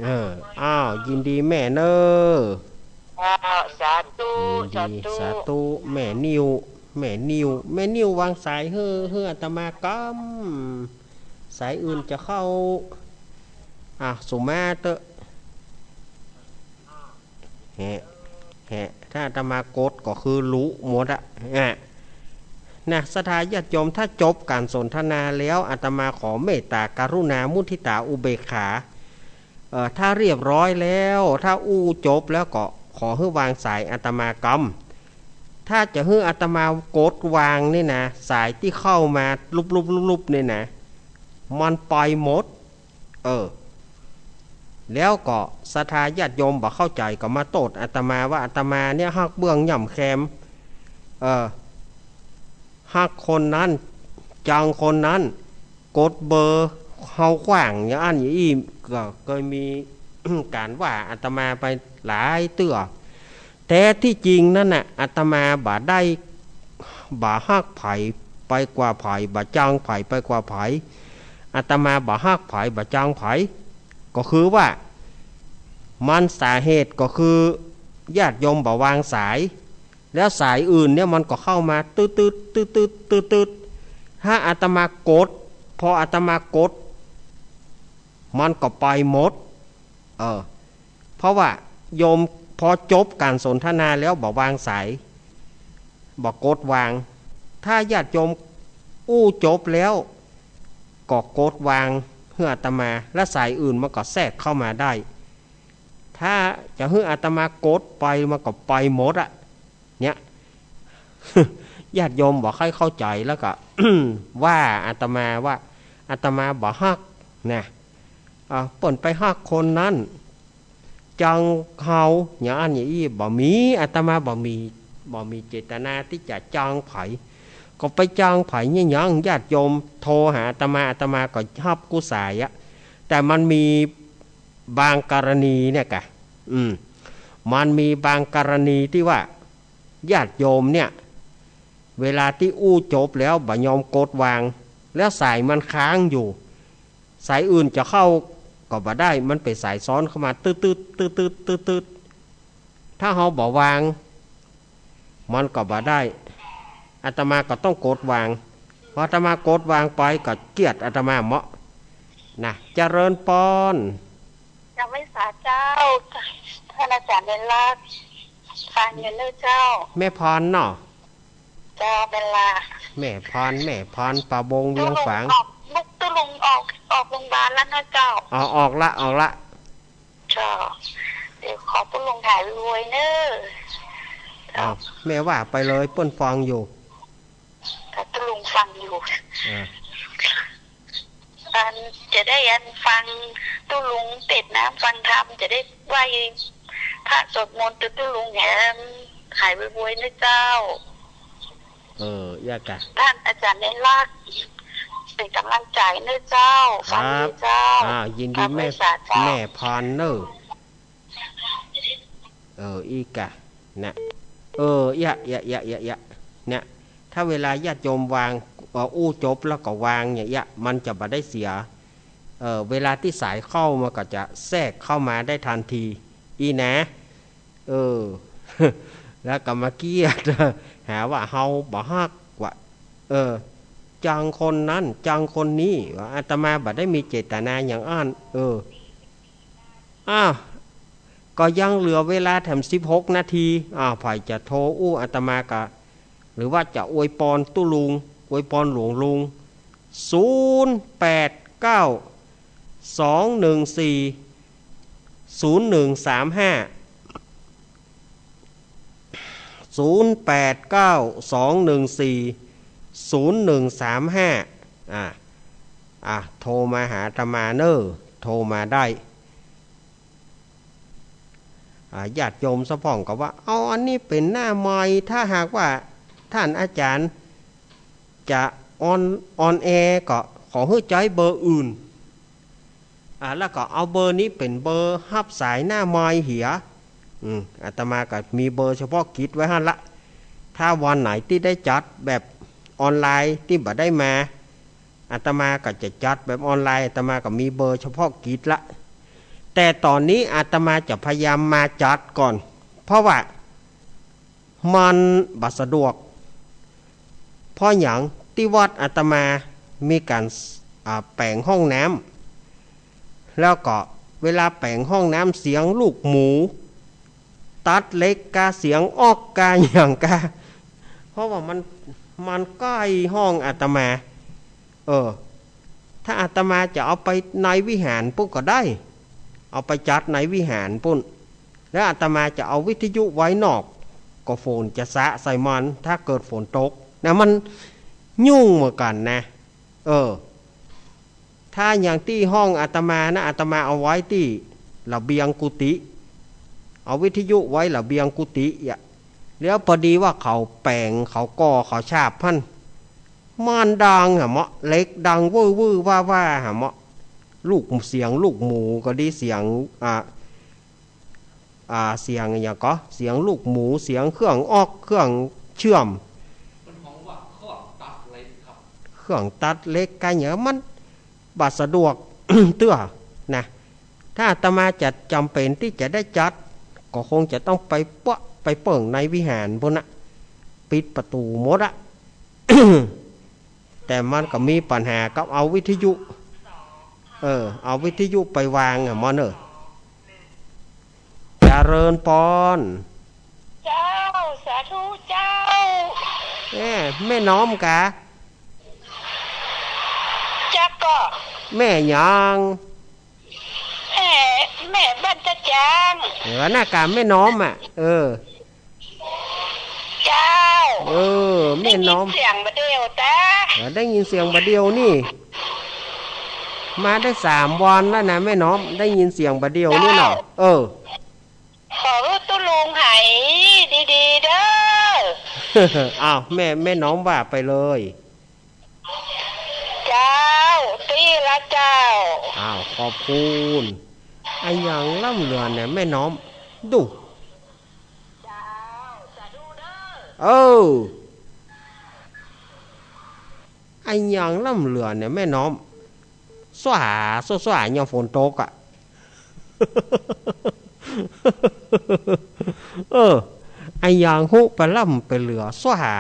เออ อ้าว ยินดีแม่เน่อ เจ้า สาธุ ยินดี สาธุ สาธุ แม่นิว แม่นิว แม่นิววางสายหื้อ หื้ออาตมากำ สายอื่นจะเข้า อ่ะ สุมาเต๊อะ แหะ แหะ ถ้าอาตมากดก็คือรู้หมดอะ อ่ะ นะ ศรัทธาญาติโยม ถ้าจบการสนทนาแล้ว อาตมาขอเมตตากรุณามุทิตาอุเบกขา เอ่อ ถ้าเรียบร้อยแล้ว ถ้าอู้จบแล้วก็ขอหื้อวางสายอาตมากำ ถ้าจะหื้ออาตมากดวางนี่นะ สายตี้เข้ามาลุบๆๆๆ นี่นะ มันไปหมด เออ แล้วก็ศรัทธาญาติโยมบ่เข้าใจ๋ก็มาโต้ษอาตมาว่าอาตมาเนี่ยฮักเบื้องย่ำแคม เออ ฮักคนนั้น จังคนนั้น กดเบอร์เฮากว้างอย่างอั้นอย่างอี้ ก็เกยมี ก๋านว่าอาตมาไปหลายเตื้อ แต่ตี้จริงนั้นน่ะ อาตมาบ่ได้ บ่ฮักใผไปกว่าใผ บ่จังใผไปกว่าใผ อาตมาบ่ฮักใผ บ่จังใผ ก็คือว่า มันสาเหตุก็คือญาติโยมบ่วางสาย แล้วสายอื่นเนี่ยมันก็เข้ามาตึ๊ดๆ ตึ๊ดๆ ตึ๊ดๆ ถ้าอาตมากด พออาตมากด มันก็ไปหมด เออ เพราะว่าโยมพอจบก๋านสนทนาแล้วบ่วางสาย บ่กดวาง ถ้าญาติโยมอู้จบแล้ว ก็กดวางหื้ออาตมา และสายอื่นมันก็แทรกเข้ามาได้ ถ้าจะหื้ออาตมากดไปมันก็ไปหมดอะ เนี่ย ญาติโยมบ่ค่อยเข้าใจ๋แล้วก็ ว่าอาตมาว่าอาตมาบ่ฮักนะ อ่า เปิ้นไปฮักคนนั้น จังเฮา อย่างอั้นอย่างอี้ บ่มี อาตมาบ่มี บ่มีเจตนาตี้จะจังใผ ก็ไปจังใผเนี่ยหยัง ญาติโยมโทรหาอาตมา อาตมาก็ฮับกู้สายอะ แต่มันมีบางกรณีเนี่ยกะ อืม มันมีบางกรณีตี้ว่า ญาติโยมเนี่ย เวลาตี้อู้จบแล้วบ่ยอมกดวาง แล้วสายมันค้างอยู่ สายอื่นจะเข้าก็บ่ได้ มันเป๋นสายซ้อนเข้ามาตึ๊ดๆ ตึ๊ดๆ ตึ๊ดๆ ถ้าเฮาบ่วาง มันก็บ่ได้ อาตมาก็ต้องกดวาง พออาตมากดวางไปก็เกียรติอาตมาเมาะนะ เจริญปอน กราบไหว้สาเจ้า ท่านอาจ๋ารย์เณรลักษณ์ ฟังอยู่เน่อเจ้า แม่พรเนาะ เจ้า เบลล่า แม่พร แม่พร ป่าบงเวียงฝาง ตุ๊ลุงออก ตุ๊ลุงออก ออกโรงพยาบาลแล้วนะเจ้า อ๋อ ออกละ ออกละ เจ้า เดี๋ยวขอตุ๊ลุงหายไวๆเน่อ อ้าว แม่ว่าไปเลย เปิ้นฟังอยู่ ถ้าตุ๊ลุงฟังอยู่ อ่า อันจะได้อันฟังตุ๊ลุงเตศน์น้ำฟังธรรม จะได้ไหว้พระสวดมนต์ตุ๊ตุ๊ลุงแหมหายไวๆเน่อเจ้า เออ เยียะกะ ท่านอาจ๋ารย์เณรลักษณ์ เป๋นก๋ำลังใจ๋เน่อเจ้า ครับ ฟังอยู่เจ้า อ่า ยินดี กราบไหว้ แม่ สาเจ้า แม่พรเน่อ เออ อี้กะ นะ เออ เยียะ เยียะ เยียะ เยียะ เยียะ เนี่ย ถ้าเวลาญาติโยมวาง เอ่อ อู้จบแล้วก็วางอย่างเงี้ย มันจะบ่ได้เสีย เอ่อ เวลาตี้สายเข้ามันก็จะแทรกเข้ามาได้ทันที อี้นะ เออ แล้วก็มาเกียรติ หาว่าเฮาบ่ฮักว่า เออ จังคนนั้น จังคนนี้ ว่าอาตมาบ่ได้มีเจตนาอย่างอั้น เออ อ้าว ก็ยังเหลือเวลาแถมสิบหกนาที อ้าว ใผจะโทรอู้อาตมาก็ หรือว่าจะอวยปอนตุ๊ลุง อวยปอนหลวงลุง ศูนย์แปดเก้า สองหนึ่งสี่ ศูนย์หนึ่งสามห้า ศูนย์แปดเก้า สองหนึ่งสี่ ศูนย์หนึ่งสามห้า อ่า อ่า โทรมาหาอาตมาเน่อ โทรมาได้ อ่า ญาติโยมสะพ่องก็ว่า เอา อันนี้เป๋นหน้าใหม่ ถ้าหากว่าท่านอาจ๋ารย์จะออน ออนแอร์ก็ขอหื้อใจ๊เบอร์อื่น อ่า แล้วก็เอาเบอร์นี้เป๋นเบอร์ฮับสายหน้าใหม่เหีย อืม อาตมาก็มีเบอร์เฉพาะกิจไว้หั้นละ ถ้าวันไหนตี้ได้จัดแบบออนไลน์ตี้บ่ได้มา อาตมาก็จะจัดแบบออนไลน์ อาตมาก็มีเบอร์เฉพาะกิจละ แต่ต๋อนนี้อาตมาจะพยายามมาจัดก่อน เพราะว่ามันบ่สะดวก เพราะหยัง ตี้วัดอาตมามีก๋าน อ่า แป๋งห้องน้ำ แล้วก็เวลาแป๋งห้องน้ำเสียงลูกหมูตัดเหล็กกา เสียงอ๊อกกา หยังกา เพราะว่ามัน มันใก้ห้องอาตมา เออ ถ้าอาตมาจะเอาไปในวิหารปุ้นก็ได้ เอาไปจัดในวิหารปุ้น แล้วอาตมาจะเอาวิทยุไว้นอก ก็ฝนจะสาดใส่มัน ถ้าเกิดฝนตกนะ มันยุ่งเหมือนกั๋นนะ เออ ถ้าอย่างตี้ห้องอาตมานะ อาตมาเอาไว้ตี้ระเบียงกุฏิ เอาวิทยุไว้ระเบียงกุฏิอะ แล้วปอดีว่าเขาแป๋ง เขาก่อ เขาฉาบหั้น มันดังหะเมาะ เหล็กดังวื้อวื้อว้าว้าหะเมาะ ลูก เสียงลูกหมูก็ดี เสียง อ่า อ่า เสียงอะหยังก่อ เสียงลูกหมู เสียงเครื่องออก เครื่องเชื่อม มันฮ้องว่าเครื่องตัดเหล็กครับ เครื่องตัดเหล็กกั๋นเนี่ย มันบ่สะดวก เตื้อนะ ถ้าอาตมาจะจ๋ำเป๋นตี้จะได้จัด ก็คงจะต้องไปเปาะ ไปเปิ่งในวิหารปู๊นนะ ปิดประตู๋หมดอะ แต่มันก็มีปัญหากับเอาวิทยุ เออ เอาวิทยุไปวางอะ มอเนอร์ เจริญปอน เจ้า สาธุเจ้า แม่ แม่น้อมกา จักก็ แม่หยัง แม่ แม่บ้านตะจาง เออ หน้ากากแม่น้อมอะ เออ เจ้า เออ แม่น้อม ได้ยินเสียงบ่าเดี่ยวตา เออ ได้ยินเสียงบ่าเดี่ยวนี่ มาได้สามวันแล้วนะแม่น้อม ได้ยินเสียงบ่าเดี่ยวนี่เนาะ เจ้า เออ ขอหื้อตุ๊ลุงหายดีๆ เด้อ อ้าว แม่ แม่น้อมว่าไปเลย เจ้า ตี้ละเจ้า อ้าว ขอบคุณ อะหยังล้ำเหลือเนี่ยแม่น้อม ดู เจ้า สาธุเด้อ เออ อะหยังล้ำเหลือเนี่ยแม่น้อม สว่า สว่า สว่า ยามฝนตกอะ เออ อะหยังฮู้ไปล้ำไปเหลือ สว่า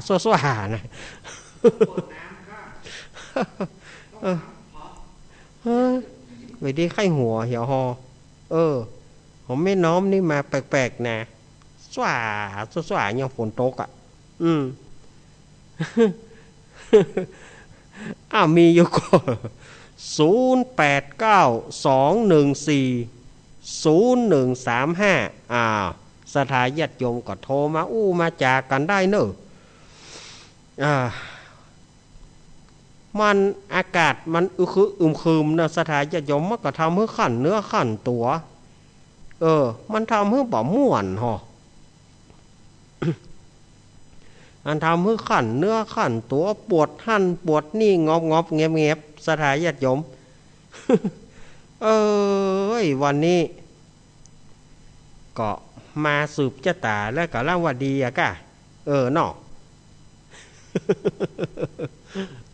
สว่า สว่า นะ เออ เออ ไปดีไข้หัวเหี่ยวฮอ เออ ของแม่น้อมนี่มาแปลกๆ นะ สว่า สว่า สว่า ยามฝนตกอะ อืม อ้าว มีอยู่ก่อ ศูนย์แปดเก้า สองหนึ่งสี่ ศูนย์หนึ่งสามห้า อ่า ศรัทธาญาติโยมก็โทรมาอู้มาจ๋ากั๋นได้เน่อ อ่า มัน อากาศมันอึมครึม อึมครึมนะ ศรัทธาญาติโยม มันก็ทำหื้อคันเนื้อคันตั๋ว เออ มันทำหื้อบ่ม่วนฮอ มันทำหื้อคันเนื้อคันตั๋ว ปวดหั้นปวดนี่ งอบๆ แงบๆ ศรัทธาญาติโยม เอ้ย วันนี้ ก็มาสืบจะต๋าแล้วก็เล่าว่าดีอะก้า เออเนาะ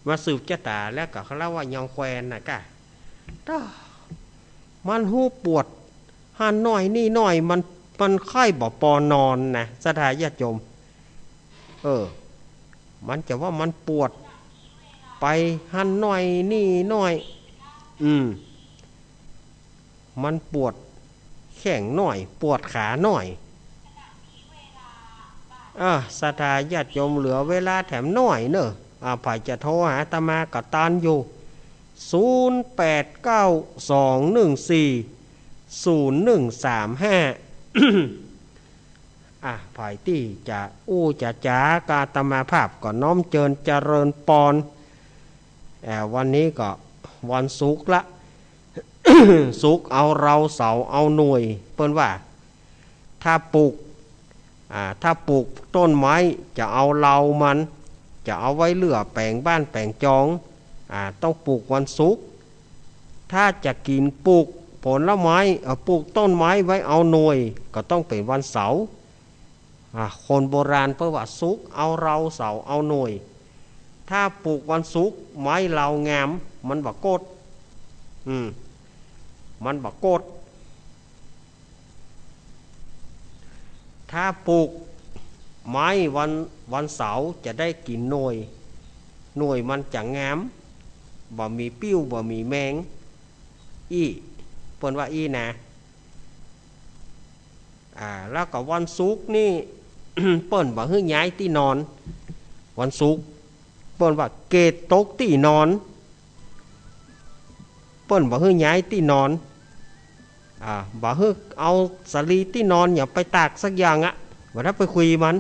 มาสืบจะต๋าแล้วก็เล่าว่ายองแควนน่ะก้า ต้อ มันฮู้ปวดหั้นหน้อยนี่หน้อย มัน มันไข้บ่ปอนอนนะ ศรัทธาญาติโยม เออ มันจะว่ามันปวดไปหั้นหน้อยนี่หน้อย อืม มันปวดแข้งหน้อย ปวดขาหน้อย อ่า ศรัทธาญาติโยม เหลือเวลาแถมหน้อยเน่อ อ่า ใผจะโทรหาอาตมาก็ตันอยู่ ศูนย์แปดเก้า สองหนึ่งสี่ ศูนย์หนึ่งสามห้า อ่ะ ใผตี้จะอู้จะจ๋ากับอาตมาภาพก็น้อมเจิญเจริญปอน อ่า วันนี้ก็วันศุกร์ละ ศุกร์เอาเรา เสาร์เอาหน่วย เปิ้นว่า ถ้าปลูก อ่า ถ้าปลูกต้นไม้จะเอาเลามัน จะเอาไว้เลื่อแป๋งบ้านแป๋งจอง อ่า ต้องปลูกวันศุกร์ ถ้าจะกิ๋นปลูกผลไม้ เอ่อ ปลูกต้นไม้ไว้เอาหน่วย ก็ต้องเป๋นวันเสาร์ อ่า คนโบราณเปิ้นว่า ศุกร์เอาเรา เสาร์เอาหน่วย ถ้าปลูกวันศุกร์ ไม้เลางาม มันบ่โกด อืม มันบ่โกด ถ้าปลูกไม้วัน วันเสาร์จะได้กิ๋นหน่วย หน่วยมันจะงาม บ่มีปิ้ว บ่มีแมง อี้ เปิ้นว่าอี้นะ อ่า แล้วก็วันศุกร์นี่ เปิ้นบ่หื้อย้ายตี้นอน วันศุกร์ เปิ้นว่าเกตตกตี้นอน เปิ้นบ่หื้อย้ายตี้นอน อ่า บ่หื้อเอาสะหลีตี้นอนหยังไปตากสักอย่างอะ บ่ได้ไปคุยมัน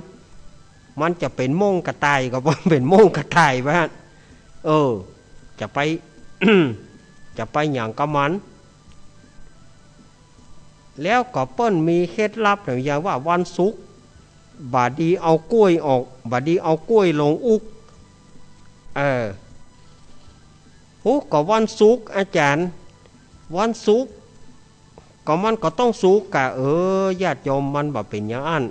มันจะเป๋นม้งกระต่ายก็บ่เป๋นม้งกระต่ายว่า เออ จะไป จะไปหยังกับมัน แล้วก็เปิ้นมีเคล็ดลับเนี่ย อย่างว่าวันศุกร์ บ่ดีเอาก้วยออก บ่ดีเอาก้วยลงอุ๊ก เออ โห ก็วันศุกร์ อาจ๋ารย์ วันศุกร์ ก็มันก็ต้องสุกกะ เออ ญาติโยม มันบ่เป๋นอย่างอั้น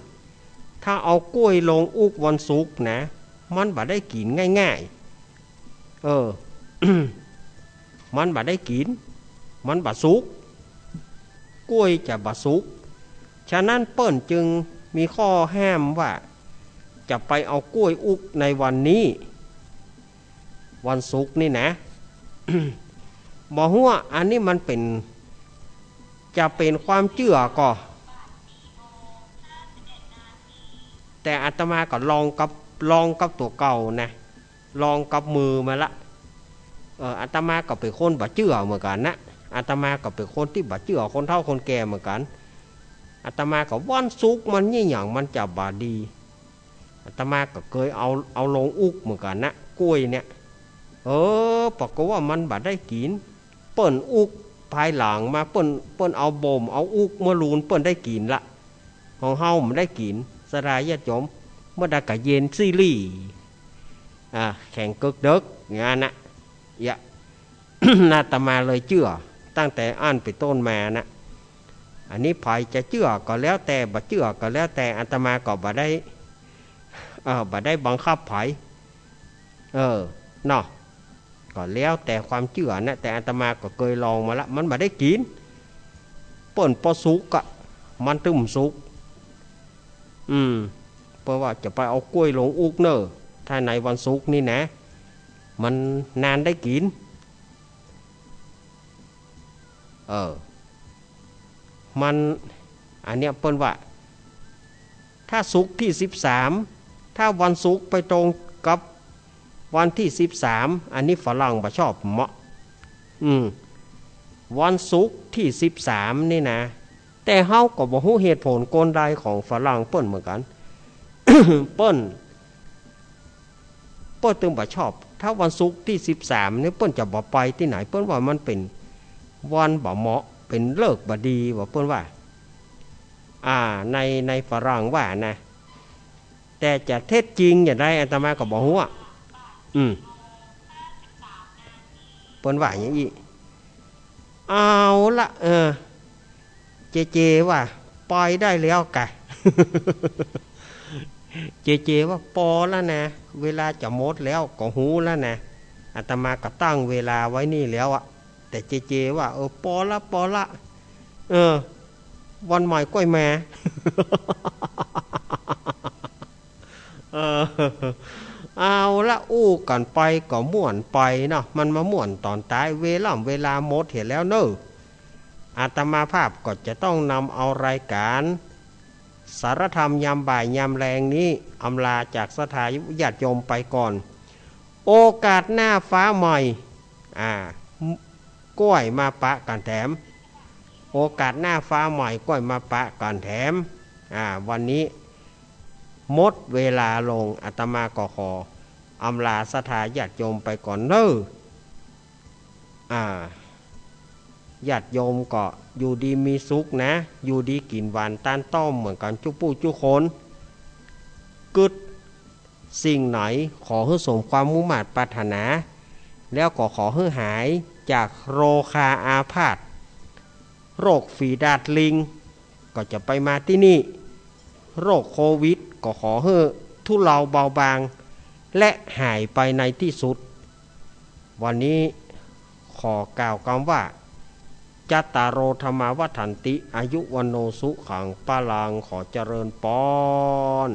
ถ้าเอาก้วยลงอุ๊กวันศุกร์นะ มันบ่ได้กิ๋นง่ายๆ เออ มันบ่ได้กิ๋น มันบ่สุก ก้วยจะบ่สุก ฉะนั้นเปิ้นจึงมีข้อห้ามว่า จะไปเอาก้วยอุ๊กในวันนี้ วันศุกร์นี่นะ บ่ฮู้ว่าอันนี้มันเป๋น จะเป๋นความเจื้อก่อ แต่อาตมาก็ลองกับ ลองกับตั๋วเก่านะ ลองกับมือมาละ เออ อาตมาก็เป๋นคนบ่เจื้อเหมือนกั๋นนะ อาตมาก็เป๋นคนตี้บ่เจื้อคนเฒ่าคนแก่เหมือนกั๋น อาตมาก็วันศุกร์มันนี่หยังมันจะบ่ดี อาตมาก็เกยเอา เอาลงอุ๊กเหมือนกั๋นนะ ก้วยเนี่ย เออ ปรากฏว่ามันบ่ได้กิ๋น เปิ้นอุ๊กภายหลังมา เปิ้น เปิ้นเอาบ่ม เอาอุ๊กมาลูน เปิ้นได้กิ๋นละ ของเฮาบ่ได้กิ๋น ศรัทธาญาติโยม เมื่อใดก็เย็นซี่หลี่ อ่า แข็งเกิกเดิก อย่างนั้นนะ เยียะ อาตมาเลยเจื้อ ตั้งแต่อั้นเป๋นต้นมานะ อันนี้ใผจะเจื้อก็แล้วแต่ บ่เจื้อก็แล้วแต่ อาตมาก็บ่ได้ เออ บ่ได้บังคับใผ เออ เนาะ ก็แล้วแต่ความเจื้อนะ แต่อาตมาก็เกยลองมาละ มันบ่ได้กิ๋น เปิ้นปอสุกอะ มันตึงสุก อืม เปิ้นว่าจะไปเอาก้วยลงอุ๊กเน่อ ถ้าในวันศุกร์นี่นะ มันนานได้กิ๋น เออ มัน อันเนี้ยเปิ้นว่า ถ้าศุกร์ตี้สิบสาม ถ้าวันศุกร์ไปตรงกับวันตี้สิบสาม อันนี้ฝรั่งบ่ชอบเมาะ อืม วันศุกร์ตี้สิบสามนี่นะ แต่เฮาก็บ่ฮู้เหตุผลกลใดของฝรั่งเปิ้นเหมือนกั๋น เปิ้น เปิ้นตึงบ่ชอบ ถ้าวันศุกร์ตี้สิบสามนี่เปิ้นจะบ่ไปตี้ไหน เปิ้นว่ามันเป๋นวันบ่เหมาะ เป๋นฤกษ์บ่ดี ว่าเปิ้นว่า อ่า ใน ในฝรั่งว่านะ แต่จะเท็จจริงอย่างใดอาตมาก็บ่ฮู้อะ อืม เปิ้นว่าอย่างอี้ เอาละ เออ เจเจว่า ไปได้แล้วกะ เจเจว่า ปอละนะ เวลาจะหมดแล้ว ก็ฮู้แล้วนะ อาตมาก็ตั้งเวลาไว้นี่แล้วอะ แต่เจเจว่า เออ ปอละ ปอละ เออ วันใหม่ก้อยมา เออ เอาละ อู้กั๋นไปก็ม่วนไปเนาะ มันมาม่วนต๋อนต๊าย เวล่ำเวลาหมดเหียแล้วเน่อ อาตมาภาพก็จะต้องนำเอารายก๋าน สารธรรมยามบ่ายยามแลงนี้ อำลาจากศรัทธาญาติโยมไปก่อน โอกาสหน้าฟ้าใหม่ อ่า ก้อยมาปะกั๋นแถม โอกาสหน้าฟ้าใหม่ก้อยมาปะกั๋นแถม อ่า วันนี้หมดเวลาลง อาตมาก็ขออำลาศรัทธาญาติโยมไปก่อนเน่อ อ่า ญาติโยมก็อยู่ดีมีสุขนะ อยู่ดีกิ๋นหวานต้านต้อมเหมือนกั๋นจุ๊ปู้จุ๊คน กึ๊ดสิ่งไหนขอหื้อสมความมุ่งมาดปรารถนา แล้วก็ขอหื้อหายจากโรคาอาพาธ โรคฝีดาษลิง ก็จะไปมาตี้นี่ โรคโควิด ก็ขอหื้อทุเลาเบาบาง และหายไปในตี้สุด วันนี้ขอกล่าวกำว่า จัตตาโร ธัมมา วัฑฒันติ อายุ วัณโณ สุขัง พลัง ขอเจริญปอน